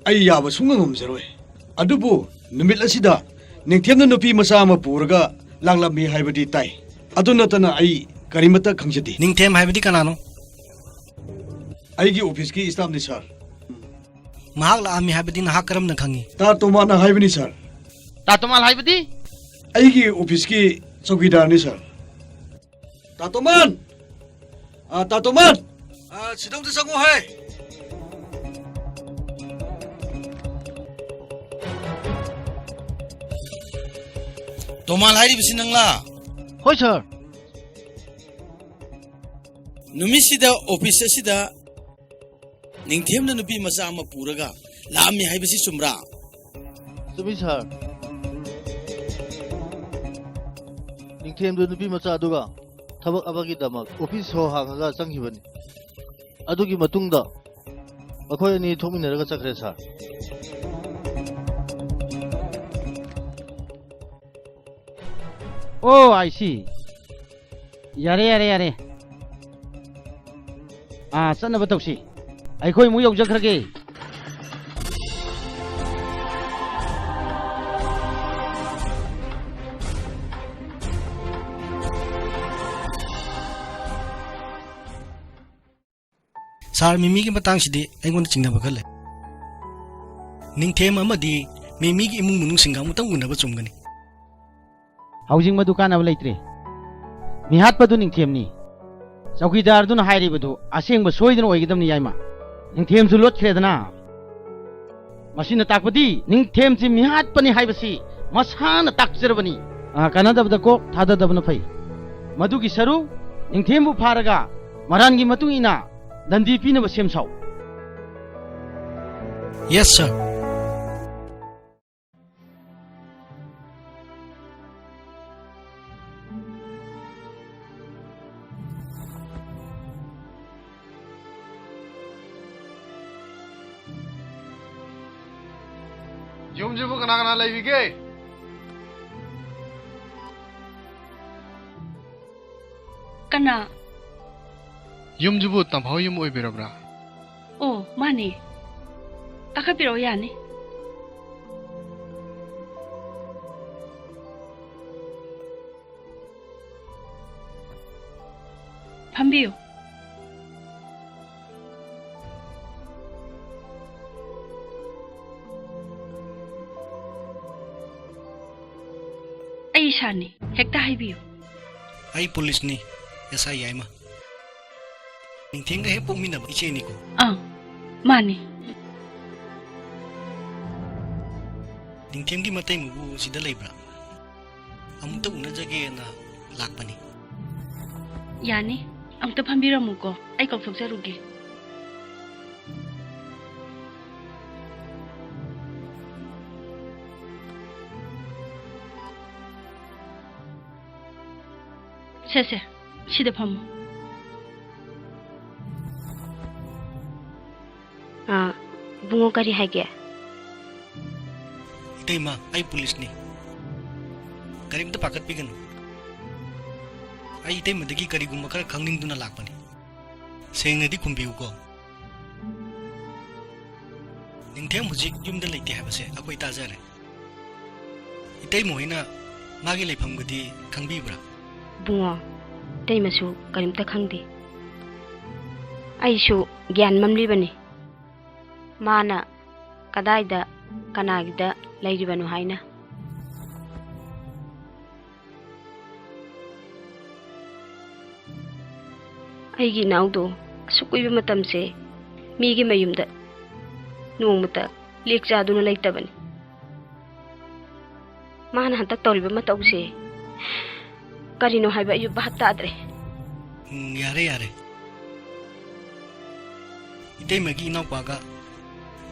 ꯑꯩ ꯌꯥꯕ ꯁꯨꯡꯉꯝ ꯉꯝꯖꯔꯣꯏ꯫ ꯑꯗꯨꯕꯨ ꯅꯨꯃꯤꯠ ꯑꯁꯤꯗ ꯅꯤꯡꯊꯦꯝꯅ ꯅꯨꯄꯤ ꯃꯆꯥ ꯑꯃ ꯄꯨꯔꯒ ꯂꯥꯛꯂꯝꯃꯤ ꯍꯥꯏꯕꯗꯤ ꯇꯥꯏ꯫ ꯑꯗꯨ ꯅꯠꯇꯅ ꯑꯩ ꯀꯔꯤꯃꯠꯇ ꯈꯪꯖꯗꯦ꯫ ꯅꯤꯡꯊꯦꯝ ꯍꯥꯏꯕꯗꯤ ꯀꯅꯥꯅꯣ? ꯑꯩꯒꯤ ꯑꯣꯐꯤꯁꯀꯤ staffꯅꯤ, ꯁꯥꯔ꯫ ꯃꯍꯥꯛ ꯂꯥꯛꯂꯝꯃꯤ ꯍꯥꯏꯕꯗꯤ ꯅꯍꯥꯛ ꯀꯔꯝꯅ ꯈꯪꯏ? ꯇꯥ ꯇꯣꯃꯥꯟꯅ ꯍꯥꯏꯕꯅꯤ, ꯁꯥꯔ꯫ ꯇꯥ ꯇꯣꯃꯥꯟ ꯍꯥꯏꯕꯗꯤ? ꯑꯩꯒꯤ ꯑꯣꯐꯤꯁꯀꯤ ꯆꯧꯀꯤꯗꯥꯔꯅꯤ, ꯁꯥꯔ꯫ ꯇꯥ ꯇꯣꯃꯥꯟ! ꯑ, ꯇꯥ ꯇꯣꯃꯥꯟ! ꯑ, ꯁꯤꯗ ꯑꯝꯇ ꯆꯪꯉꯣ ꯍꯥꯏ꯫ ꯇꯣꯃꯥꯟ ꯍꯥꯏꯔꯤꯕꯁꯤ ꯅꯪꯂꯥ? ꯍꯣꯏ, ꯁꯥꯔ꯫ ꯅꯨꯃꯤꯠꯁꯤꯗ ꯑꯣꯐꯤꯁ ꯑꯁꯤꯗ ꯅꯤꯡꯊꯦꯝꯅ ꯅꯨꯄꯤ ꯃꯆꯥ ꯑꯃ ꯄꯨꯔꯒ ꯂꯥꯛꯑꯝꯃꯤ ꯍꯥꯏꯕꯁꯤ ꯆꯨꯝꯕ꯭ꯔꯥ? ꯆꯨꯝꯃꯤ, ꯁꯥꯔ꯫ ꯅꯤꯡꯊꯦꯝꯗꯨ ꯅꯨꯄꯤ ꯃꯆꯥ ꯑꯗꯨꯒ ꯊꯕꯛ ꯑꯃꯒꯤꯗꯃꯛ ꯑꯣꯐꯤꯁ ꯁꯣ ꯍꯥꯡꯉꯒ ꯆꯪꯈꯤꯕꯅꯤ꯫ ꯑꯗꯨꯒꯤ ꯃꯇꯨꯡꯗ ꯃꯈꯣꯏ ꯑꯅꯤ ꯊꯣꯛꯃꯤꯟꯅꯔꯒ ꯆꯠꯈ꯭ꯔꯦ, ꯁꯥꯔ꯫ ꯑꯣ, I see. ꯌꯥꯔꯦ, ꯌꯥꯔꯦ, ꯌꯥꯔꯦ꯫ ꯑꯥ, ꯆꯠꯅꯕ ꯇꯧꯁꯤ꯫ ꯑꯩꯈꯣꯏ ꯑꯃꯨꯛ ꯌꯧꯖꯈ꯭ꯔꯒꯦ꯫ ꯁꯥꯔ, ꯃꯤꯃꯤꯒꯤ ꯃꯇꯥꯡꯁꯤꯗꯤ ꯑꯩꯉꯣꯟꯗ ꯆꯤꯡꯅꯕ ꯈꯔ ꯂꯩ꯫ ꯅꯤꯡꯊꯦꯝ ꯑꯃꯗꯤ ꯃꯤꯃꯤꯒꯤ ꯏꯃꯨꯡ ꯃꯅꯨꯡꯁꯤꯡꯒ ꯑꯃꯨꯛꯇꯪ ꯎꯅꯕ ꯆꯨꯝꯒꯅꯤ꯫ ꯍꯧꯖꯤꯛ ꯃꯗꯨ ꯀꯥꯟꯅꯕ ꯂꯩꯇ꯭ꯔꯦ꯫ ꯃꯤꯍꯥꯠꯄꯗꯨ ꯅꯤꯡꯊꯦꯝꯅꯤ꯫ ꯆꯧꯀꯤꯗꯥꯔꯗꯨꯅ ꯍꯥꯏꯔꯤꯕꯗꯨ ꯑꯁꯦꯡꯕ ꯁꯣꯏꯗꯅ ꯑꯣꯏꯒꯗꯕꯅꯤ, ꯌꯥꯏꯃ꯫ ꯅꯤꯡꯊꯦꯝꯁꯨ ꯂꯣꯠꯈ꯭ꯔꯦꯗꯅ꯫ ꯃꯁꯤꯅ ꯇꯥꯛꯄꯗꯤ ꯅꯤꯡꯊꯦꯝꯁꯤ ꯃꯤꯍꯥꯠꯄꯅꯤ ꯍꯥꯏꯕꯁꯤ ꯃꯁꯥꯅ ꯇꯥꯛꯆꯔꯕꯅꯤ꯫ ꯑ, ꯀꯥꯟꯅꯗꯕꯗ ꯀꯣꯛ ꯊꯥꯗꯗꯕꯅ ꯐꯩ꯫ ꯃꯗꯨꯒꯤ ꯁꯔꯨ ꯅꯤꯡꯊꯦꯝꯕꯨ ꯐꯥꯔꯒ ꯃꯔꯥꯟꯒꯤ ꯃꯇꯨꯡ ꯏꯟꯅ ꯗꯟꯗꯤ ꯄꯤꯅꯕ ꯁꯦꯝ ꯁꯥꯎ꯫ Yes, sir. ꯌꯨꯝꯁꯤꯕꯨ ꯀꯅꯥ ꯀꯅꯥ ꯂꯩꯕꯤꯒꯦ? ꯀꯅꯥ? ꯌꯨꯝꯁꯤꯕꯨ ꯇꯝꯐꯥꯎ ꯌꯨꯝ ꯑꯣꯏꯕꯤꯔꯕ꯭ꯔꯥ? ꯑꯣ, ꯃꯥꯅꯦ꯫ ꯀꯥꯈꯠꯄꯤꯔꯛꯑꯣ, ꯌꯥꯅꯤ꯫ ꯐꯝꯕꯤꯌꯨ꯫ ꯑꯩ ꯏꯁꯥꯅꯤ, ꯍꯦꯛꯇ ꯍꯥꯏꯕꯤꯌꯨ꯫ ꯑꯩ ꯄꯨꯂꯤꯁꯅꯤ, ꯑꯦꯁ ꯑꯥꯏ ꯌꯥꯏꯃ꯫ ꯅꯤꯡꯊꯦꯝꯒ ꯍꯦꯛ ꯄꯣꯛꯃꯤꯟꯅꯕ ꯏꯆꯦꯅꯤꯀꯣ? ꯑꯥ, ꯃꯥꯅꯤ꯫ ꯅꯤꯡꯊꯦꯝꯒꯤ ꯃꯇꯩꯃꯕꯨ ꯁꯤꯗ ꯂꯩꯕ꯭ꯔꯥ? ꯑꯃꯨꯛꯇ ꯎꯅꯖꯒꯦꯅ ꯂꯥꯛꯄꯅꯤ꯫ ꯌꯥꯅꯤ, ꯑꯃꯨꯛꯇ ꯐꯝꯕꯤꯔꯝꯃꯨꯀꯣ, ꯑꯩ ꯀꯧꯊꯣꯛꯆꯔꯨꯒꯦ꯫ ꯁꯦ, ꯁꯦ, ꯁꯤꯗ ꯐꯝꯃꯨ꯫ ꯑꯥ, ꯏꯕꯨꯡꯉꯣ, ꯀꯔꯤ ꯍꯥꯏꯒꯦ? ꯏꯇꯩꯃ, ꯑꯩ ꯄꯨꯂꯤꯁꯅꯤ꯫ ꯀꯔꯤꯝꯇ ꯄꯥꯈꯠꯄꯤꯒꯅꯨ꯫ ꯑꯩ ꯏꯇꯩꯃꯗꯒꯤ ꯀꯔꯤꯒꯨꯝꯕ ꯈꯔ ꯈꯪꯅꯤꯡꯗꯨꯅ ꯂꯥꯛꯄꯅꯤ꯫ ꯁꯦꯡꯅꯗꯤ ꯈꯨꯝꯕꯤꯌꯨꯀꯣ꯫ ꯅꯤꯡꯊꯦꯝ ꯍꯧꯖꯤꯛ ꯌꯨꯝꯗ ꯂꯩꯇꯦ ꯍꯥꯏꯕꯁꯦ ꯑꯩꯈꯣꯏ ꯇꯥꯖꯔꯦ꯫ ꯏꯇꯩꯃ ꯍꯣꯏꯅ ꯃꯥꯒꯤ ꯂꯩꯐꯝꯒꯗꯤ ꯈꯪꯕꯤꯕ꯭ꯔꯥ? ꯏꯕꯨꯡꯉꯣ, ꯏꯇꯩꯃꯁꯨ ꯀꯔꯤꯝꯇ ꯈꯪꯗꯦ꯫ ꯑꯩꯁꯨ ꯒ꯭ꯌꯥꯟ ꯃꯝꯂꯤꯕꯅꯤ꯫ ꯃꯥꯅ ꯀꯗꯥꯏꯗ, ꯀꯅꯥꯒꯤꯗ ꯂꯩꯔꯤꯕꯅꯣ ꯍꯥꯏꯅ꯫ ꯑꯩꯒꯤ ꯏꯅꯥꯎꯗꯣ ꯑꯁꯨꯛ ꯀꯨꯏꯕ ꯃꯇꯝꯁꯦ ꯃꯤꯒꯤ ꯃꯌꯨꯝꯗ ꯅꯣꯡꯃꯇ ꯂꯦꯛ ꯆꯥꯗꯨꯅ ꯂꯩꯇꯕꯅꯤ꯫ ꯃꯥꯅ ꯍꯟꯗꯛ ꯇꯧꯔꯤꯕ ꯃꯇꯧꯁꯦ ꯀꯔꯤꯅꯣ ꯍꯥꯏꯕ ꯑꯩꯁꯨ ꯚꯥꯞ ꯇꯥꯗ꯭ꯔꯦ꯫ ꯎꯝ, ꯌꯥꯔꯦ, ꯌꯥꯔꯦ꯫ ꯏꯇꯩꯃꯒꯤ ꯏꯅꯥꯎꯄꯥꯒ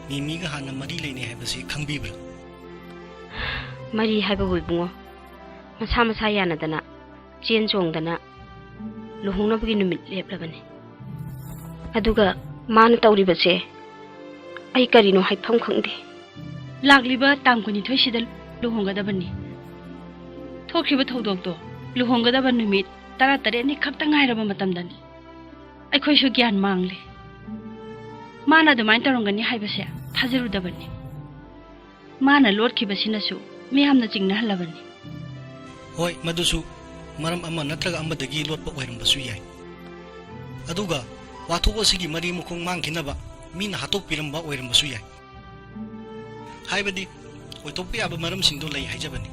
ꯃꯤꯃꯤꯒ ꯍꯥꯟꯅ ꯃꯔꯤ ꯂꯩꯅꯩ ꯍꯥꯏꯕꯁꯤ ꯈꯪꯕꯤꯕ꯭ꯔꯥ? ꯃꯔꯤ ꯍꯥꯏꯕꯕꯨ ꯏꯕꯨꯡꯉꯣ, ꯃꯁꯥ ꯃꯁꯥ ꯌꯥꯅꯗꯅ ꯆꯦꯟ ꯆꯣꯡꯗꯅ ꯂꯨꯍꯣꯡꯅꯕꯒꯤ ꯅꯨꯃꯤꯠ ꯂꯦꯞꯂꯕꯅꯤ꯫ ꯑꯗꯨꯒ ꯃꯥꯅ ꯇꯧꯔꯤꯕꯁꯦ ꯑꯩ ꯀꯔꯤꯅꯣ ꯍꯥꯏꯐꯝ ꯈꯪꯗꯦ꯫ ꯂꯥꯛꯂꯤꯕ ꯇꯥꯡ ꯀꯨꯟꯅꯤꯊꯣꯏꯁꯤꯗ ꯂꯨꯍꯣꯡꯒꯗꯕꯅꯤ꯫ ꯊꯣꯛꯈꯤꯕ ꯊꯧꯗꯣꯛꯇꯣ ꯂꯨꯍꯣꯡꯒꯗꯕ ꯅꯨꯃꯤꯠ ꯇꯔꯥꯇꯔꯦꯠꯅꯤ ꯈꯛꯇ ꯉꯥꯏꯔꯕ ꯃꯇꯝꯗꯅꯤ꯫ ꯑꯩꯈꯣꯏꯁꯨ ꯒ꯭ꯌꯥꯟ ꯃꯥꯡꯂꯦ꯫ ꯃꯥꯅ ꯑꯗꯨꯃꯥꯏꯅ ꯇꯧꯔꯝꯒꯅꯤ ꯍꯥꯏꯕꯁꯦ ꯊꯥꯖꯔꯨꯗꯕꯅꯤ꯫ ꯃꯥꯅ ꯂꯣꯠꯈꯤꯕꯁꯤꯅꯁꯨ ꯃꯤꯌꯥꯝꯅ ꯆꯤꯡꯅꯍꯜꯂꯕꯅꯤ꯫ ꯍꯣꯏ, ꯃꯗꯨꯁꯨ ꯃꯔꯝ ꯑꯃ ꯅꯠꯇ꯭ꯔꯒ ꯑꯃꯗꯒꯤ ꯂꯣꯠꯄ ꯑꯣꯏꯔꯝꯕꯁꯨ ꯌꯥꯏ꯫ ꯑꯗꯨꯒ ꯋꯥꯊꯣꯛ ꯑꯁꯤꯒꯤ ꯃꯔꯤ ꯃꯈꯣꯡ ꯃꯥꯡꯈꯤꯅꯕ ꯃꯤꯅ ꯍꯥꯠꯇꯣꯛꯄꯤꯔꯝꯕ ꯑꯣꯏꯔꯝꯕꯁꯨ ꯌꯥꯏ꯫ ꯍꯥꯏꯕꯗꯤ ꯑꯣꯏꯊꯣꯛꯄ ꯌꯥꯕ ꯃꯔꯝꯁꯤꯡꯗꯣ ꯂꯩ ꯍꯥꯏꯖꯕꯅꯤ꯫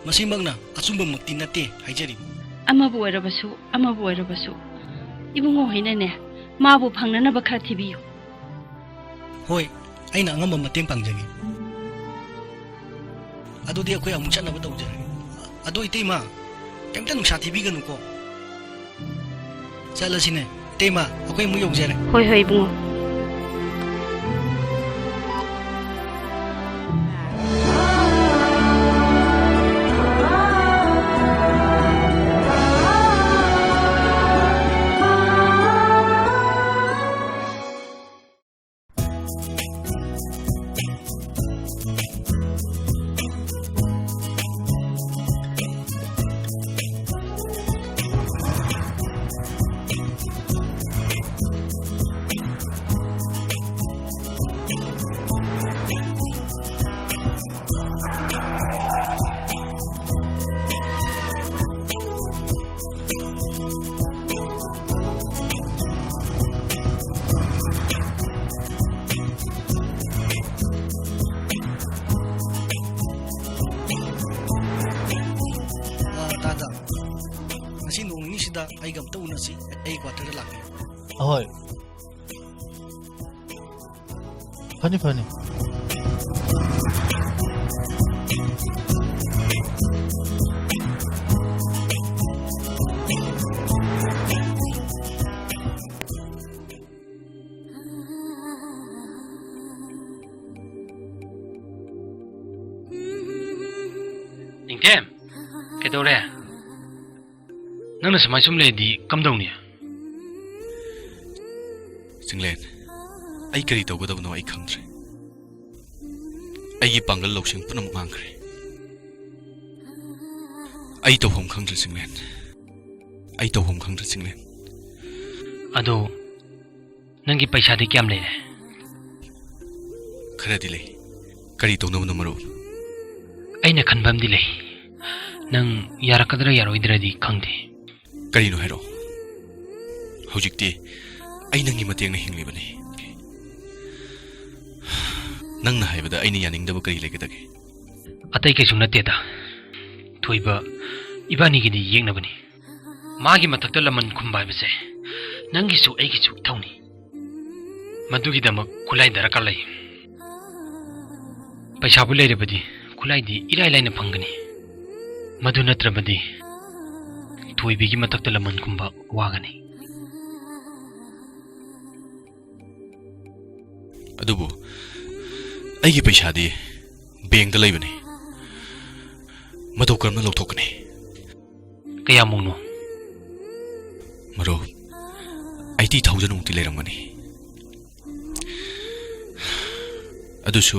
ꯃꯁꯤꯃꯛꯅ ꯑꯆꯨꯝꯕꯃꯛꯇꯤ ꯅꯠꯇꯦ ꯍꯥꯏꯖꯔꯤ꯫ ꯑꯃꯕꯨ ꯑꯣꯏꯔꯕꯁꯨ, ꯑꯃꯕꯨ ꯑꯣꯏꯔꯕꯁꯨ, ꯏꯕꯨꯡꯉꯣ ꯍꯣꯏꯅꯅꯦ, ꯃꯥꯕꯨ ꯐꯪꯅꯅꯕ ꯈꯔ ꯊꯤꯕꯤꯌꯨ꯫ ꯍꯣꯏ, ꯑꯩꯅ ꯑꯉꯝꯕ ꯃꯇꯦꯡ ꯄꯥꯡꯖꯒꯦ꯫ ꯑꯗꯨꯗꯤ ꯑꯩꯈꯣꯏ ꯑꯃꯨꯛ ꯆꯠꯅꯕ ꯇꯧꯖꯔꯒꯦ꯫ ꯑꯗꯣ ꯏꯇꯩꯃ, ꯀꯩꯝꯇ ꯅꯨꯡꯁꯥ ꯊꯤꯕꯤꯒꯅꯨꯀꯣ꯫ ꯆꯠꯂꯁꯤꯅꯦ꯫ ꯏꯇꯩꯃ, ꯑꯩꯈꯣꯏ ꯑꯃꯨꯛ ꯌꯧꯖꯔꯦ꯫ ꯍꯣꯏ, ꯍꯣꯏ, ꯏꯕꯨꯡꯉꯣ꯫ ꯑ, ꯇꯥꯗ, ꯉꯁꯤ ꯅꯣꯡ ꯅꯤꯅꯤꯁꯤꯗ ꯑꯩꯒ ꯑꯝꯇ ꯎꯅꯁꯤ꯫ ꯑꯩ ꯀ꯭ꯋꯥꯇꯔꯗ ꯂꯥꯛꯄꯤꯌꯨ꯫ ꯑꯍꯣꯏ꯫ ꯐꯅꯤ, ꯐꯅꯤ꯫ ꯅꯤꯡꯊꯦꯝ, ꯀꯩꯗꯧꯔꯦ? ꯅꯪꯅ ꯁꯨꯃꯥꯏ ꯁꯨꯝ ꯂꯩꯔꯗꯤ ꯀꯝꯗꯧꯅꯤ? ꯆꯤꯡꯂꯦꯟ, ꯑꯩ ꯀꯔꯤ ꯇꯧꯒꯗꯕꯅꯣ ꯑꯩ ꯈꯪꯗ꯭ꯔꯦ꯫ ꯑꯩꯒꯤ ꯄꯥꯡꯒꯜ ꯂꯧꯁꯤꯡ ꯄꯨꯝꯅꯃꯛ ꯃꯥꯡꯈ꯭ꯔꯦ꯫ ꯑꯩ ꯇꯧꯐꯝ ꯈꯪꯗ꯭ꯔꯦ ꯆꯤꯡꯂꯦꯟ꯫ ꯑꯩ ꯇꯧꯐꯝ ꯈꯪꯗ꯭ꯔꯦ ꯆꯤꯡꯂꯦꯟ꯫ ꯑꯗꯣ ꯅꯪꯒꯤ ꯄꯩꯁꯥꯗꯤ ꯀꯌꯥꯝ ꯂꯩꯔꯦ? ꯈꯔꯗꯤ ꯂꯩ꯫ ꯀꯔꯤ ꯇꯧꯅꯕꯅꯣ ꯃꯔꯨꯞ? ꯑꯩꯅ ꯈꯟꯕ ꯑꯃꯗꯤ ꯂꯩ꯫ ꯅꯪ ꯌꯥꯔꯛꯀꯗ꯭ꯔꯥ ꯌꯥꯔꯣꯏꯗ꯭ꯔꯗꯤ ꯈꯪꯗꯦ꯫ ꯀꯔꯤꯅꯣ ꯍꯥꯏꯔꯛꯑꯣ꯫ ꯍꯧꯖꯤꯛꯇꯤ ꯑꯩ ꯅꯪꯒꯤ ꯃꯇꯦꯡꯅ ꯍꯤꯡꯂꯤꯕꯅꯤ꯫ ꯅꯪꯅ ꯍꯥꯏꯕꯗ ꯑꯩꯅ ꯌꯥꯅꯤꯡꯗꯕ ꯀꯔꯤ ꯂꯩꯒꯗꯒꯦ? ꯑꯇꯩ ꯀꯩꯁꯨ ꯅꯠꯇꯦꯗ꯫ ꯊꯣꯏꯕ, ꯏꯕꯥꯅꯤꯒꯤꯗꯤ ꯌꯦꯛꯅꯕꯅꯤ꯫ ꯃꯥꯒꯤ ꯃꯊꯛꯇ ꯂꯃꯟ ꯈꯨꯝꯕ ꯍꯥꯏꯕꯁꯦ ꯅꯪꯒꯤꯁꯨ ꯑꯩꯒꯤꯁꯨ ꯏꯊꯧꯅꯤ꯫ ꯃꯗꯨꯒꯤꯗꯃꯛ ꯈꯨꯠꯂꯥꯏ ꯗꯔꯀꯥꯔ ꯂꯩ꯫ ꯄꯩꯁꯥꯕꯨ ꯂꯩꯔꯕꯗꯤ ꯈꯨꯠꯂꯥꯏꯗꯤ ꯏꯔꯥꯏ ꯂꯥꯏꯅ ꯐꯪꯒꯅꯤ꯫ ꯃꯗꯨ ꯅꯠꯇ꯭ꯔꯕꯗꯤ ꯊꯣꯏꯕꯤꯒꯤ ꯃꯊꯛꯇ ꯂꯃꯟ ꯈꯨꯝꯕ ꯋꯥꯒꯅꯤ꯫ ꯑꯗꯨꯕꯨ ꯑꯩꯒꯤ ꯄꯩꯁꯥꯗꯤ ꯕꯦꯡꯗ ꯂꯩꯕꯅꯤ꯫ ꯃꯗꯨ ꯀꯔꯝꯅ ꯂꯧꯊꯣꯛꯀꯅꯤ? ꯀꯌꯥꯃꯨꯛꯅꯣ? ꯃꯔꯨꯞ, ꯑꯩꯠꯇꯤ ꯊꯥꯎꯖꯟꯃꯨꯛꯇꯤ ꯂꯩꯔꯝꯒꯅꯤ꯫ ꯑꯗꯨꯁꯨ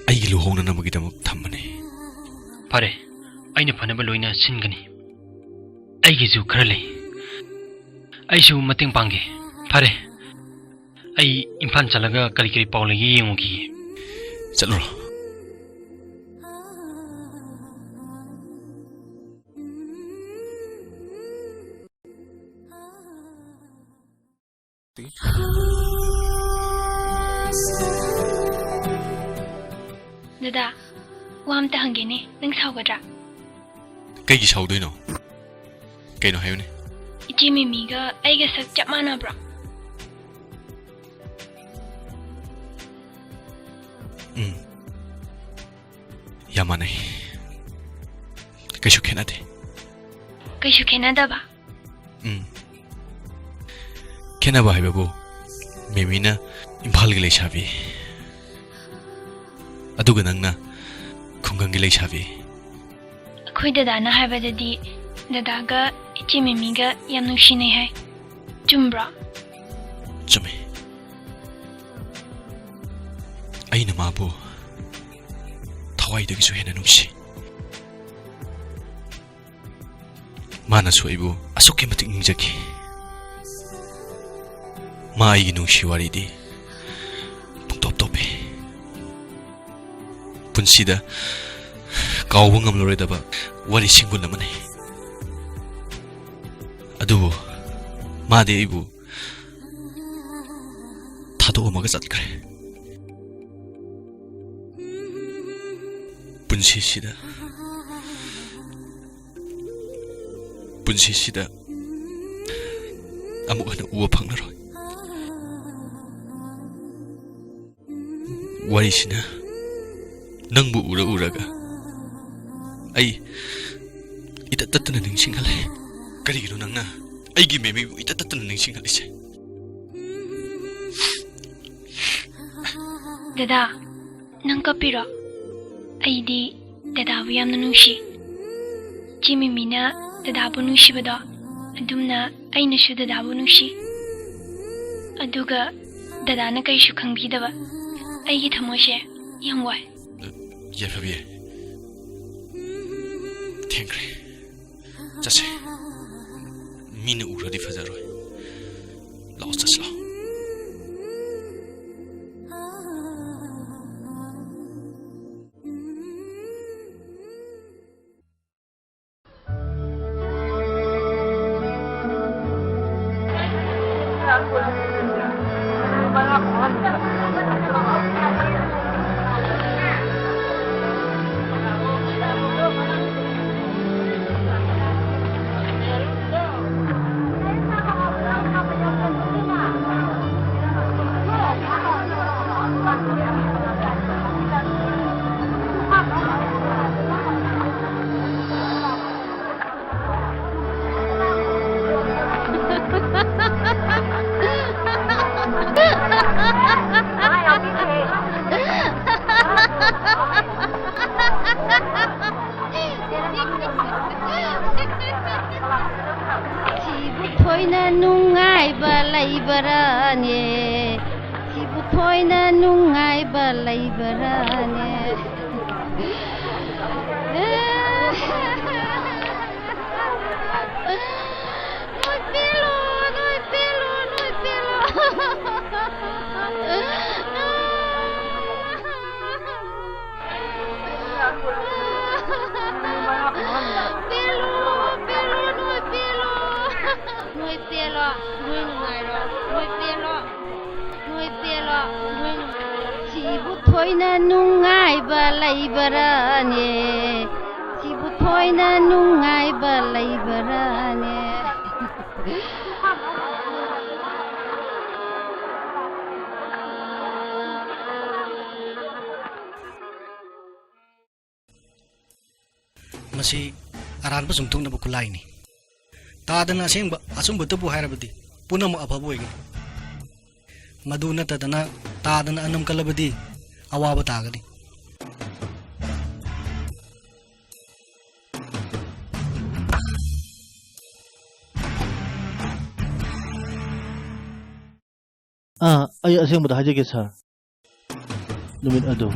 ꯑꯩꯒꯤ ꯂꯨꯍꯣꯡꯅꯅꯕꯒꯤꯗꯃꯛ ꯊꯝꯕꯅꯤ꯫ ꯐꯔꯦ, ꯑꯩꯅ ꯐꯅꯕ ꯂꯣꯏꯅ ꯁꯤꯟꯒꯅꯤ꯫ ꯑꯩꯒꯤꯁꯨ ꯈꯔ ꯂꯩ꯫ ꯑꯩꯁꯨ ꯃꯇꯦꯡ ꯄꯥꯡꯒꯦ꯫ ꯐꯔꯦ, ꯑꯩ ꯏꯝꯐꯥꯜ ꯆꯠꯂꯒ ꯀꯔꯤ ꯀꯔꯤ ꯄꯥꯎ ꯂꯩꯒꯦ ꯌꯦꯡꯉꯨꯈꯤꯒꯦ꯫ ꯆꯠꯂꯨꯔꯣ꯫ ꯗꯗꯥ, ꯋꯥ ꯑꯝꯇ ꯍꯪꯒꯦꯅꯦ, ꯅꯪ ꯁꯥꯎꯒꯗ꯭ꯔꯥ? ꯀꯩꯒꯤ ꯁꯥꯎꯗꯣꯏꯅꯣ? ꯀꯩꯅꯣ ꯍꯥꯏꯌꯨꯅꯦ꯫ ꯏꯆꯦ ꯃꯤꯃꯤꯒ ꯑꯩꯒ ꯁꯛ ꯆꯞ ꯃꯥꯟꯅꯕ꯭ꯔꯣ? ꯎꯝ, ꯌꯥꯝ ꯃꯥꯟꯅꯩ꯫ ꯀꯩꯁꯨ ꯈꯦꯠꯅꯗꯦ꯫ ꯀꯩꯁꯨ ꯈꯦꯠꯅꯗꯕ? ꯎꯝ꯫ ꯈꯦꯠꯅꯕ ꯍꯥꯏꯕꯕꯨ, ꯃꯦꯃꯤꯅ ꯏꯝꯐꯥꯜꯒꯤ ꯂꯩꯁꯥꯕꯤ, ꯑꯗꯨꯒ ꯅꯪꯅ ꯈꯨꯡꯒꯪꯒꯤ ꯂꯩꯁꯥꯕꯤ꯫ ꯑꯩꯈꯣꯏ ꯗꯗꯥꯅ ꯍꯥꯏꯕꯗꯗꯤ ꯗꯗꯥꯒ ꯏꯆꯦ ꯃꯦꯃꯤꯒ ꯌꯥꯝ ꯅꯨꯡꯁꯤꯅꯩ ꯍꯥꯏ꯫ ꯆꯨꯝꯕ꯭ꯔꯣ? ꯆꯨꯝꯃꯤ꯫ ꯑꯩꯅ ꯃꯥꯕꯨ ꯊꯋꯥꯏꯗꯒꯤꯁꯨ ꯍꯦꯟꯅ ꯅꯨꯡꯁꯤ꯫ ꯃꯥꯅꯁꯨ ꯑꯩꯕꯨ ꯑꯁꯨꯛꯀꯤ ꯃꯇꯤꯛ ꯅꯤꯡꯖꯈꯤ꯫ ꯃꯥ ꯑꯩꯒꯤ ꯅꯨꯡꯁꯤ ꯋꯥꯔꯤꯗꯤ ꯄꯨꯡꯇꯣꯞ ꯇꯣꯞꯄꯤ꯫ ꯄꯨꯟꯁꯤꯗ ꯀꯥꯎꯕ ꯉꯝꯂꯔꯣꯏꯗꯕ ꯋꯥꯔꯤ ꯁꯤꯡꯒꯨꯟ ꯑꯃꯅꯤ꯫ ꯑꯗꯨꯕꯨ ꯃꯥꯗꯤ ꯑꯩꯕꯨ ꯊꯥꯗꯣꯛꯑꯝꯃꯒ ꯆꯠꯈ꯭ꯔꯦ꯫ ꯄꯨꯟꯁꯤꯁꯤꯗ, ꯄꯨꯟꯁꯤꯁꯤꯗ ꯑꯃꯨꯛ ꯍꯟꯅ ꯎꯕ ꯐꯪꯂꯔꯣꯏ꯫ ꯋꯥꯔꯤꯁꯤꯅ ꯅꯪꯕꯨ ꯎꯔ ꯎꯔꯒ ꯑꯩ ꯏꯇꯠ ꯇꯠꯇꯅ ꯅꯤꯡꯁꯤꯡꯍꯜꯂꯦ꯫ ꯀꯔꯤꯒꯤꯅꯣ ꯅꯪꯅ ꯑꯩꯒꯤ ꯃꯦꯃꯤꯕꯨ ꯏꯇꯠ ꯇꯠꯇꯅ ꯅꯤꯡꯁꯤꯡꯍꯜꯂꯤꯁꯦ? ꯗꯗꯥ, ꯅꯪ ꯀꯞꯄꯤꯔꯣ? ꯑꯩꯗꯤ ꯗꯗꯥꯕꯨ ꯌꯥꯝꯅ ꯅꯨꯡꯁꯤ꯫ ꯆꯦ ꯃꯤꯃꯤꯅ ꯗꯗꯥꯕꯨ ꯅꯨꯡꯁꯤꯕꯗꯣ, ꯑꯗꯨꯝꯅ ꯑꯩꯅꯁꯨ ꯗꯗꯥꯕꯨ ꯅꯨꯡꯁꯤ꯫ ꯑꯗꯨꯒ ꯗꯗꯥꯅ ꯀꯔꯤꯁꯨ ꯈꯪꯕꯤꯗꯕ ꯑꯩꯒꯤ ꯊꯃꯣꯏꯁꯦ ꯌꯥꯝ ꯋꯥꯏ꯫ ꯌꯥꯏꯐꯕꯤ, ꯊꯦꯡꯈ꯭ꯔꯦ, ꯆꯠꯁꯦ꯫ ꯃꯤꯅ ꯎꯔꯗꯤ ꯐꯖꯔꯣꯏ꯫ ꯂꯥꯛꯑꯣ, ꯆꯠꯁꯤ ꯂꯥꯛꯑꯣ꯫ ꯁꯤꯕꯨ ꯊꯣꯏꯅ ꯅꯨꯡꯉꯥꯏꯕ ꯂꯩꯕ꯭ꯔꯥꯅꯦ? ꯁꯤꯕꯨ ꯊꯣꯏꯅ ꯅꯨꯡꯉꯥꯏꯕ ꯂꯩꯕ꯭ꯔꯥꯅꯦ? ꯅꯣꯏ ꯄꯦꯜꯂꯣ, ꯅꯣꯏ ꯄꯦꯜꯂꯣ, ꯅꯣꯏ ꯄꯦꯜꯂꯣ꯫ ꯄꯦꯜꯂꯣ, ꯄꯦꯜꯂꯣ, ꯅꯣꯏ ꯄꯦꯜꯂꯣ꯫ ꯅꯣꯏ ꯄꯦꯜꯂꯣ꯫ ꯅꯣꯏ ꯅꯨꯡꯉꯥꯏꯔꯣ, ꯅꯣꯏ ꯄꯦꯜꯂꯣ, ꯅꯣꯏ ꯄꯦꯜꯂꯣ, ꯅꯣꯏ ꯅꯨꯡꯉꯥꯏꯔꯣ꯫ ꯁꯤꯕꯨ ꯊꯣꯏꯅ ꯅꯨꯡꯉꯥꯏꯕ ꯂꯩꯕ꯭ꯔꯥꯅꯦ? ꯁꯤꯕꯨ ꯊꯣꯏꯅ ꯅꯨꯡꯉꯥꯏꯕ ꯂꯩꯕ꯭ꯔꯥꯅꯦ? ꯃꯁꯤ ꯑꯔꯥꯟꯕ ꯆꯨꯝꯊꯣꯛꯅꯕ ꯈꯨꯠꯂꯥꯏꯅꯤ꯫ ꯇꯥꯗꯅ ꯑꯁꯦꯡꯕ ꯑꯆꯨꯝꯕꯇꯕꯨ ꯍꯥꯏꯔꯕꯗꯤ ꯄꯨꯝꯅꯃꯛ ꯑꯐꯕ ꯑꯣꯏꯒꯅꯤ꯫ ꯃꯗꯨ ꯅꯠꯇꯗꯅ ꯇꯥꯗꯅ ꯑꯅꯝ ꯀꯜꯂꯕꯗꯤ ꯑꯋꯥꯕ ꯇꯥꯒꯅꯤ꯫ ꯑꯥ, ꯑꯩ ꯑꯁꯦꯡꯕꯗ ꯍꯥꯏꯖꯒꯦ, ꯁꯥꯔ꯫ ꯅꯨꯃꯤꯠ ꯑꯗꯨ꯫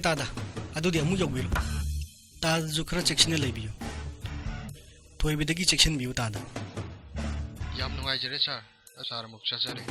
ꯇꯥꯗ, ꯑꯗꯨꯗꯤ ꯑꯃꯨꯛ ꯌꯧꯕꯤꯔꯣ꯫ ꯇꯥꯗꯁꯨ ꯈꯔ ꯆꯦꯛꯁꯤꯟꯅ ꯂꯩꯕꯤꯌꯨ꯫ ꯊꯣꯏꯕꯗꯒꯤ ꯆꯦꯛꯁꯤꯟꯕꯤꯌꯨ, ꯇꯥꯗ꯫ ꯌꯥꯝ ꯅꯨꯡꯉꯥꯏꯖꯔꯦ, ꯁꯥꯔ꯫ ꯑꯆꯥꯔ ꯑꯃꯨꯛ ꯆꯥꯖꯔꯦ꯫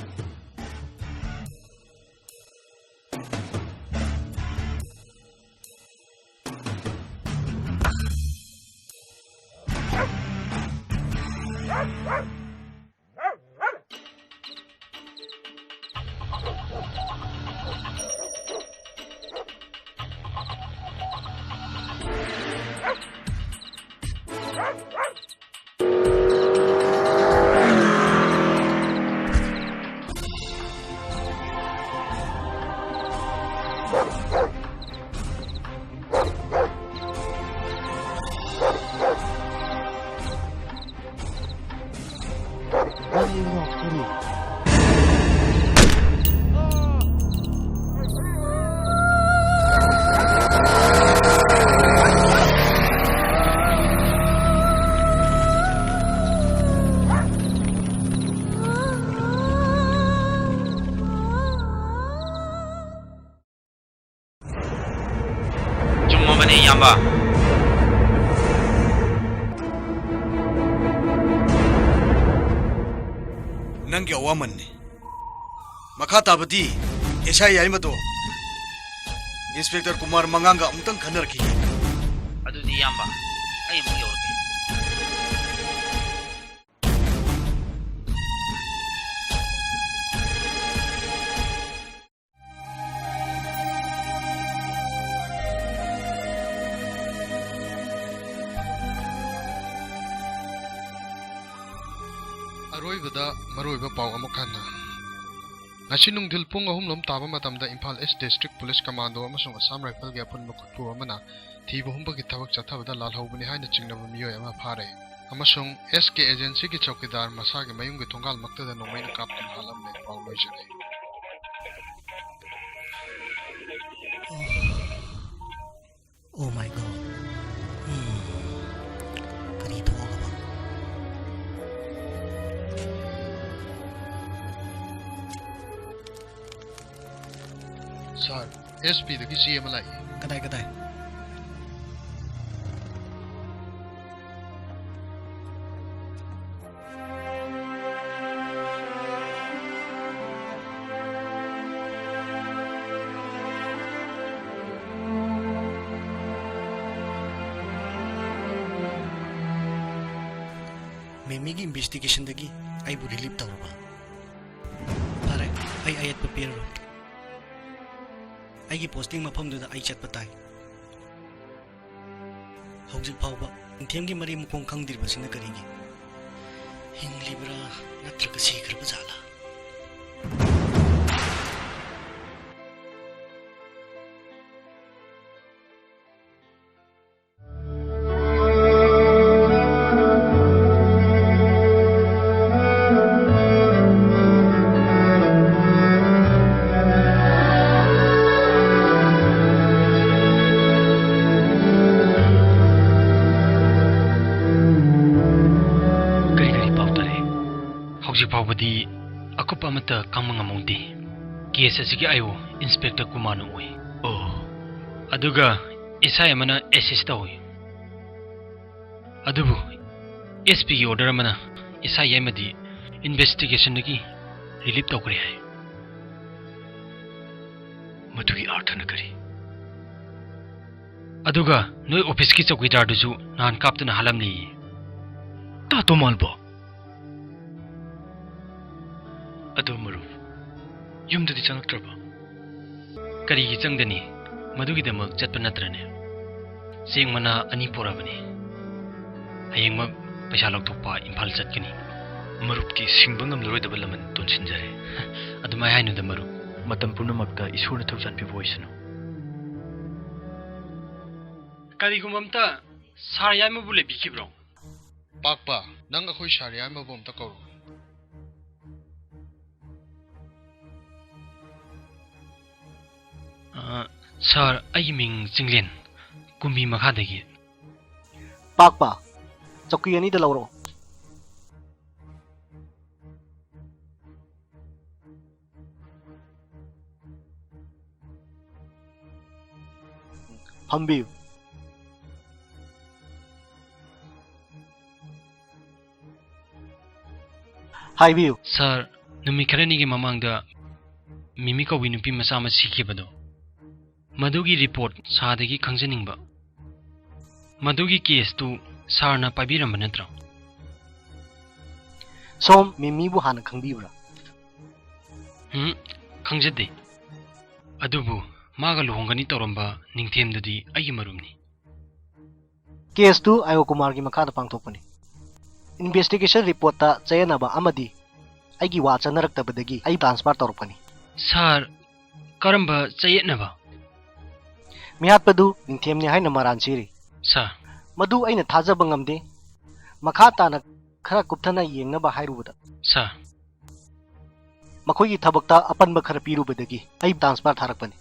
ꯆꯨꯝꯃꯕꯅꯦ, ꯏꯌꯥꯝꯕ꯫ ꯅꯪꯒꯤ ꯑꯋꯥꯃꯟꯅꯤ꯫ ꯃꯈꯥ ꯇꯥꯕꯗꯤ ꯑꯦꯁ ꯑꯥꯏ ꯌꯥꯏꯃꯗꯣ ꯏꯟꯁꯄꯦꯛꯇꯔ ꯀꯨꯃꯥꯔ ꯃꯉꯥꯡꯒ ꯑꯃꯨꯛꯇꯪ ꯈꯟꯅꯔꯛꯈꯤꯒꯦ꯫ ꯑꯗꯨꯗꯤ ꯏꯌꯥꯝꯕ, ꯑꯩ ꯑꯃꯨꯛ ꯌꯧꯔꯒꯦ꯫ ꯑꯔꯣꯏꯕꯗ ꯃꯔꯨꯑꯣꯏꯕ ꯄꯥꯎ ꯑꯃꯨꯛ ꯍꯟꯅ꯫ ꯉꯁꯤ ꯅꯨꯡꯊꯤꯜ ꯄꯨꯡ ꯑꯍꯨꯝ ꯂꯣꯝ ꯇꯥꯕ ꯃꯇꯝꯗ ꯏꯝꯐꯥꯜ ꯏꯁ ꯗꯤꯁꯇ꯭ꯔꯤꯛ ꯄꯨꯂꯤꯁ ꯀꯃꯥꯟꯗꯣ ꯑꯃꯁꯨꯡ ꯑꯁꯥꯝ ꯔꯥꯏꯐꯜꯒꯤ ꯑꯄꯨꯟꯕ ꯈꯨꯠꯄꯨ ꯑꯃꯅ ꯊꯤꯕ ꯍꯨꯝꯕꯒꯤ ꯊꯕꯛ ꯆꯠꯊꯕꯗ ꯂꯥꯜꯍꯧꯕꯅꯤ ꯍꯥꯏꯅ ꯆꯤꯡꯅꯕ ꯃꯤꯑꯣꯏ ꯑꯃ ꯐꯥꯔꯦ ꯑꯃꯁꯨꯡ ꯑꯦꯁ ꯀꯦ ꯑꯦꯖꯦꯟꯁꯤꯒꯤ ꯆꯧꯀꯤꯗꯥꯔ ꯃꯁꯥꯒꯤ ꯃꯌꯨꯝꯒꯤ ꯊꯣꯡꯒꯥꯜ ꯃꯛꯇꯗ ꯅꯣꯡꯃꯩꯅ ꯀꯥꯞꯇꯨꯅ ꯍꯥꯠꯂꯝꯂꯦ꯫ ꯄꯥꯎ ꯂꯣꯏꯖꯔꯦ꯫ Oh my God. ꯎꯝ, ꯀꯔꯤ ꯊꯣꯛꯑꯕ? ꯁꯥꯔ, ꯑꯦꯁ ꯄꯤꯗꯒꯤ ꯆꯦ ꯑꯃ ꯂꯥꯛꯏ꯫ ꯀꯗꯥꯏ, ꯀꯗꯥꯏ? ꯃꯦꯃꯤꯒꯤ ꯏꯟꯚꯦꯁꯇꯤꯒꯦꯁꯟꯗꯒꯤ ꯑꯩꯕꯨ ꯔꯤꯂꯤꯐ ꯇꯧꯔꯕ? ꯐꯔꯦ, ꯑꯩ ꯑꯌꯦꯠꯄ ꯄꯤꯔꯔꯣꯏ꯫ ꯑꯩꯒꯤ ꯄꯣꯁꯇꯤꯡ ꯃꯐꯝꯗꯨꯗ ꯑꯩ ꯆꯠꯄ ꯇꯥꯏ꯫ ꯍꯧꯖꯤꯛ ꯐꯥꯎꯕ ꯅꯤꯡꯊꯦꯝꯒꯤ ꯃꯔꯤ ꯃꯈꯣꯡ ꯈꯪꯗ꯭ꯔꯤꯕꯁꯤꯅ ꯀꯔꯤꯒꯤ? ꯍꯤꯡꯂꯤꯕ꯭ꯔꯥ ꯅꯠꯇ꯭ꯔꯒ ꯁꯤꯈ꯭ꯔꯕ ꯖꯥꯠꯂꯥ? ꯀꯔꯤ ꯀꯔꯤ ꯄꯥꯎ ꯇꯥꯔꯦ? ꯍꯧꯖꯤꯛ ꯐꯥꯎꯕꯗꯤ ꯑꯀꯨꯞꯄ ꯑꯃꯠꯇ ꯈꯪꯕ ꯉꯝꯍꯧꯗꯦ꯫ ꯀꯦꯁ ꯑꯁꯤꯒꯤ ꯑꯥꯏ ꯑꯣ ꯏꯟꯁꯄꯦꯛꯇꯔ ꯀꯨꯃꯥꯔꯅ ꯑꯣꯏ꯫ ꯑꯣ꯫ ꯑꯗꯨꯒ ꯑꯦꯁ ꯑꯥꯏ ꯑꯃꯅ ꯑꯦꯁꯤꯁ ꯇꯧꯏ꯫ ꯑꯗꯨꯕꯨ ꯑꯦꯁ ꯄꯤꯒꯤ ꯑꯣꯔꯗꯔ ꯑꯃꯅ ꯑꯦꯁ ꯑꯥꯏ ꯑꯃꯗꯤ ꯏꯟꯚꯦꯁꯇꯤꯒꯦꯁꯟꯗꯒꯤ ꯔꯤꯂꯤꯞ ꯇꯧꯈ꯭ꯔꯦ ꯍꯥꯏ꯫ ꯃꯗꯨꯒꯤ ꯑꯥꯔꯊꯅ ꯀꯔꯤ? ꯑꯗꯨꯒ ꯅꯣꯏ ꯑꯣꯐꯤꯁꯀꯤ ꯆꯧꯀꯤꯗꯥꯔꯗꯨꯁꯨ ꯅꯍꯥꯟ ꯀꯥꯞꯇꯨꯅ ꯍꯥꯠꯂꯝꯂꯦꯌꯦ꯫ ꯇꯥꯇꯣ ꯃꯥꯜꯕꯣ? ꯑꯗꯣ ꯃꯔꯨꯞ, ꯌꯨꯝꯗꯗꯤ ꯆꯪꯉꯛꯇ꯭ꯔꯕ? ꯀꯔꯤꯒꯤ ꯆꯪꯗꯅꯤ? ꯃꯗꯨꯒꯤꯗꯃꯛ ꯆꯠꯄ ꯅꯠꯇ꯭ꯔꯅꯦ? ꯆꯦꯡ ꯃꯅꯥ ꯑꯅꯤ ꯄꯣꯔꯛꯑꯕꯅꯤ꯫ ꯍꯌꯦꯡꯃꯛ ꯄꯩꯁꯥ ꯂꯧꯊꯣꯛꯄ ꯏꯝꯐꯥꯜ ꯆꯠꯀꯅꯤ꯫ ꯃꯔꯨꯞꯀꯤ ꯁꯤꯡꯕ ꯉꯝꯂꯔꯣꯏꯗꯕ ꯂꯃꯟ ꯇꯣꯟꯁꯤꯟꯖꯔꯦ꯫ ꯑꯗꯨꯃꯥꯏ ꯍꯥꯏꯅꯨꯗ ꯃꯔꯨꯞ꯫ ꯃꯇꯝ ꯄꯨꯝꯅꯃꯛꯇ ꯏꯁꯣꯔꯅ ꯊꯧꯖꯥꯟ ꯄꯤꯕ ꯑꯣꯏꯁꯅꯨ꯫ ꯀꯔꯤꯒꯨꯝꯕ ꯑꯝꯇ ꯁꯥꯔ ꯌꯥꯏꯃꯕꯨ ꯂꯩꯕꯤꯈꯤꯕ꯭ꯔꯣ? ꯄꯥꯛꯄ, ꯅꯪ ꯑꯩꯈꯣꯏ ꯁꯥꯔ ꯌꯥꯏꯃꯕꯨ ꯑꯝꯇ ꯀꯧꯔꯛꯎ꯫ ꯑ, ꯁꯥꯔ, ꯑꯩꯒꯤ ꯃꯤꯡ ꯆꯤꯡꯂꯦꯟ, ꯀꯨꯝꯕꯤ ꯃꯈꯥꯗꯒꯤ꯫ ꯄꯥꯛꯄ, ꯆꯧꯀꯤ ꯑꯅꯤꯗ ꯂꯧꯔꯛꯑꯣ꯫ ꯐꯝꯕꯤꯌꯨ꯫ ꯍꯥꯏꯕꯤꯌꯨ꯫ ꯁꯥꯔ, ꯅꯨꯃꯤꯠ ꯈꯔꯅꯤꯒꯤ ꯃꯃꯥꯡꯗ ꯃꯤꯃꯤ ꯀꯧꯕꯤ ꯅꯨꯄꯤ ꯃꯆꯥ ꯑꯃ ꯁꯤꯈꯤꯕꯗꯣ, ꯃꯗꯨꯒꯤ ꯔꯤꯄꯣꯔꯠ ꯁꯥꯔꯗꯒꯤ ꯈꯪꯖꯅꯤꯡꯕ꯫ ꯃꯗꯨꯒꯤ ꯀꯦꯁꯇꯨ ꯁꯥꯔꯅ ꯄꯥꯏꯕꯤꯔꯝꯕ ꯅꯠꯇ꯭ꯔꯣ? ꯁꯣꯝ ꯃꯤꯃꯤꯕꯨ ꯍꯥꯟꯅ ꯈꯪꯕꯤꯕ꯭ꯔꯥ? ꯎꯝ, ꯈꯪꯖꯗꯦ꯫ ꯑꯗꯨꯕꯨ ꯃꯥꯒ ꯂꯨꯍꯣꯡꯒꯅꯤ ꯇꯧꯔꯝꯕ ꯅꯤꯡꯊꯦꯝꯗꯨꯗꯤ ꯑꯩꯒꯤ ꯃꯔꯨꯞꯅꯤ꯫ ꯀꯦꯁꯇꯨ ꯑꯌꯣ ꯀꯨꯃꯥꯔꯒꯤ ꯃꯈꯥꯗ ꯄꯥꯡꯊꯣꯛꯄꯅꯤ꯫ ꯏꯟꯚꯦꯁꯇꯤꯒꯦꯁꯟ ꯔꯤꯄꯣꯔꯠꯇ ꯆꯌꯦꯠꯅꯕ ꯑꯃꯗꯤ ꯑꯩꯒꯤ ꯋꯥ ꯆꯠꯅꯔꯛꯇꯕꯗꯒꯤ ꯑꯩ ꯇ꯭ꯔꯥꯟꯁꯐꯔ ꯇꯧꯔꯛꯄꯅꯤ꯫ ꯁꯥꯔ, ꯀꯔꯝꯕ ꯆꯌꯦꯠꯅꯕ? ꯃꯤꯍꯥꯠꯄꯗꯨ ꯅꯤꯡꯊꯦꯝꯅꯤ ꯍꯥꯏꯅ ꯃꯔꯥꯟ ꯁꯤꯔꯤ꯫ ꯁꯥꯔ꯫ ꯃꯗꯨ ꯑꯩꯅ ꯊꯥꯖꯕ ꯉꯝꯗꯦ꯫ ꯃꯈꯥ ꯇꯥꯅ ꯈꯔ ꯀꯨꯞꯊꯅ ꯌꯦꯡꯅꯕ ꯍꯥꯏꯔꯨꯕꯗ꯫ ꯁꯥꯔ꯫ ꯃꯈꯣꯏꯒꯤ ꯊꯕꯛꯇ ꯑꯄꯟꯕ ꯈꯔ ꯄꯤꯔꯨꯕꯗꯒꯤ ꯑꯩ ꯇ꯭ꯔꯥꯟꯁꯐꯔ ꯊꯥꯔꯛꯄꯅꯤ꯫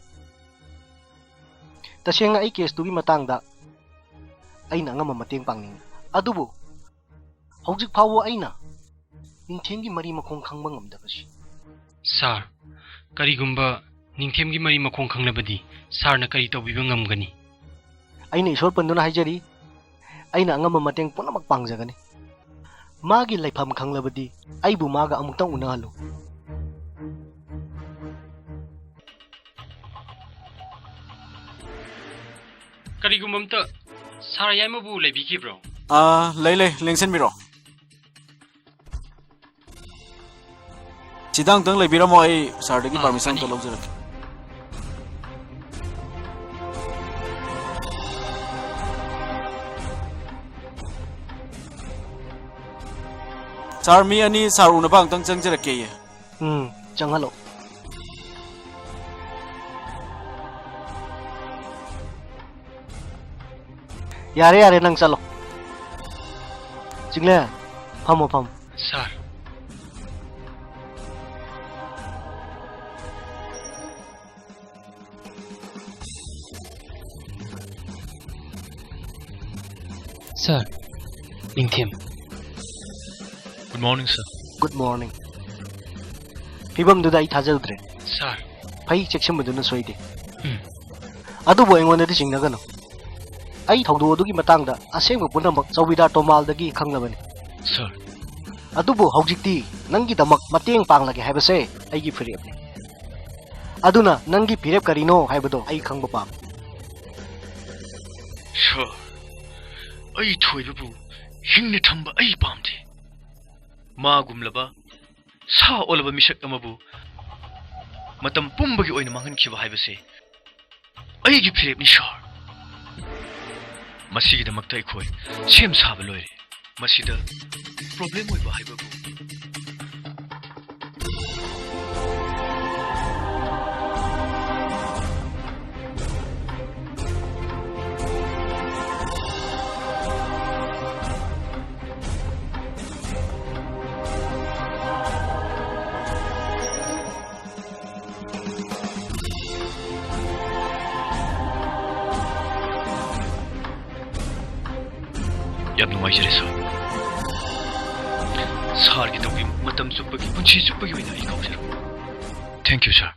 ꯇꯁꯦꯡꯅ ꯑꯩ ꯀꯦꯁꯇꯨꯒꯤ ꯃꯇꯥꯡꯗ ꯑꯩꯅ ꯑꯉꯝꯕ ꯃꯇꯦꯡ ꯄꯥꯡꯅꯤꯡꯏ, ꯑꯗꯨꯕꯨ ꯍꯧꯖꯤꯛ ꯐꯥꯎꯕ ꯑꯩꯅ ꯅꯤꯡꯊꯦꯝꯒꯤ ꯃꯔꯤ ꯃꯈꯣꯡ ꯈꯪꯕ ꯉꯝꯗꯕꯁꯤ꯫ ꯁꯥꯔ, ꯀꯔꯤꯒꯨꯝꯕ ꯅꯤꯡꯊꯦꯝꯒꯤ ꯃꯔꯤ ꯃꯈꯣꯡ ꯈꯪꯂꯕꯗꯤ ꯁꯥꯔꯅ ꯀꯔꯤ ꯇꯧꯕꯤꯕ ꯉꯝꯒꯅꯤ? ꯑꯩꯅ ꯏꯁꯣꯔ ꯄꯟꯗꯨꯅ ꯍꯥꯏꯖꯔꯤ, ꯑꯩꯅ ꯑꯉꯝꯕ ꯃꯇꯦꯡ ꯄꯨꯝꯅꯃꯛ ꯄꯥꯡꯖꯒꯅꯤ꯫ ꯃꯥꯒꯤ ꯂꯩꯐꯝ ꯈꯪꯂꯕꯗꯤ ꯑꯩꯕꯨ ꯃꯥꯒ ꯑꯃꯨꯛꯇꯪ ꯎꯅꯍꯜꯂꯨ꯫ ꯀꯔꯤꯒꯨꯝꯕ ꯑꯝꯇ ꯁꯥꯔ ꯌꯥꯏꯃꯕꯨ ꯂꯩꯕꯤꯈꯤꯕ꯭ꯔꯣ? ꯑꯥ, ꯂꯩ, ꯂꯩ, ꯂꯦꯡꯁꯤꯟꯕꯤꯔꯣ꯫ ꯁꯤꯗ ꯑꯃꯨꯛꯇꯪ ꯂꯩꯕꯤꯔꯝꯃꯣ, ꯑꯩ ꯁꯥꯔꯗꯒꯤ ꯑꯥ, ꯄꯥꯔꯃꯤꯁꯟ ꯑꯝꯇ ꯐꯅꯤ꯫ ꯂꯧꯖꯔꯛꯀꯦ꯫ ꯁꯥꯔ, ꯃꯤ ꯑꯅꯤ ꯁꯥꯔ ꯎꯅꯕ ꯑꯃꯨꯛꯇꯪ ꯆꯪꯖꯔꯛꯀꯦꯌꯦ꯫ ꯎꯝ, ꯆꯪꯍꯜꯂꯣ꯫ ꯌꯥꯔꯦ, ꯌꯥꯔꯦ, ꯅꯪ ꯆꯠꯂꯣ꯫ ꯆꯤꯡꯂꯦꯟ, ꯐꯝꯃꯣ, ꯐꯝꯃꯣ꯫ ꯁꯥꯔ꯫ ꯁꯥꯔ, ꯅꯤꯡꯊꯦꯝ꯫ Good morning, sir. Good morning. ꯐꯤꯕꯝꯗꯨꯗ ꯑꯩ ꯊꯥꯖꯔꯨꯗ꯭ꯔꯦ꯫ ꯁꯥꯔ꯫ ꯐꯩ, ꯆꯦꯛꯁꯤꯟꯕꯗꯨꯅ ꯁꯣꯏꯗꯦ꯫ ꯎꯝ꯫ ꯑꯗꯨꯕꯨ ꯑꯩꯉꯣꯟꯗꯗꯤ ꯆꯤꯡꯅꯒꯅꯨ꯫ ꯑꯩ ꯊꯧꯗꯣꯛ ꯑꯗꯨꯒꯤ ꯃꯇꯥꯡꯗ ꯑꯁꯦꯡꯕ ꯄꯨꯝꯅꯃꯛ ꯆꯧꯕꯤꯗꯥꯔ ꯇꯣꯃꯥꯜꯗꯒꯤ ꯈꯪꯂꯕꯅꯤ꯫ ꯁꯥꯔ꯫ ꯑꯗꯨꯕꯨ ꯍꯧꯖꯤꯛꯇꯤ ꯅꯪꯒꯤꯗꯃꯛ ꯃꯇꯦꯡ ꯄꯥꯡꯂꯒꯦ ꯍꯥꯏꯕꯁꯦ ꯑꯩꯒꯤ ꯐꯤꯔꯦꯞꯅꯤ꯫ ꯑꯗꯨꯅ ꯅꯪꯒꯤ ꯐꯤꯔꯦꯞ ꯀꯔꯤꯅꯣ ꯍꯥꯏꯕꯗꯣ ꯑꯩ ꯈꯪꯕ ꯄꯥꯝꯃꯤ꯫ ꯁꯥꯔ, ꯑꯩ ꯊꯣꯏꯕꯕꯨ ꯍꯤꯡꯅ ꯊꯝꯕ ꯑꯩ ꯄꯥꯝꯗꯦ꯫ ꯃꯥꯒꯨꯝꯂꯕ ꯁꯥ ꯑꯣꯜꯂꯕ ꯃꯤꯁꯛ ꯑꯃꯕꯨ ꯃꯇꯝ ꯄꯨꯝꯕꯒꯤ ꯑꯣꯏꯅ ꯃꯥꯡꯍꯟꯈꯤꯕ ꯍꯥꯏꯕꯁꯦ ꯑꯩꯒꯤ ꯐꯤꯔꯦꯞꯅꯤ, ꯁꯥꯔ꯫ ꯃꯁꯤꯒꯤꯗꯃꯛꯇ ꯑꯩꯈꯣꯏ ꯁꯦꯝ ꯁꯥꯕ ꯂꯣꯏꯔꯦ꯫ ꯃꯁꯤꯗ ꯄ꯭ꯔꯣꯕ꯭ꯂꯦꯝ ꯑꯣꯏꯕ ꯍꯥꯏꯕꯕꯨ ꯌꯥꯝ ꯅꯨꯡꯉꯥꯏꯖꯔꯦ, ꯁꯥꯔ꯫ ꯁꯥꯔꯒꯤꯗꯃꯛ ꯃꯇꯝ ꯆꯨꯞꯄꯒꯤ, ꯄꯨꯟꯁꯤ ꯆꯨꯞꯄꯒꯤ ꯑꯣꯏꯅ ꯑꯩ ꯀꯥꯎꯖꯔꯣꯏ꯫ Thank you, sir.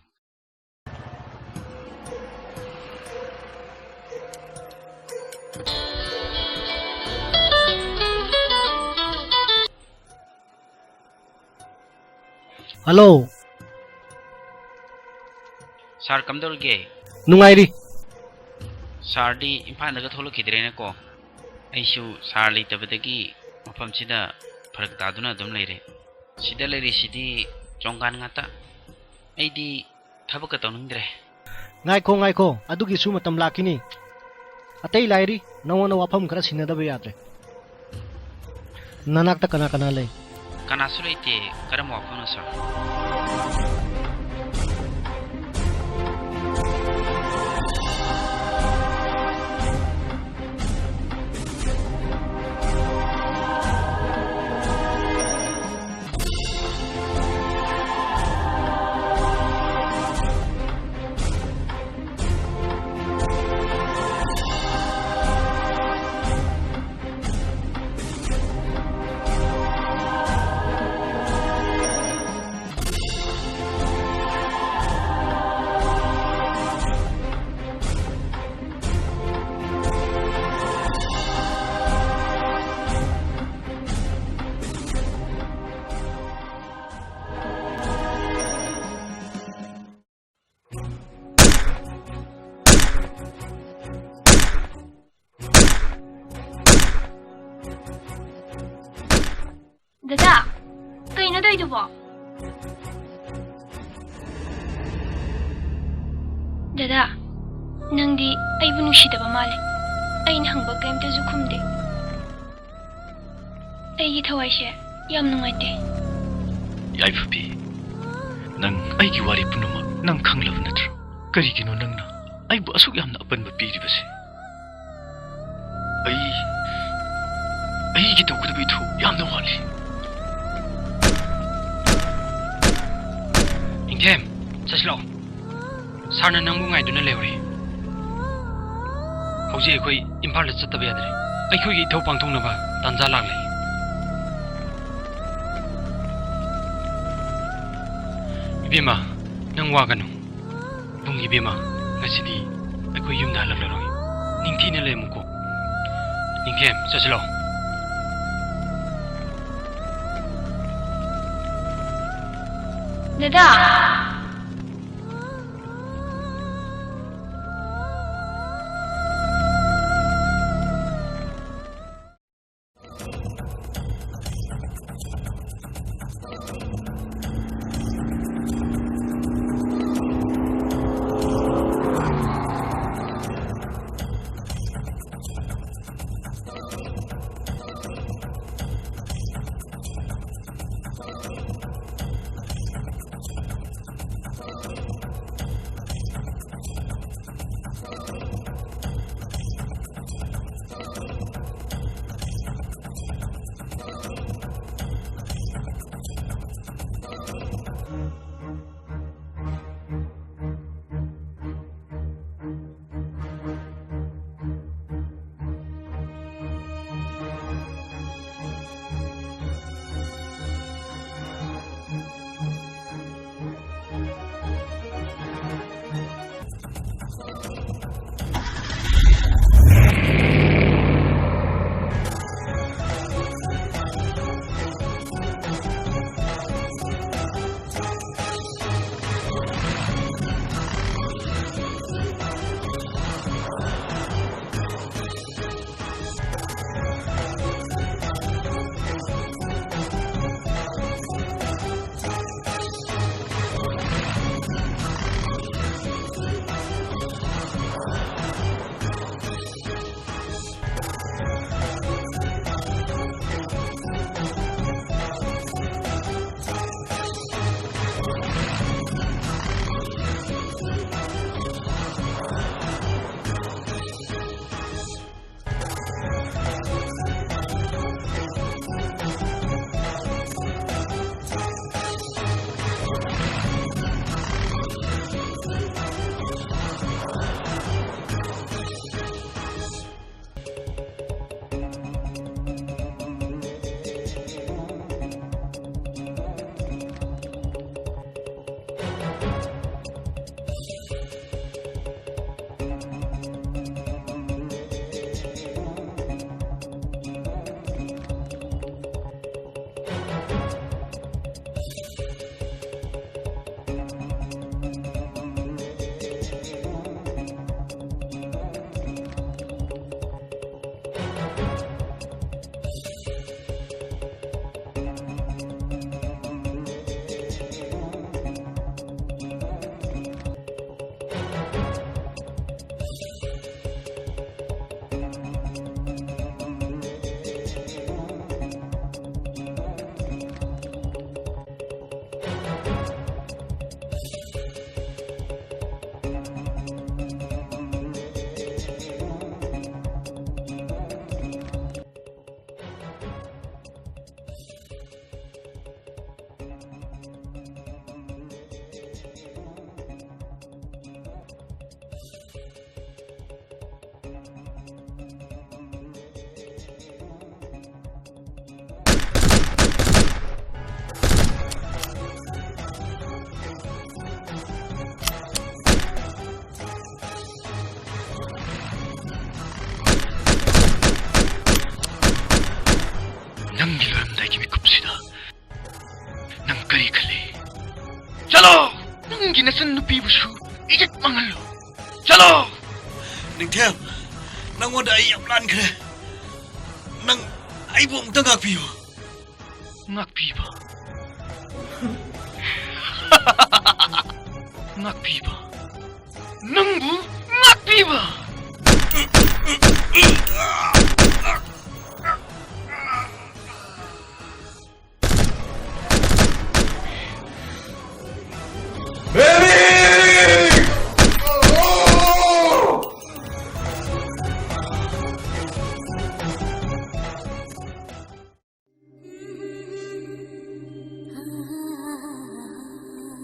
ꯍꯜꯂꯣ꯫ ꯁꯥꯔ, ꯀꯝꯗꯧꯔꯤꯒꯦ? ꯅꯨꯡꯉꯥꯏꯔꯤ꯫ ꯁꯥꯔꯗꯤ ꯏꯝꯐꯥꯜꯗꯒ ꯊꯣꯛꯂꯛꯈꯤꯗ꯭ꯔꯦꯅꯦꯀꯣ? ꯑꯩꯁꯨ ꯁꯥꯔ ꯂꯩꯇꯕꯗꯒꯤ ꯃꯐꯝꯁꯤꯗ ꯐꯔꯛ ꯇꯥꯗꯨꯅ ꯑꯗꯨꯝ ꯂꯩꯔꯦ꯫ ꯁꯤꯗ ꯂꯩꯔꯤꯁꯤꯗꯤ ꯆꯣꯡꯒꯥꯟ ꯉꯥꯛꯇ꯫ ꯑꯩꯗꯤ ꯊꯕꯛꯀ ꯇꯧꯅꯤꯡꯗ꯭ꯔꯦ꯫ ꯉꯥꯏꯈꯣ, ꯉꯥꯏꯈꯣ, ꯑꯗꯨꯒꯤꯁꯨ ꯃꯇꯝ ꯂꯥꯛꯈꯤꯅꯤ꯫ ꯑꯇꯩ ꯂꯥꯏꯔꯤ, ꯅꯉꯣꯟꯗ ꯋꯥꯐꯝ ꯈꯔ ꯁꯤꯟꯅꯗꯕ ꯌꯥꯗ꯭ꯔꯦ꯫ ꯅꯅꯥꯛꯇ ꯀꯅꯥ ꯀꯅꯥ ꯂꯩ? ꯀꯅꯥꯁꯨ ꯂꯩꯇꯦ꯫ ꯀꯔꯝꯕ ꯋꯥꯐꯝꯅꯣ, ꯁꯥꯔ? ꯗꯗꯥ, ꯀꯩꯅꯣ ꯇꯧꯔꯤꯗꯨꯕꯣ? ꯗꯗꯥ, ꯅꯪꯗꯤ ꯑꯩꯕꯨ ꯅꯨꯡꯁꯤꯗꯕ ꯃꯥꯜꯂꯦ꯫ ꯑꯩꯅ ꯍꯪꯕ ꯀꯩꯝꯇꯁꯨ ꯈꯨꯝꯗꯦ꯫ ꯑꯩꯒꯤ ꯊꯋꯥꯏꯁꯦ ꯌꯥꯝ ꯅꯨꯡꯉꯥꯏꯇꯦ꯫ ꯌꯥꯏꯐꯕꯤ, ꯅꯪ ꯑꯩꯒꯤ ꯋꯥꯔꯤ ꯄꯨꯝꯅꯃꯛ ꯅꯪ ꯈꯪꯂꯕ ꯅꯠꯇ꯭ꯔꯣ? ꯀꯔꯤꯒꯤꯅꯣ ꯅꯪꯅ ꯑꯩꯕꯨ ꯑꯁꯨꯛ ꯌꯥꯝꯅ ꯑꯄꯟꯕ ꯄꯤꯔꯤꯕꯁꯦ? ꯑꯩ, ꯑꯩꯒꯤ ꯇꯧꯒꯗꯕ ꯏꯊꯧ ꯌꯥꯝꯅ ꯋꯥꯠꯂꯤ꯫ ꯅꯤꯡꯊꯦꯝ, ꯆꯠꯁꯤꯜꯂꯛꯑꯣ꯫ ꯁꯥꯔꯅ ꯅꯪꯕꯨ ꯉꯥꯏꯗꯨꯅ ꯂꯩꯍꯧꯔꯤ꯫ ꯍꯧꯖꯤꯛ ꯑꯩꯈꯣꯏ ꯏꯝꯐꯥꯜꯗ ꯆꯠꯇꯕ ꯌꯥꯗ꯭ꯔꯦ꯫ ꯑꯩꯈꯣꯏꯒꯤ ꯏꯊꯧ ꯄꯥꯡꯊꯣꯛꯅꯕ ꯇꯥꯟꯖꯥ ꯂꯥꯛꯂꯦ꯫ ꯏꯕꯦꯝꯃ, ꯅꯪ ꯋꯥꯒꯅꯨ꯫ ꯏꯕꯨꯡ ꯏꯕꯦꯝꯃ, ꯉꯁꯤꯗꯤ ꯑꯩꯈꯣꯏ ꯌꯨꯝꯗ ꯍꯜꯂꯛꯂꯔꯣꯏ꯫ ꯅꯤꯡꯊꯤꯅ ꯂꯩꯔꯝꯃꯨꯀꯣ꯫ ꯅꯤꯡꯊꯦꯝ, ꯆꯠꯁꯤꯜꯂꯣ꯫ ꯗꯗꯥ! ꯅꯪꯒꯤ ꯂꯣꯏꯔꯝꯗꯥꯏꯒꯤ ꯃꯤꯀꯨꯞꯁꯤꯗ ꯅꯪ ꯀꯔꯤ ꯈꯜꯂꯤ? ꯆꯠꯂꯣ! ꯅꯪꯒꯤ ꯅꯆꯟ ꯅꯨꯄꯤꯕꯨꯁꯨ ꯏꯖꯠ ꯃꯥꯡꯍꯜꯂꯣ꯫ ꯆꯠꯂꯣ! ꯅꯤꯡꯊꯦꯝ, ꯅꯪꯉꯣꯟꯗ ꯑꯩ ꯌꯥꯝ ꯂꯥꯟꯈ꯭ꯔꯦ꯫ ꯅꯪ ꯑꯩꯕꯨ ꯑꯃꯨꯛꯇ ꯉꯥꯛꯄꯤꯌꯨ꯫ ꯉꯥꯛꯄꯤꯕ? ꯉꯥꯛꯄꯤꯕ? ꯅꯪꯕꯨ ꯉꯥꯛꯄꯤꯕ?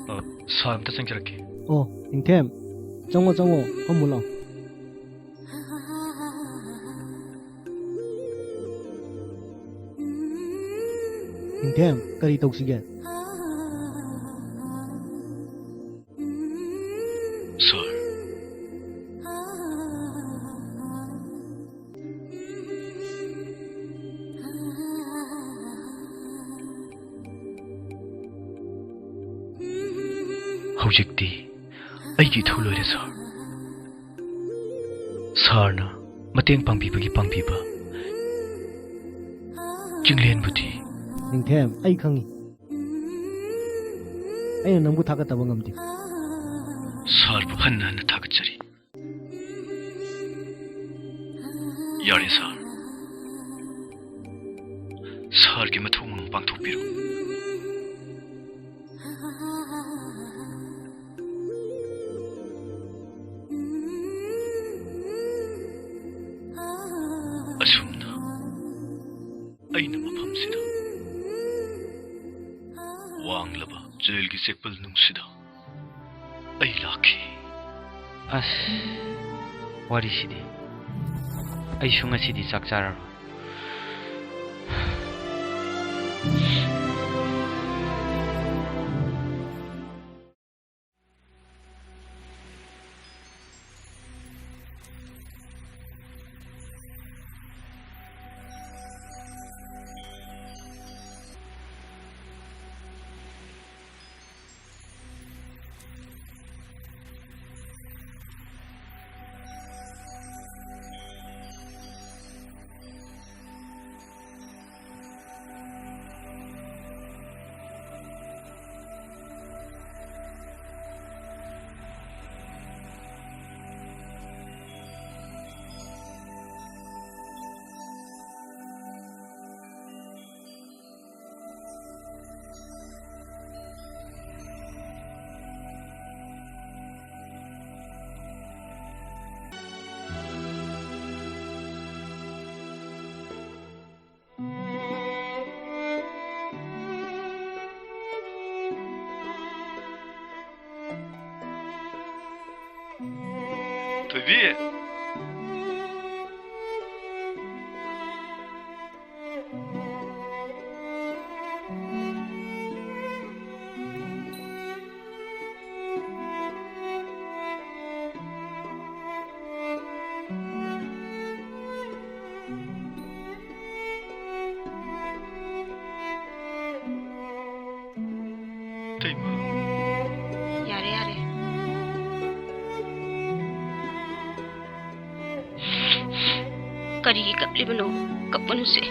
ꯑ, ꯁꯥꯔ, ꯑꯝꯇ ꯆꯪꯖꯔꯛꯀꯦ꯫ ꯑꯣ, ꯅꯤꯡꯊꯦꯝ, ꯆꯪꯉꯣ, ꯆꯪꯉꯣ, ꯐꯝꯃꯨ ꯂꯥꯎ꯫ ꯅꯤꯡꯊꯦꯝ, ꯀꯔꯤ ꯇꯧꯁꯤꯒꯦ? ꯁꯥꯔ, ꯍꯧꯖꯤꯛꯇꯤ ꯑꯩꯒꯤ ꯏꯊꯧ ꯂꯣꯏꯔꯦ, ꯁꯥꯔ꯫ ꯁꯥꯔꯅ ꯃꯇꯦꯡ ꯄꯥꯡꯕꯤꯕꯒꯤ ꯄꯥꯡꯕꯤꯕ, ꯆꯤꯡꯂꯦꯟꯕꯨꯗꯤ꯫ ꯅꯤꯡꯊꯦꯝ, ꯑꯩ ꯈꯪꯉꯤ꯫ ꯑꯩꯅ ꯅꯪꯕꯨ ꯊꯥꯒꯠꯇꯕ ꯉꯝꯗꯦ꯫ ꯁꯥꯔꯕꯨ ꯍꯟꯅ ꯍꯟꯅ ꯊꯥꯒꯠꯆꯔꯤ꯫ ꯌꯥꯔꯦ, ꯁꯥꯔ꯫ ꯁꯥꯔꯒꯤ ꯃꯊꯧ ꯃꯉꯝ ꯄꯥꯡꯊꯣꯛꯄꯤꯔꯣ꯫ ꯑꯁꯨꯝꯅ ꯑꯩꯅ ꯃꯐꯝꯁꯤꯗ, ꯋꯥꯡꯂꯕ ꯖꯦꯜꯒꯤ ꯆꯦꯛꯄꯜ ꯅꯨꯡꯁꯤꯗ, ꯑꯩ ꯂꯥꯛꯈꯤ꯫ ꯑꯁ, ꯋꯥꯔꯤꯁꯤꯗꯤ꯫ ꯑꯩꯁꯨ ꯉꯁꯤꯗꯤ ꯆꯥꯛ ꯆꯥꯔꯔꯣꯏ꯫ ꯊꯣꯏꯕꯤ! ꯏꯇꯩꯃ꯫ ꯌꯥꯔꯦ, ꯌꯥꯔꯦ꯫ ꯀꯔꯤꯒꯤ ꯀꯞꯂꯤꯕꯅꯣ? ꯀꯞꯄꯅꯨꯁꯦ꯫